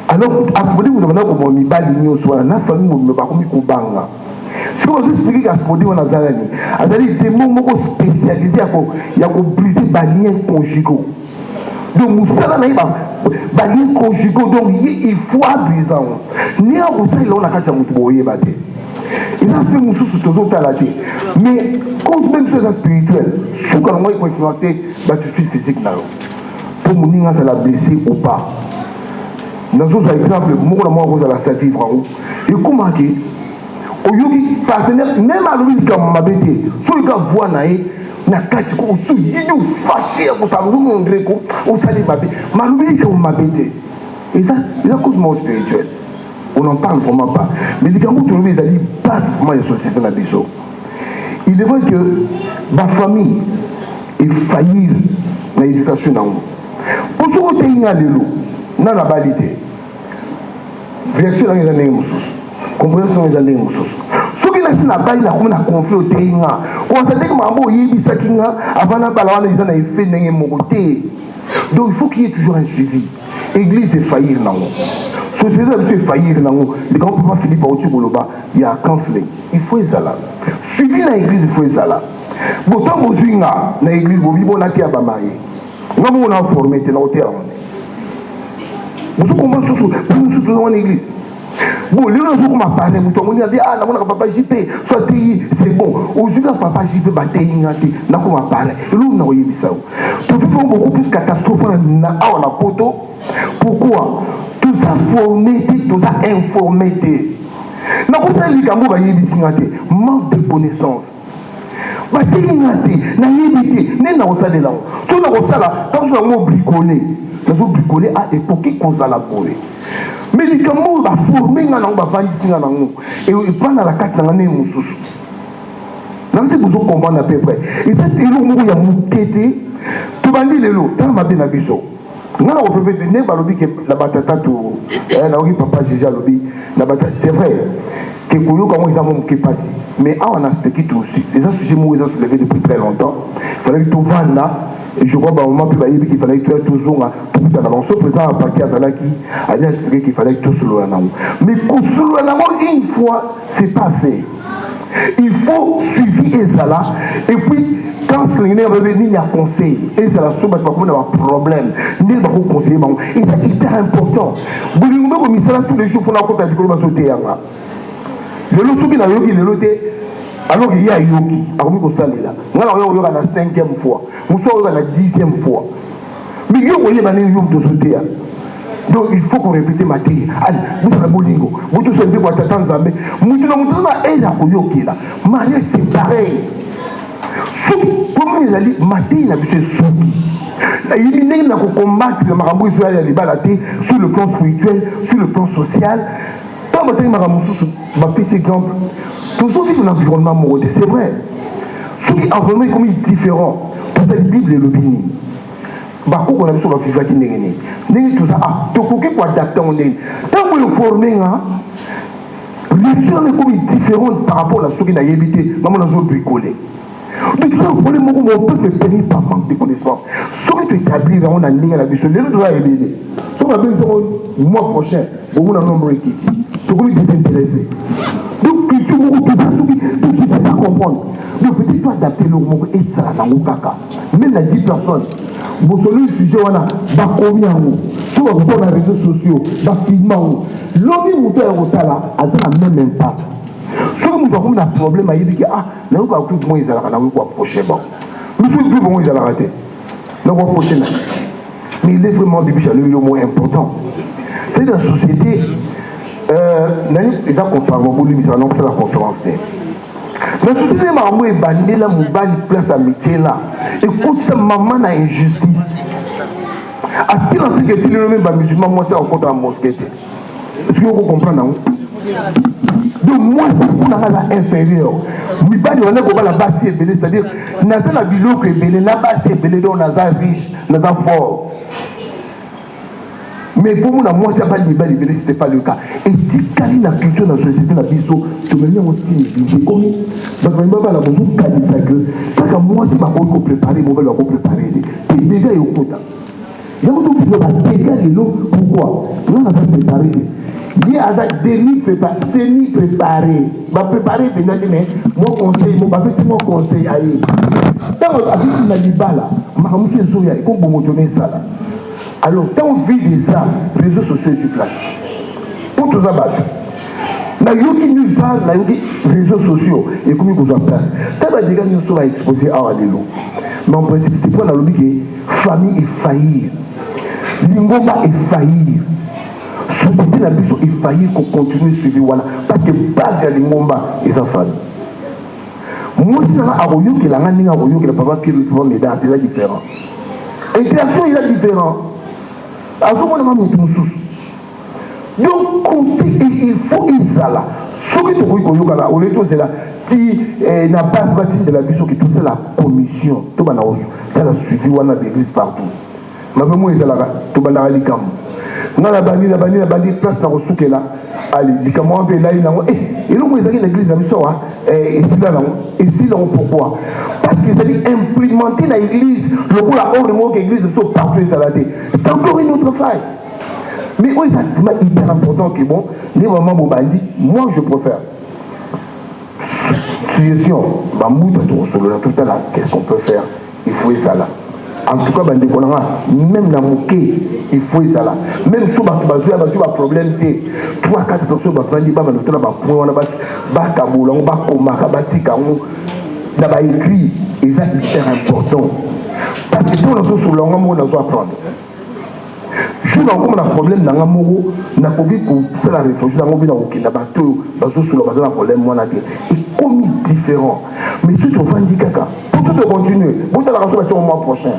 Alors Asmode moto abanda koboma mibali nyonso wana na famille mobima, bakomi kobanga. Soki bazoexpliquer ke Asmode wana aza nani, azali démon moko spécialisé ya kobriser baliens conjugaux. Donc mosala na ye, baliens conjugaux. Donc ye, il faut abriser yango. Ndenge akosalela ngo na kati ya motu, boyeba te. Eza aspect mosusu tozotala te, mais compte même so eza spirituel, suka nango ekoinfluencer baattitude physique na yo, mpo moninga azala blessé ou pas. Nazozwa exemple moko na moko, akozala sa vivre yango. Ekomaki oyoki partenaire même alobi likambo mabe te, soki ka voix na ye na kati ko osu yini, ofâcher, ya kosala ozomondre ko osali mabe, malobi likambo mabe te. Eza cause moko spirituelle, on n'en parle vraiment pas, mais likambo tolobi ezali base vraiment ya société na biso. Il est vrai que bafamille efaillir na éducation nango, po soki oteyi nga lelo nga nabali te, réaction nanga eza ndenge mosusu, compréhension nanga eza ndenge mosusu. Soki nasi nabali, nakomi na conflit, oteyi nga, kosa ndenge makambo oyebisaki nga avant nabala wana eza na effet ndenge moko te. Donc il faut qu'il y ait toujours un suivi. Église efaillir nango, société na biso efaillir nango. Likambo papa Philippe auti koloba ya counseling, il faut ezala suivi na église, il faut ezala. Bo ntango ozwi nga na église, bobi bonaki ya bamariés, nga moko na forme te na koteya yango nde bozokoma susu mpe mosusu toza wana église. Bon, lelo nazokoma parrain, moto amoni abi: "Ah, namonaka papa JP so ateyi, c'est bon." Ozwi nga papa JP, bateyi nga te, nakoma parrain. Eloko na koyebisa yo, tofifo beaucoup plus catastrophe wana na awa na Poto. Pourquoi? Toza formé te, toza informé te. Nakosala likambo bayebisi nga te, manque de connaissance. Bateyi nga te, nayebi te nde nakosalela yango. To nakosala ntango so yango bricole, nazobricoler, a ekoki kozala boye, mais likambo oyo baformer nga nango, bavandisi nga nango, evanda na kati na nga ndenge mosusu. Nansi bozocomprendre à peu près. Eza eloko moko ya moke te. Tobandi lelo, tala mabe na biso. Nga na kopréférer nde balobi ke na batata to nayoki papa Jésus alobi na batata. C'est vrai ke koyoka yango eza mwa moke mpasi, mais awa na speki eza sujet moko eza soulevé depuis très longtemps. Fallaki tovanda, je crois bamama mpe bayebi qu'il fallaki toya, tozonga, tokutana bango. So président apaki azalaki ali expliqué qu'il fallaki tosolola nango, mais kosolola nango une fois, c'est pas assez. Il faut suivi ezala, et puis counseling ndenge babe nini ya conseil ezala. So bato bakomi na baproblème, ndenge bakoconseiller bango, eza hyper important. Bolingo mpe komisala tous les jours mpona kota likolo. Bazoteyanga lelo, soki nayoki lelo te, alors ye ayoki, akomi kosalela. Nga na oyo koyoka na cinquième fois, mosu akoyoka na 10e fois, mais yo koyeba ndenge yo moto ozoteya. Donc il faut qu'on répète mateya. Ale bosala bolingo, botosa ndeko ya tata Nzambe. Motu na motu aza na aire ya koyokela. Mariage, c'est pareil. Soki komi ezali mateyi na biso, esuki, nayebi ndenge na kocombattre makambo ezoya ya libala te, sur le plan spirituel, sur le plan social. Ntango batangi makambo mosusu, bapesi exemple, tozovivre na environnement moko te. C'est vrai, soki environnement ekomi différent, tozali Bible elobi nini? Bakoko na biso bavivaki ndenge nini? Ndenge toza ah, tokoki koadapte yango ndenge nini? Ntango eforme nga, lecture wana ekomi différente par rapport na soki nayebi te, ngambo nazo bricoler. Donc toza na problème moko, mon peuple périt par manque de connaissance. Soki toétablir yango na ndenge na biso, lelo toza ebele, soki babengisi yango mois prochain, bomona nombre ekiti, tokomi désintéressé. Donc culture moko toza soki toki pas comprendre. Donc peut-être toadapte eloko moko ezala nango kaka même na 10 personnes bosololi sujet wana bakomi yango so bakokoma na réseaux sociaux bafilme yango lobi moto ya kotala aza na même impact. Soki moto akomi na problème ayebi ke ah nayoka groupe moko ezalaka nakoki koapproche bango, mosusu groupe moko ezalaka te nakoapproche na. Mais il est vraiment bibiche alobi lo mot important, c'est la société nani eza conférence bolimbisaka na kosala conférence te. Na société nde makambo ebandela mobali place ya mitiela ekotisa mama na injustice atila seke etilelo me bamusulman mwasi akokota na mosquée te. Est-ce que okocomprendre yango? Donc mwasi kuna nga aza inférieur, mibali wana kobala basi ebele, c'est-à-dire naza na biloko ebele na basi ebele, donc naza riche, naza fort. Mais bomona mwasi abali mibali ebele, c'était pas le cas. Etikali na culture na société na biso, tomemi yango ntina église ekomi bato balingi babala, bozokanisa ke kaka mwasi bakoki koprépare, mobali bakoprépare te te, déjà ekota yango. Tokino bateka lelo, pourquoi nga naza préparé te, ye aza demi préparé, semi préparé, baprépare mpenza te. Mais mwa conseil mo bapesi, mwa conseil aye, ntango abiki na libala, makambo mosusu ezoya ekobongo esala. Alors ntango vide eza, réseaux sociaux ezwi place mpo toza bato nayoki nulle part, nayoki réseaux sociaux ekomi kozwa place. Ta badega nyonso baexpose awa lelo, mais en principe c'est mpo nalobi ke famille efaillir, lingomba efaillir, société na biso efaillir kocontinue suivi wana, parce que base ya lingomba eza famille. Mwasi nanga akoyokela nga ndenge akoyokela papa Pierre, papa Médard eza différent, interaction eza différent, azomonaka motu mosusu. Donc conseil il faut ezala soki tokoki koyokana olie tozela ti na base batindela biso ke tosala commission, tobanda kosala suivi wana baeglise partout. Mabe mo ezalaka, tobandaka likambo nga na bandi na bandi na bandi place na kosukela ali likambo wana mpe elai nango eloko ezalaki na église na biso awa esila nango, esila yango. Pourquoi? Parce que ezali implémenté na église lokola ordre moko ke église biso partout ezala te, c'est encore une autre faille. Mais oyo eza vraiment hyper important que bon nde mama bobandi, moi je préfère suggestion bambuta tokosolola, totala qu'est-ce qu'on peut faire. Il faut ezala en tout cas bandeko na nga, même na moke il faut ezala, même so bato bazwi bazwi baproblème te, 3 4 personnes bafandi babanda kotala bapoint wana, bakabola yango, bakomaka, batika yango na baécrit, eza hyper important. Parce que ntango nazosolola yango moko, nazo apprendre. Jour nakokoma na problème na nga moko, nakoki kosala réflexion yango mpe nakokenda bato oyo bazosolola baza na problème wana te, ekomi différent. Mais soki tovandi kaka po to tocontinue, botalaka so batiango mois prochain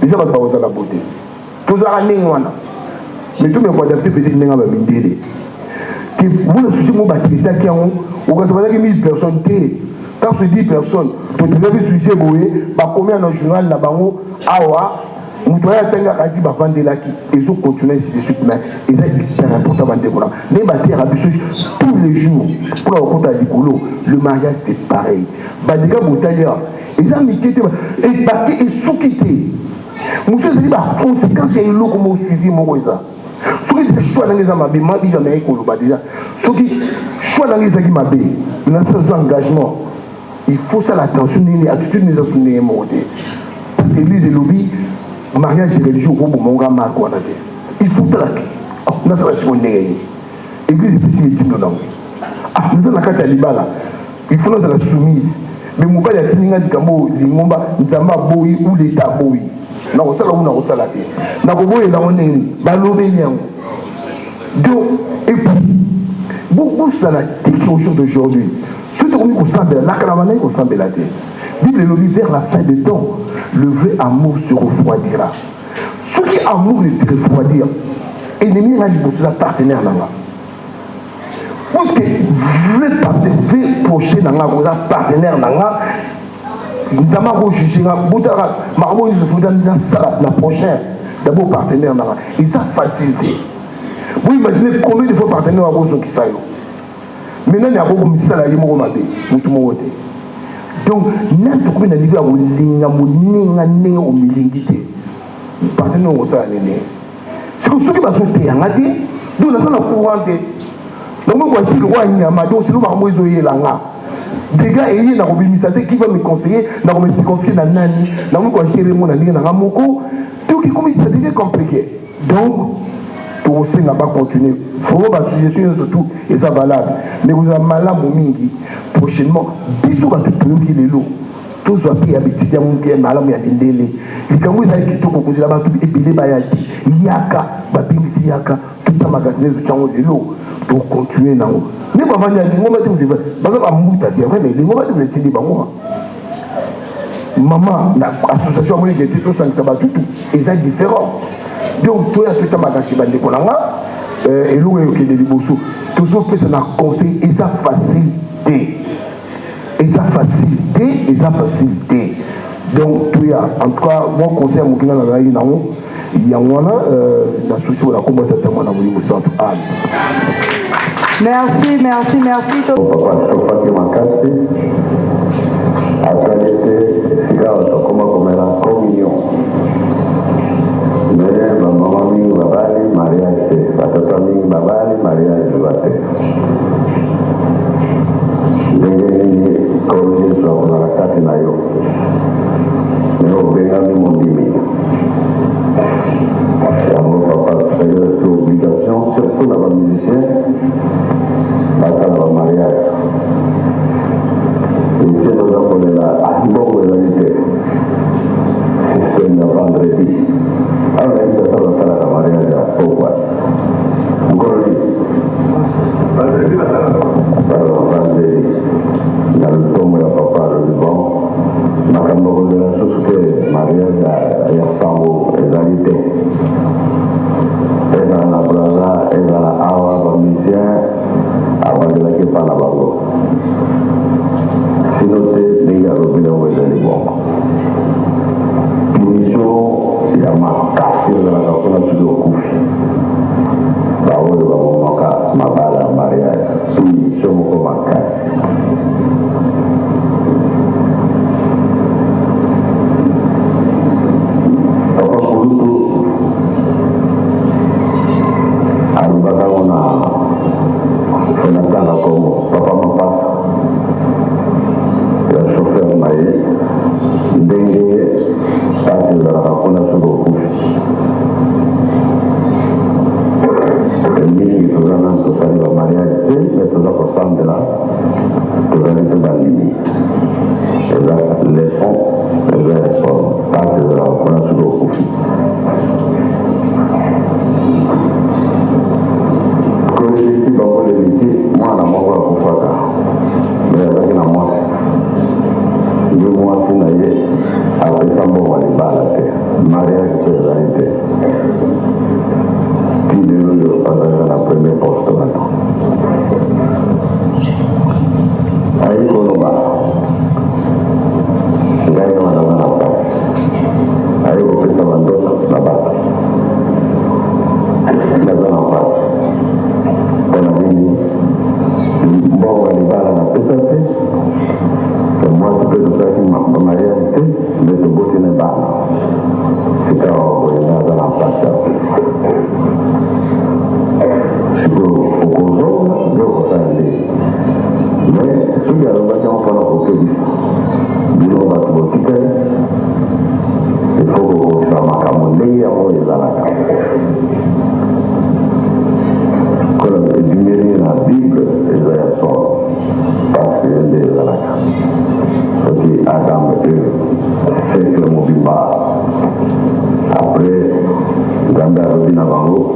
déjà bato bakozala bote, tozalaka ndenge wana. Mais to mekoadapte peut-être ndenge ya bamindele ke mona susi mo batraitaki yango, okasi bazalaki 1000 personnes te, tant 10 personnes totraitaki sujet boye, bakomi na journal na bango awa, moto oyo atangaka ti bavandelaki, ezocontinue ainsi de suite. Mais eza hyper important bandeko na nde bateyaka biso tous les jours mpona kokota likolo. Le mariage c'est pareil, badega botali awa eza mike te, ebake esuki te, mosusu ezali baconséquence ya eloko moko suivi moko eza. Soki déjà choix nanga eza mabe, mabi ameyaki koloba déjà, soki choix nanga ezalaki mabe, nasa zwa engagement, il faut sala attention ndenge attitude eza su ndenge moko te, parce que église elobi mariage religieux okoboma ngo marque wana te. Il faut tala nasala siko ndenge nini église epesi mitindo nango. Ah, naza na kati ya libala, il faut nazala soumise, mais mobali atindi nga likambo lingomba nzambe aboyi ou leta aboyi, nakosala ou nakosala te, nakoboyela yango ndenge nini balobeli yango. Donc et puis bokosala teke au jour d'aujourd'hui, soki tokomi kosambela nakala bandaki kosambela te. Bible elobi vers la fin de temps le vrai amour se refroidira. Soki amour se refroidir, ennemi nga liboso eza partenaire na nga, puisque vrai partenaire, vrai proche na nga koza partenaire na nga. Nzambe akojuge nga, botalaka makambo oyo nyonso futa nasala na prochain d'abord partenaire nanga, eza facile te. Boimagine combien de fois partenaire akozokisa yo, mais nani akokomisala ye moko mabe? Motu moko te. Donc nani tokomi na niveau ya kolinga moninga ndenge omilingi te, partenaire okosala nini? Soki bazoteya nga te, donc naza na courant te, nango kwasi lokola nyama. Donc sino makambo ezoyela nga dega eye na kobimisa te. Qui va me conseiller? Na ko me confier na nani? Nango koagere ngo na ndenge na nga moko. Donc ekomi, ça devient compliqué. Donc tokosenga bacontinue vraiment basuggestion nyonso, tout eza valable, mais kozala malamu mingi prochainement biso bato toyoki lelo, tozwa mpe habitude ya moke ya malamu ya mindele. Likambo ezali kitoko, kozela bato ebele baya te, yaka babengisi, yaka tuta magasin ezotyango lelo, tocontinue nango. Nde bavandi ya lingomba te, baza bambuta, c'est vrai, mais lingomba te etindi bango. Mama na association amonike te, tosangisa batutu eza différent. Donc toya sota makasi, bandeko na nga, eloko ekokende liboso. Tozopesa na conseil, eza facile te, eza facile te, eza facile te. Donc toya, en tout cas mwa conseil ya mokinga nazalaki nango yango wana. Nasusi na kombo Tata, Mwana, Molimo Santu, amen. Merci, merci, merci. Papa sofaki makasi, atali te esika tokoma komela communion, mais bamama mingi babali mariage te, batata mingi babali mariage eza te. Ndenge nini Nkolo Yesu akozala kati na yo, me obengami mondimi? Yango papa tosali obligation, surtout na bamusicien basala bamariage. Musicien toza kolela, mbongo ezali te, système ya vendredi awa nayebi tata basalaka mariage ya pokwa mokolo nini? Vendredi na lotomo ya papa alobi bon, makambo kozela susu te, mariage ya sango ezali te, ezala na Braza, ezala awa, bamusicien abandelaki epa na bango sino te. Ndenge alobi yango ezali bongo, punition ya makasi ezalaka mpona soki okufi. Baoyo babomaka mabala ya mariage, punition moko makasi. Papa Kulutu alobaka ngo na fonatanga Kongo, papa Mapasa ya chauffeur na ye, ndenge pasi ezalaka kuna soki okufi. Mingi toza nanu tosali bamariage te, me toza kosambela, tozali mpe bandimi. Eza leçon, eza ya solo, pasi ezalaka kuna soki okufi. Kolelisi bango lelisi mwana moko akufaka, me azalaki na mwasi, nde mwasi na ye apesa mbongo ya libala te, mariage mpe ezali te. Ti lelo oyo azalaka na premier poste wana. Ayi koloba ngai wana naza na pasi, ayi kopesa bandoto na bato, naza na pasi mpona nini? Mbongo ya libala napesa te, mwasi mpe tosalaki mariage te, nde toboti ne bana. Sika boye nga aza na mpasi. Sikoyo okozonga nde okosala nde. Mais soki alobaki yango mpona kokebisa bino bato botikali, il faut kokokisa makambo ndenge yango ezalaka kola ebimeli na Bible, eza ya solo, parce que nde ezalaka soki Adam Eve, siècle mobimba après, Nzambe alobi na bango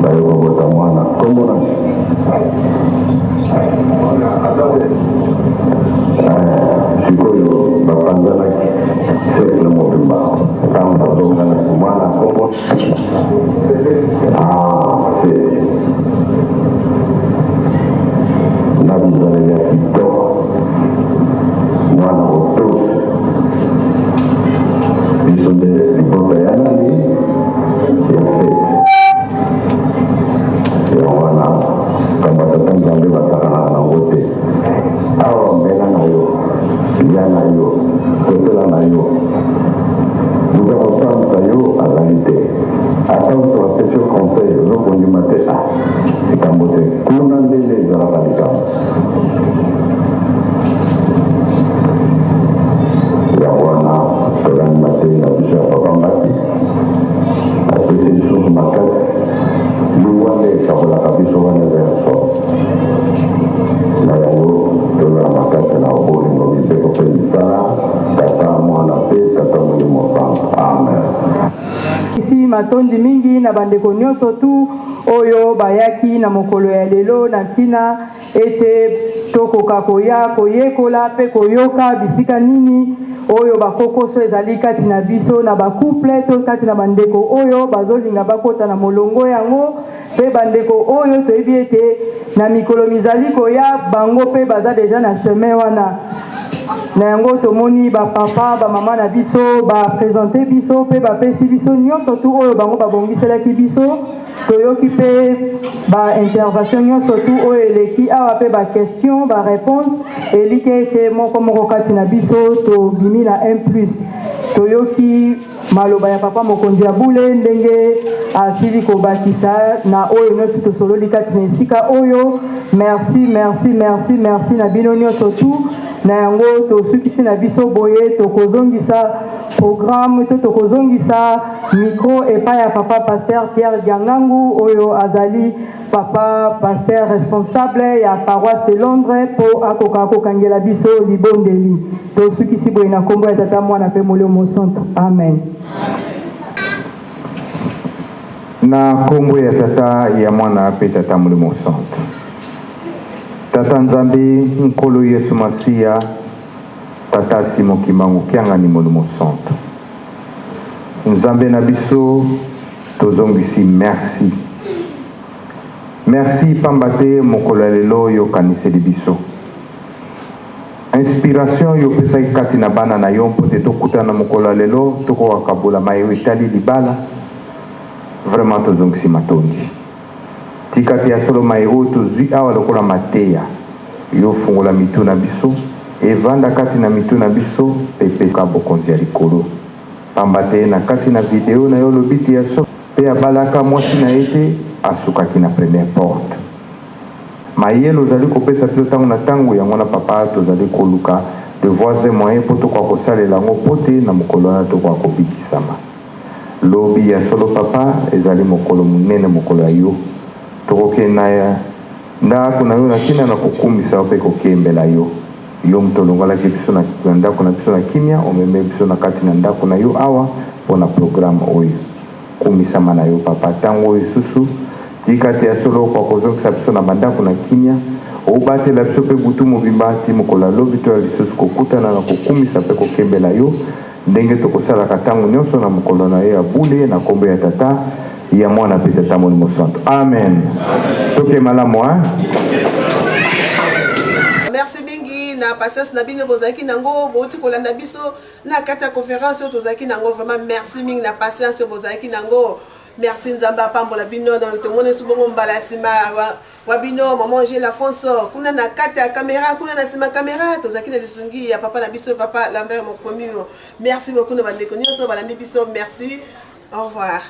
baye kobota mwana, kombo nani? Sikoyo bapanzanaki siècle mobimba, ntango bazonganaki, mwana kombo se na bizaleli ya kitoko, mwana kotosi. Ya na yo, kotela na yo. Moto akosambisa yo azali te. Ata moto apesi yo conseil, ozo kondima te, ah, likambo te. Kuna nde nde ezalaka likambo. Yango wana tolandi mateyi na biso ya Papa Mbaki, apesi lisusu makasi, liwa nde ekabolaka biso, wana eza ya solo. Na yango tozala makasi na bolingo, mibeko mpe misala, Tata, Mwana mpe Tata Molimo Santu. Amen. Esi matondi mingi na bandeko nyonso tu oyo bayaki na mokolo ya lelo na ntina ete tokoka koya koyekola mpe koyoka bisika nini oyo bakokoso ezali kati na biso na ba couple to kati na bandeko oyo bazolinga bakota na molongo yango mpe bandeko oyo toyebi ete na mikolo mizali koya bango mpe baza deja na chemin wana. Na yango tomoni ba papa, ba mama na biso ba presenter biso mpe bapesi biso nyonso tu oyo bango babongiselaki biso. Toyoki mpe ba intervention nyonso tu oyo eleki awa mpe ba question ba reponse elikya ete moko moko kati na biso tobimi na un plus. Toyoki maloba ya papa mokonzi ya bule ndenge asili kobakisa na oyo nyonso tosololi kati na esika oyo. Merci, merci, merci, merci na bino nyonso tu. Na yango tosukisi na biso boye, tokozongisa programme to tokozongisa micro epai ya papa pasteur Pierre Diangangu oyo azali papa pasteur responsable ya paroisse de Londres mpo akoka kokangela biso libondeli. Tosukisi boye na kombo ya Tata, Mwana mpe Molimo Mosantu. Amen. Na kombo ya Tata, ya Mwana mpe Tata Molimo Santu. Tata Nzambe, Nkolo Yesu Masiya, Tata Simon Kimbangu Kiangani Molimo Santu. Nzambe na biso, tozongisi merci. Merci pamba te mokolo ya lelo yo okaniseli biso. Inspiration oyo opesaki kati na bana na yo mpo te tokutana na mokolo ya lelo tokoka kokabola maye etali libala, vraiment tozongisi matondi. Tika te ya solo maye oyo tozui awa lokola mateya, yo ofungola mitu na biso, evanda kati na mitu na biso mpe epesa bokonzi ya likolo. Pamba te na kati na video nayo olobi te ya solo mpe abalaka mwasi na ye te, asukaki na première porte. Mayele ozali kopesa biso tango na tango, yango wana papa tozali koluka de voies et moyens mpo tokoka kosalela yango mpo te na mokolo wana tokoka kobikisama. Lobi ya solo papa ezali mokolo monene mokolo ya yo. Tokokende na ndako na yo na tina na kokumisa yo mpe kokembela yo. Yo moto olongolaki biso na ndako na biso na kimia, omemi biso na kati na ndako na yo awa mpo na programme oyo. Kumisama na yo papa tango oyo lisusu. Tika te ya solo okoka kozongisa biso na bandako na kimia, obatela biso mpe butu mobimba tii mokolo ya lobi toya lisusu kokutana na kokumisa mpe kokembela yo ndenge tokosalaka tango nionso na mokolo na yo ya bule na kombo ya Tata, ya Mwana mpe Tata Molimo Santu. Amen. Toke malamu hein. Merci mingi na patience na bino bozalaki nango bouti kolanda biso na kati ya conférence oyo tozalaki nango vraiment merci mingi na patience oyo bozalaki nango merci nzambe apambola bino donc tomoni so bongo mbala ya nsima wa bino maman Angèle Afonso kuna na kati ya kamera kuna na nsima kamera tozalaki na lisungi ya papa na biso papa Lambert Mokomio merci beaucoup na bandeko nyonso balandi biso merci au revoir.